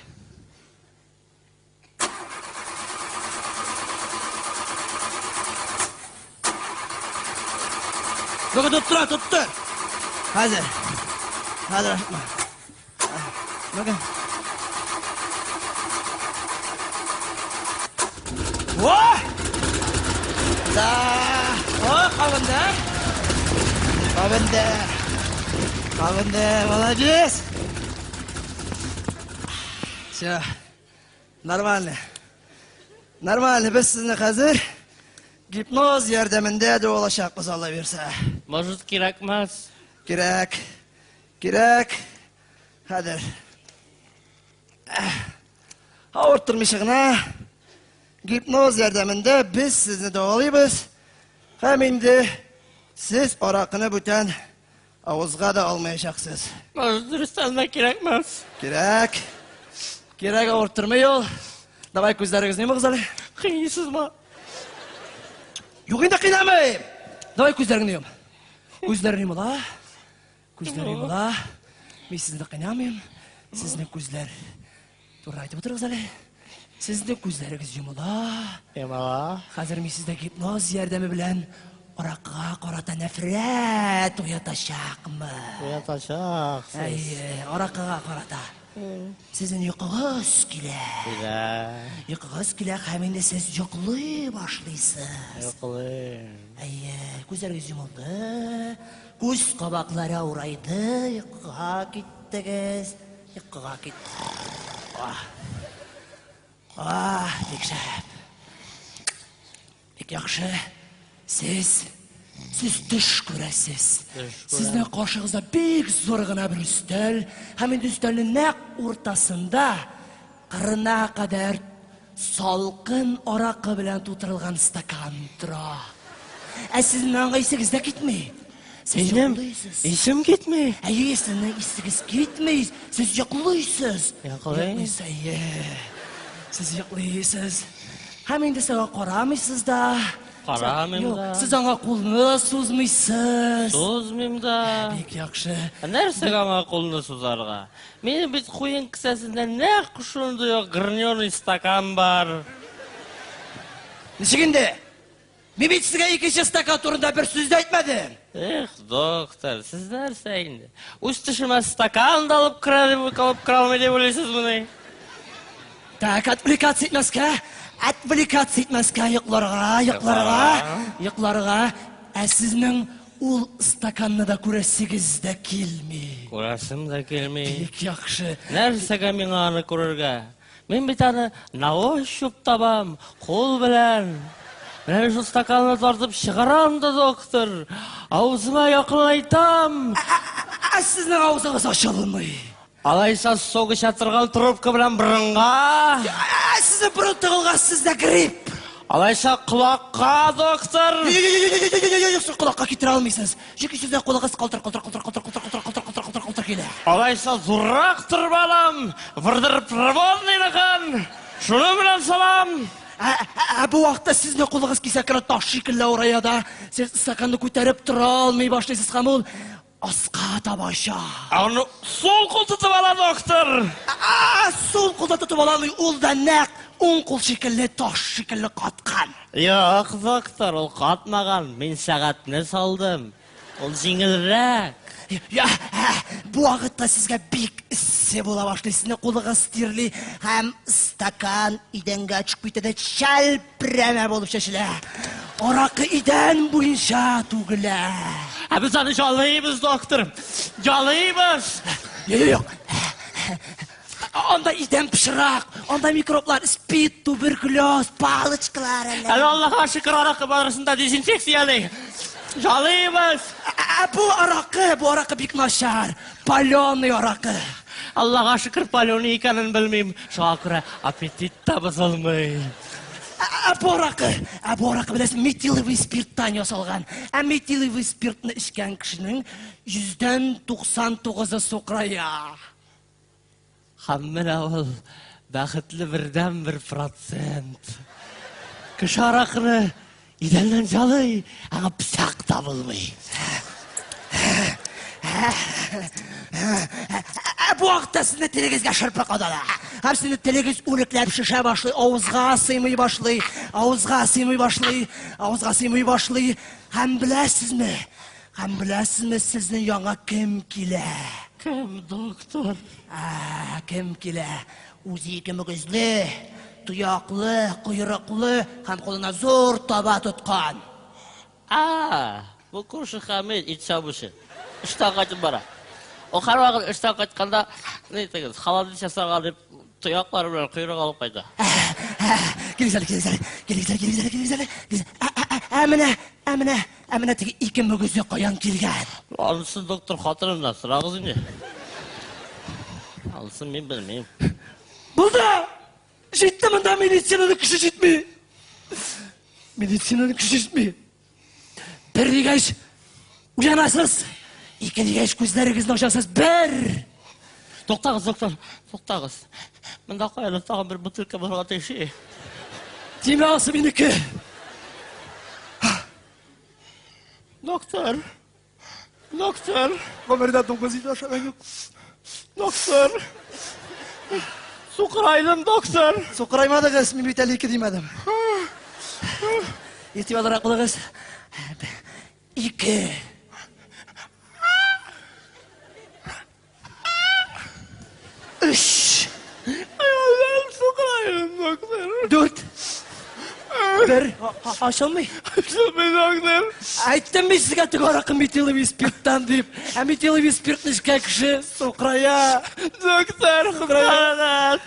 [SPEAKER 8] Ну-ка тоттыра, тоттыр.
[SPEAKER 4] Хәзер. Хәзер ашыкма. Ну-ка. Во! Да! О, кабынды. Кабынды. Кабынды. Молодец. Все. Нормально. Нормально. Без сезне хәзер гипноз ярдәмендә дәвалачакбыз, Алла бирсә.
[SPEAKER 21] Может, кирәкмәс?
[SPEAKER 4] Кирәк. Кирәк. Хәзер. Авырттырмыйча гына гипноз ярдәмендә без сезне дәвалыйбыз. Һәм инде сез аракыны бүтән авызга да алмаячаксыз.
[SPEAKER 21] Может, дөрестән дә кирәкмәс?
[SPEAKER 4] Кирәк. Кирәк авырттырмый ул. Давай күзләрегезне йомыгыз әле.
[SPEAKER 21] Кыйныйсызмы?
[SPEAKER 4] Юк инде кыйнамыйм. Давай күзләреңне йом. Күзләрен йомыла. Күзләр йомыла. Мин сезне кыйнамыйм. Сезнең күзләр туры айтып утырыгыз әле. Сезнең күзләрегез йомыла.
[SPEAKER 21] Йомыла.
[SPEAKER 4] Хәзер мин сездә гипноз ярдәме белән аракыга карата нәфрәт уятачакмын.
[SPEAKER 21] Уятачаксыз.
[SPEAKER 4] Әйе, аракыга карата. Сезнең йокыгыз килә.
[SPEAKER 21] Килә.
[SPEAKER 4] Йокыгыз килә һәм инде сез йоклый башлыйсыз.
[SPEAKER 21] Йоклыйм.
[SPEAKER 4] Әйе, күзләрегез йомылды. Күз кабаклары авырайды, йокыга киттегез, йокыга кит. Ах. Ах, бик шәп. Бик яхшы. Сез, сез төш күрәсез. Сезнең каршыгызда бик зур гына бер өстәл, һәм инде өстәлнең нәкъ уртасында кырына кадәр Салкын аракы белән тутырылган стакан тора. Ә сезнең аңа исегез дә китми. Сез
[SPEAKER 21] Минем
[SPEAKER 4] йоклыйсыз.
[SPEAKER 21] исем китми.
[SPEAKER 4] Әйе, сезнең исегез китми. Сез йоклыйсыз.
[SPEAKER 21] Йоклыйм.
[SPEAKER 4] Йоклыйсыз, әйе. Сез йоклыйсыз. Һәм инде сез аңа карамыйсыз да.
[SPEAKER 21] Карамыйм
[SPEAKER 4] Юк,
[SPEAKER 21] да.
[SPEAKER 4] Сез аңа кулны да сузмыйсыз.
[SPEAKER 21] Сузмыйм да.
[SPEAKER 4] Бик яхшы.
[SPEAKER 21] Ә Нәрсәгә аңа кулны сузарга? Минем бит куен кесәсендә нәкъ шундый ук граненый стакан бар.
[SPEAKER 4] Ничек инде? Мин бит сезгә икенче стакан турында бер сүз дә әйтмәдем.
[SPEAKER 21] Эх, доктор, сез нәрсә инде? Үз төшемә стакан да алып керә дип алып керә алмый дип уйлыйсызмыни?
[SPEAKER 4] Так, отвлекаться итмәскә, отвлекаться итмәскә, йокларга, йокларга, йокларга. Ә сезнең Ул стаканны да күрәсегез дә килми.
[SPEAKER 21] Күрәсем дә килми.
[SPEAKER 4] Бик яхшы.
[SPEAKER 21] Нәрсәгә миңа аны күрергә? Мин бит аны на ощупь табам, кул белән. Менә мин шул стаканны тартып чыгарам да, доктор. Авызыма якынайтам.
[SPEAKER 4] Ә сезнең авызыгыз ачылмый.
[SPEAKER 21] Алайса сок эчә торган трубка белән борынга.
[SPEAKER 4] Ә сезнең борын тыгылгач, сездә грипп.
[SPEAKER 21] Алайса колакка, доктор.
[SPEAKER 4] Юк, сез колакка китерә алмыйсыз. Чөнки сезнең кулыгыз калтыр, калтыр, калтыр, калтыр, калтыр, калтыр, калтыр, калтыр, калтыр, калтыр килә.
[SPEAKER 21] Алайса зуррак торба алам, водопроводныйныкын. Шуның белән салам.
[SPEAKER 4] Ә бу вакытта сезнең кулыгыз кисәк кенә таш шикелле авырая да, сез стаканны күтәреп тора алмый башлыйсыз һәм ул Аска таба оча.
[SPEAKER 21] Ә аны сул кул тотып ала, доктор.
[SPEAKER 4] А, сул кулда тотып ала алмый, ул да нәкъ уң кул шикелле таш шикелле каткан.
[SPEAKER 21] Юк, доктор, ул катмаган. Мин сәгатьне салдым. Ул җиңелрәк.
[SPEAKER 4] Я, бу вакытта сезгә бик эссе була башлый, сезнең кулыгыз тирли һәм стакан идәнгә төшеп китә дә чәлпрәмә булып чәчелә. Аракы идән буенча түгелә.
[SPEAKER 21] Ә без аны жалыйбыз, доктор. Жалыйбыз.
[SPEAKER 4] Юк, юк. Анда идән пычрак, анда микроблар, спид, туберкулез, палочкалар әллә.
[SPEAKER 21] Әле Аллаһка шөкер, аракы барысында дезинфекцияли. Жалыйбыз.
[SPEAKER 4] Ә бу аракы, бу аракы бик начар. Паленый аракы.
[SPEAKER 21] Аллаһка шөкер, паленый икәнен белмим. Шуңа күрә аппетит та бозылмый.
[SPEAKER 4] Ә бу аракы, ә бу аракы беләсең, метиловый спирттан ясалган. Ә метиловый спиртны эчкән кешенең йөздән 99-ы сукырая.
[SPEAKER 21] Һәм менә ул бәхетле бердәнбер процент. Кеше аракыны идәннән жалый, аңа пычак табылмый.
[SPEAKER 4] Ә бу вакытта сезнең телегезгә шырпы кадала. Һәм сезнең телегез үрекләп шешә башлый, авызга сыймый башлый, авызга сыймый башлый, авызга сыймый башлый. Һәм беләсезме? Һәм беләсезме, сезнең янга кем килә?
[SPEAKER 21] Кем, доктор?
[SPEAKER 4] Ә, кем килә? Үзе ике мөгезле, тояклы, койрыклы һәм кулына зур таба тоткан.
[SPEAKER 21] А, бу күрше Хәмит, ит чабучы. Эштән кайтып бара. Ул һәрвакыт эштән кайтканда, ни әйтегез, холодец ясарга дип, тояклары белән койрык алып кайта.
[SPEAKER 4] Килегез әле, килегез әле, килегез әле, килегез әле, килегез әле. Килегез. Ә, ә, ә, ә менә, ә менә, ә менә теге ике мөгезе каян килгән?
[SPEAKER 21] Анысын доктор хатыныннан сорагыз инде. Анысын мин белмим.
[SPEAKER 4] Булды! Җитте монда медицинаның көче җитми. Медицинаның көче җитми. Бер дигәч, уянасыз. Ике дигәч, күзләрегезне ачасыз. Бер!
[SPEAKER 21] Туктагыз, доктор, туктагыз. Монда каядыр тагын бер бутылка барга тиеш.
[SPEAKER 4] Тимә алсы минеке.
[SPEAKER 21] Доктор. Доктор.
[SPEAKER 4] Гомердә дуңгыз ите ашаган юк.
[SPEAKER 21] Доктор. Сукырайдым, доктор.
[SPEAKER 4] Сукыраймадыгыз, мин бит әле ике димәдем. Игътибарлырак булыгыз. Ике. Өч.
[SPEAKER 21] Сукырайдым, доктор.
[SPEAKER 4] Дүрт. Бер. Ачылмый.
[SPEAKER 21] Ачылмый, доктор.
[SPEAKER 4] Әйттем мин сезгә теге аракы метиловый спирттан дип. Ә метиловый спиртны эчкән кеше сукырая.
[SPEAKER 21] Доктор, коткарыгыз.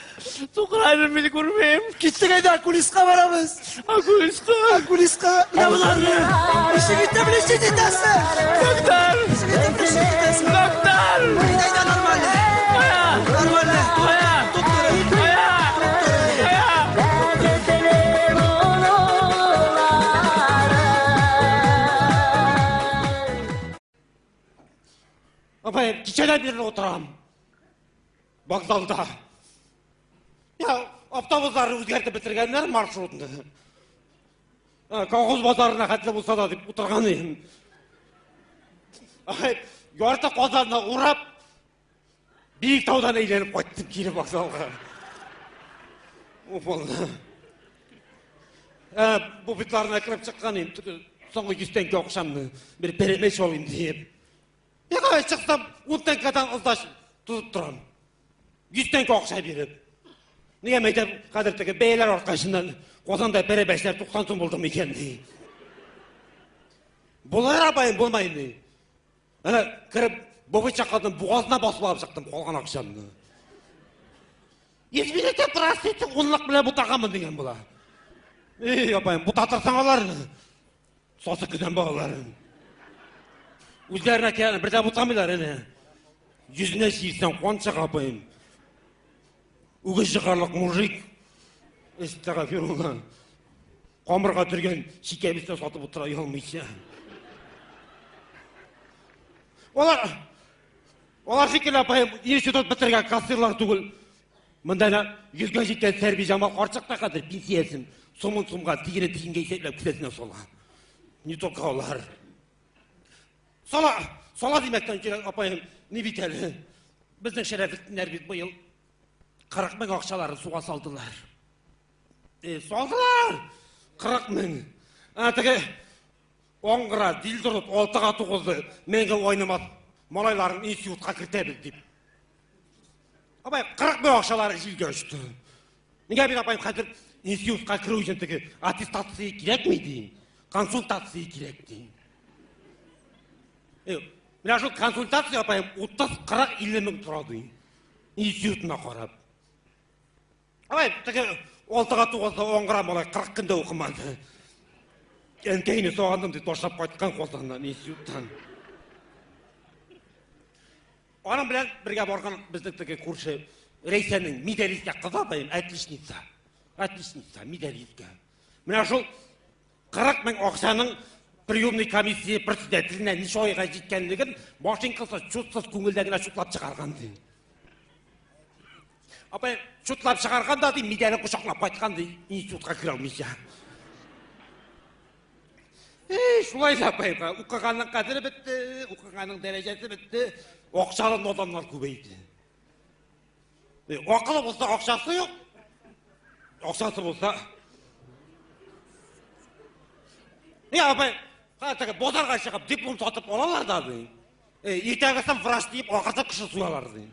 [SPEAKER 21] Сукырайдым, мин күрмим.
[SPEAKER 4] Киттек әйдә, окулистка барабыз.
[SPEAKER 21] Окулистка.
[SPEAKER 4] Окулистка. Менә боларны. Ничек итеп лечить итәсең?
[SPEAKER 21] Доктор.
[SPEAKER 4] Ничек итеп лечить итәсең?
[SPEAKER 21] Доктор.
[SPEAKER 4] Әйдә, әйдә, нормально. Нормально. Доктор.
[SPEAKER 2] Апай, кичәдән бирле утырам. Вокзалда. Я, автобусларны үзгәртеп бетергәннәр маршрутны. Колхоз базарына хәтле булса да дип утырган идем. Ай, ярты Казанны урап, Биек таудан әйләнеп кайттым кире вокзалга. Уфалда. Ә, буфетларына кереп чыккан идем, соңгы 100 тәңкә акчамны бер пәрәмәч алыйм диеп. Яга чыксам, 10 тәңкәдән ыздач тотып торам. 100 тәңкә акча биреп. Нигә мәйтәм, хәзер теге бәяләр арткачыннан Казанда пәрәмәчләр 90 сум булды микән ди. Булыр апаем, булмай инде. Әнә кереп буфет чакырдым, бугазына басып алып чыктым калган акчамны. Извините, простите, унлык белән бутаганмын дигән була. Эй, апаем, бутатырсаң аларны. Сасы көзән балаларын. Үзләренә киләләр, бер дә бутамыйлар әнә. Йөзенә чирсәң кан чыга, апаем. Үгез чыгарлык мужик. Әстәгафирулла. Камырга төргән шикәбесне сатып утыра ялмыйча. Алар алар шикелле апаем институт бетергән кассирлар түгел. Монда әнә йөзгә җиткән Сәрбиҗамал карчык та хәзер пенсиясен сумын сумга, тиене тиенгә исәпләп кесәсенә сала. Не только алар. Сала, сала димәктән кирәк, апаем, ни бит әле. Безнең Шәрәфетдиннәр бит быел 40 мең акчаларын суга салдылар. Э, салдылар! 40 мең. Ә теге Аңгыра, Дилдорот алтыга тугызды. Мәңге айнымас малайларын институтка кертәбез дип. Апай, 40 мең акчалары җилгә очты. Нигә бит апай хәзер институтка керү өчен теге аттестация кирәкми дим. Консультация кирәк дим. Э, менә шул консультация апаем 30, 40, 50 мең тора дим. Институтына карап. Алай, теге алтыга тугызда аңгыра малай 40 көндә укымады. Әнкәйне сагындым дип ташлап кайткан Казаннан, институттан. Аның белән бергә барган безнең теге күрше Рәйсәнең медалистка кызы апаем, отличница. Отличница, медалистка. Менә шул 40 мең акчаның приемный комиссия председателенә ничә айга җиткәнлеген машинкасы чутсыз күңелдә генә чутлап чыгарган ди. Апай, чутлап чыгарган да ди, медален кочаклап кайткан ди, институтка керә алмыйча. Эй, шулай да апай, укыганның кадере бетте, укыганның дәрәҗәсе бетте, акчалы наданнар күбәйде. Акылы булса акчасы юк. Акчасы булса. Я апай, Хәзер теге базарга чыгып диплом сатып алалар да ди. Иртәгесен врач диеп акыртып кеше суялар ди.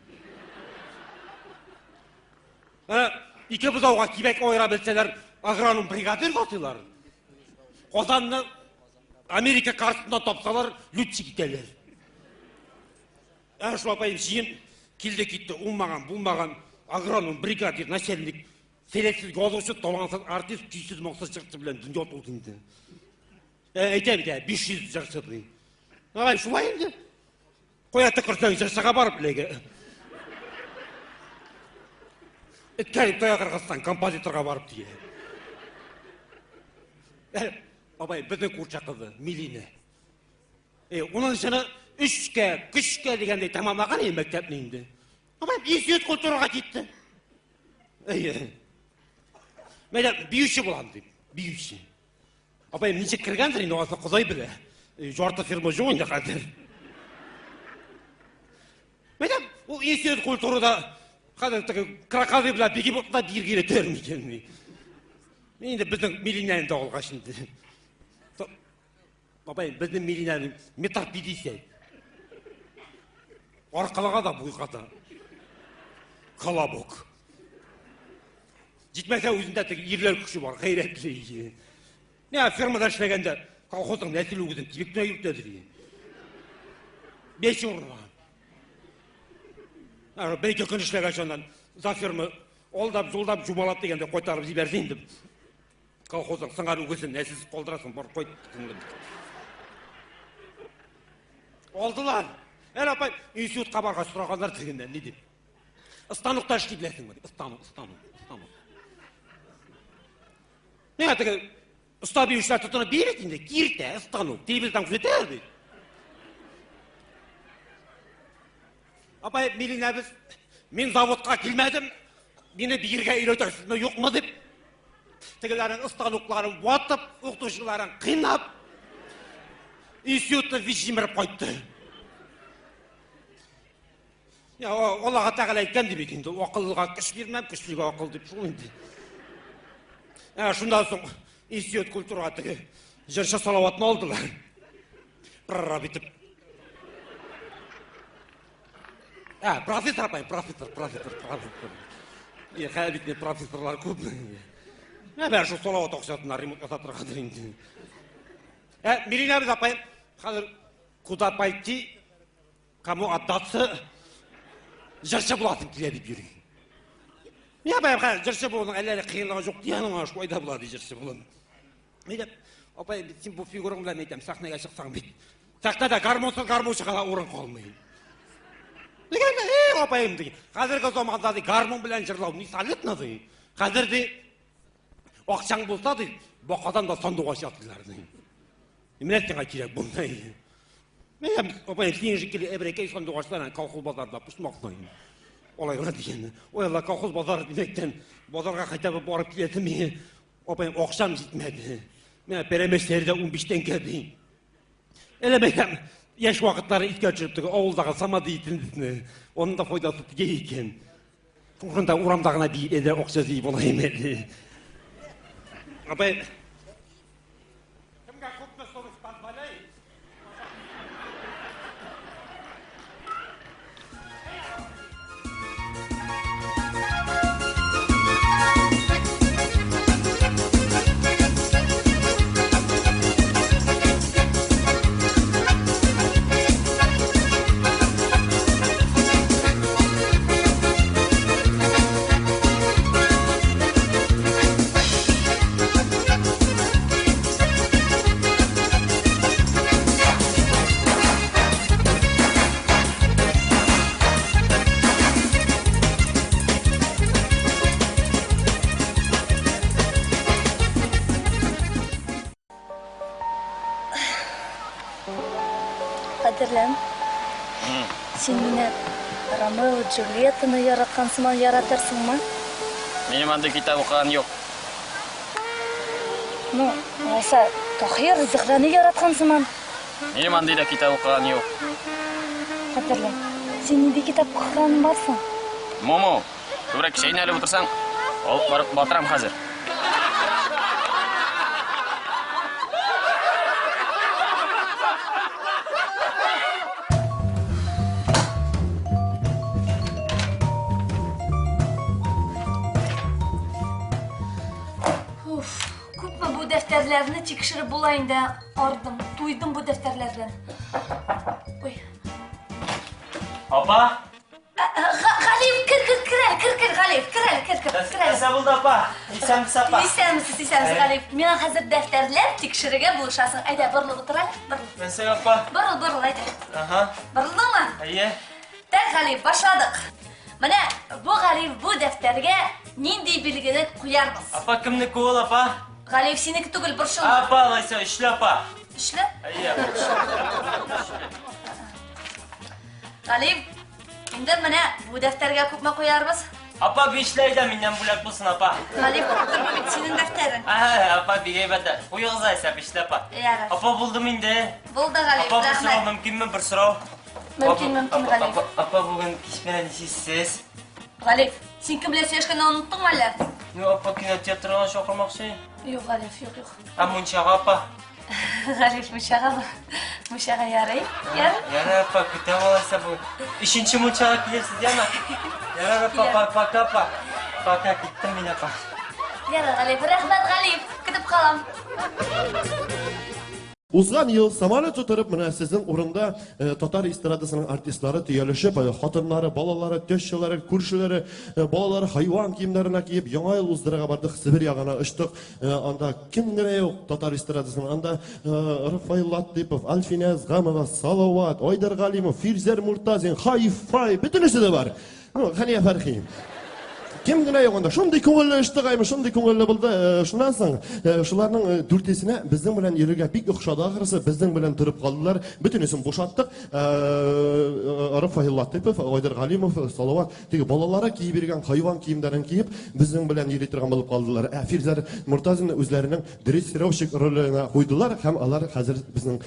[SPEAKER 2] Ә, ике бозауга кибәк аера белсәләр, агроном бригадир ясыйлар. Казанны Америка картасында тапсалар, летчик итәләр. Ә шул апаем җыен килде китте, уңмаган, булмаган агроном, бригадир, начальник, сәләтсез язучы, талантсыз артист, көйсез моңсыз җырчы белән дөнья тулды инде. Ә, әйтә бит, ә, 500 җырчы ди. Алай шулай инде. Кая тыкырсаң, җырчыга барып эләгә. Эткә дип таяк ыргытсаң, композиторга барып тия. Ә, бабай, безнең күрше кызы, Милина. Э, унынчыны өчкә, көчкә дигәндәй тәмамлаган инде мәктәпне инде. Бабай, институт культурага китте. Әйе. Мәйдә, биюче булам дип, биюче. Апаем ничек кергәндер инде, анысын Ходай белә. Жарты фирма юк инде хәзер. Мәйдә, ул институт культурада хәзер теге крокодил белән бегемотны да биергә өйрәтәләр микән ни? Инде безнең Милинәне дә алгач инде. Бабай, безнең Милинәнең метр пятьдесят. Аркалага да буйга да. Колобок. Җитмәсә үзендә теге ирләр көче бар, гайрәтле. Менә фермада эшләгәндә колхозның нәсел үгезен тибеп кенә йөртәдер. Беш урынга. Бер ике көн эшләгәч аннан за ферма алдап, жолдап, жумалап дигәндә кайтарып җибәрде инде. Колхозның сыңар үгезен нәселсез калдырасың, бар кайт. Алдылар. Әле апай, институтка баргач сораганнар тегеннән, ни дип. Станокта эшли беләсеңме дип. Станок, станок, станок. Менә теге оста биючеләр тотынып бирет инде, киртә, станок, телевизордан күзәтәләр бит. Апай, Милинәбез, мин заводка килмәдем, мине биергә өйрәтәсезме, юкмы дип, тегеләрнең станокларын ватып, укытучыларын кыйнап, институтны вич җимереп кайтты. Я, Аллаһ Тәгалә әйткән ди бит инде, акыллыга көч бирмәм, көчлегә акыл дип шул инде. Ә шуннан соң институт культурага теге җырчы Салаватны алдылар. Прораб итеп. Ә, профессор апай, профессор, профессор, профессор. Е, хәзер бит профессорлар күп. Ә, бәр шул Салават акчасына ремонт ясатыргадыр инде. Ә, Милинәбез апай, хәзер куда пойти, Кому отдаться, җырчы буласым килә дип йөри. Мин апай, хәзер җырчы булуның әллә ни кыенлыгы юк дигән аңа шулай да була ди җырчы булу. Әйдә, апай, син бу фигураң белән әйтәм, сәхнәгә чыксаң бит. Сәхнәдә гармунсыз гармунчыга да урын калмый. Дигән, эй, апаем ди. Хәзерге заманда ди гармун белән җырлау не солидно ди. Хәзер ди акчаң булса ди, бакадан да сандугач ясыйлар ди. Менә сиңа кирәк булмай. Менә апай, синең шикелле әбрәкәй сандугачлар колхоз базарында почмакта. Алай гына дигән. Ой, Алла, колхоз базары димәктән, базарга хотя бы барып киләсем мин. Апаем, акчам җитмәде. Менә пәрәмәчләре дә 15 тәңкә ди. Әле мәйтәм, яшь вакытлары искә төшереп теге авылдагы самодеятельностьны, оның да файдасы тия икән. Урында урамда гына биеп әзрәк акча җыеп алайым әле. Апай, Кемгә күпме совесть позволяет?
[SPEAKER 9] Кадерлем, син мине Ромео Джульеттаны яраткан сыман яратырсыңмы?
[SPEAKER 17] Минем андый китап укыган юк.
[SPEAKER 9] Ну, алайса, Таһир Зөһрәне яраткан сыман.
[SPEAKER 17] Минем андый да китап укыган юк.
[SPEAKER 9] Кадерлем, син нинди китап укыганың бар соң?
[SPEAKER 17] Момо, күбрәк чәйнәлеп утырсаң, алып барып батырам хәзер.
[SPEAKER 9] Дәфтәрләрне тикшереп була инде. Ардым, туйдым бу дәфтәрләрдән. Ой.
[SPEAKER 3] Апа?
[SPEAKER 9] Галиев, кер, кер, кер әле, кер, кер, Галиев, кер әле, кер, кер, кер әле.
[SPEAKER 3] Нәрсә булды, апа? Исәнмесез, апа.
[SPEAKER 9] Исәнмесез, исәнмесез, Галиев. Миңа хәзер дәфтәрләр тикшерергә булышасың. Әйдә, борылып утыр әле, борыл.
[SPEAKER 3] Нәрсә, апа?
[SPEAKER 9] Борыл, борыл, әйдә.
[SPEAKER 3] Ага.
[SPEAKER 9] Борылдыңмы?
[SPEAKER 3] Әйе.
[SPEAKER 9] Так, Галиев, башладык. Менә бу Галиев бу дәфтәргә нинди билгене куярбыз?
[SPEAKER 3] Апа, кемнеке ул, апа?
[SPEAKER 9] Галиев синеке түгел, борчылма.
[SPEAKER 3] Апа, алайса, өчле, апа.
[SPEAKER 9] Өчле?
[SPEAKER 3] Әйе.
[SPEAKER 9] Галиев, инде менә бу дәфтәргә күпме куярбыз?
[SPEAKER 3] Апа, бишле әйдә, миннән бүләк булсын, апа.
[SPEAKER 9] Галиев, доктор, бу бит синең дәфтәрең.
[SPEAKER 3] Ә, апа, бик әйбәт. Куегыз алайса, бишле, апа.
[SPEAKER 9] Ярар.
[SPEAKER 3] Апа, булдым инде.
[SPEAKER 9] Булды, Галиев,
[SPEAKER 3] Апа, бер сорау
[SPEAKER 9] рәхмәт.
[SPEAKER 3] мөмкинме, бер сорау?
[SPEAKER 9] Мөмкин, мөмкин, Галиев.
[SPEAKER 3] Апа, апа, бүген кич белән ничисез?
[SPEAKER 9] Галиев, син кем белән сөйләшкәнне оныттыңмы әллә?
[SPEAKER 3] Ну, апа, кинотеатрга чакырмакчы.
[SPEAKER 9] Юк, Галиев, юк, юк.
[SPEAKER 3] Ә мунчага, апа?
[SPEAKER 9] Галиев, мунчагамы? Мунчага ярый, ярый.
[SPEAKER 3] Ярар, апа, көтәм алайса бүген. Өченче мунчага килерсез, яме? Ярар, апа, па- пока, апа. Пока, киттем мин, апа.
[SPEAKER 9] Ярар, Галиев, рәхмәт, Галиев, көтеп калам.
[SPEAKER 6] Узган ел самолет утырып, менә сезнең урында э, татар эстрадасының артистлары төялешеп, э, хатыннары, балалары, тещалары, күршеләре, э, балалары хайван киемнәренә киеп, яңа ел уздырырга бардык, Себер ягына очтык. Анда кем генә юк татар эстрадасының. Анда Рафаил Латыпов, Альфинә Әзгамова, Салават, Айдар Галимов, Фирзәр Муртазин, Хай-Фай, бөтенесе дә бар. Ну, Хәния Фәрхи. Кем генә юк анда. Шундый күңелле очтык, әйме, шундый күңелле булды. Шуннан соң, шуларның дүртесенә безнең белән йөрергә бик охшады ахрысы, безнең белән торып калдылар. Бөтенесен бушаттык. Рафаил Латыпов, Айдар Галимов, Салават, теге балалары киеп йөргән хайван киемнәрен киеп, безнең белән йөри торган булып калдылар. Ә Фирзәр Мортазинны үзләренең дрессировщик роленә куйдылар һәм алар хәзер безнең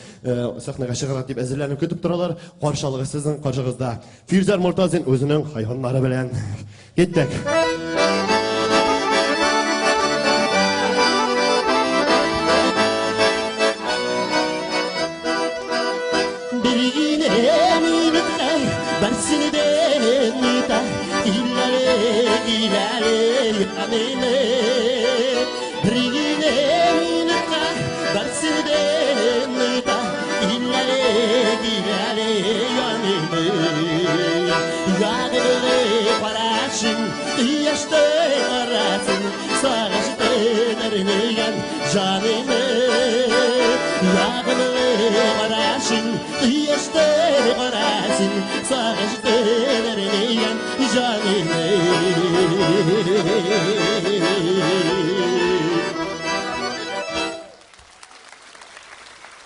[SPEAKER 6] сәхнәгә чыгарга дип әзерләнеп көтеп торалар. Каршы алыгыз сезнең каршыгызда. Фирзәр Мортазин үзенең хайваннары белән. Киттек.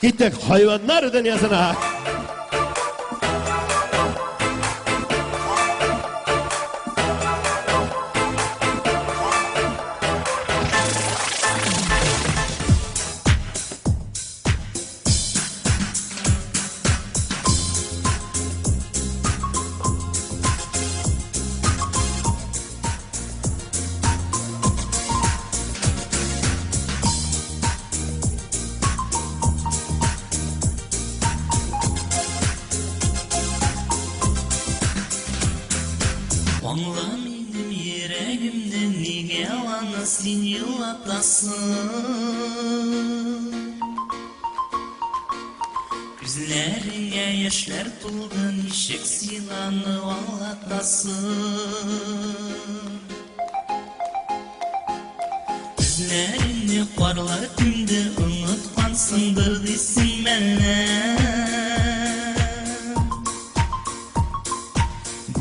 [SPEAKER 6] Киттек хайваннар дөньясына.
[SPEAKER 11] Аңла минем йөрәгемне, нигә аны син елатасың? Күзләреңә яшьләр тулды, ничек син аны аңлатасың? Күзләреңне карлар күмде, оныткансыңдыр дисең мәллә?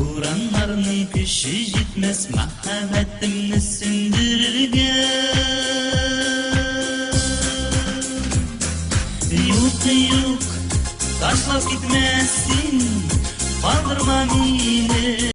[SPEAKER 11] Бураннарның көче җитмәс мәхәббәтемне сүндерергә. Юк, юк, ташлап китмә син, калдырма мине.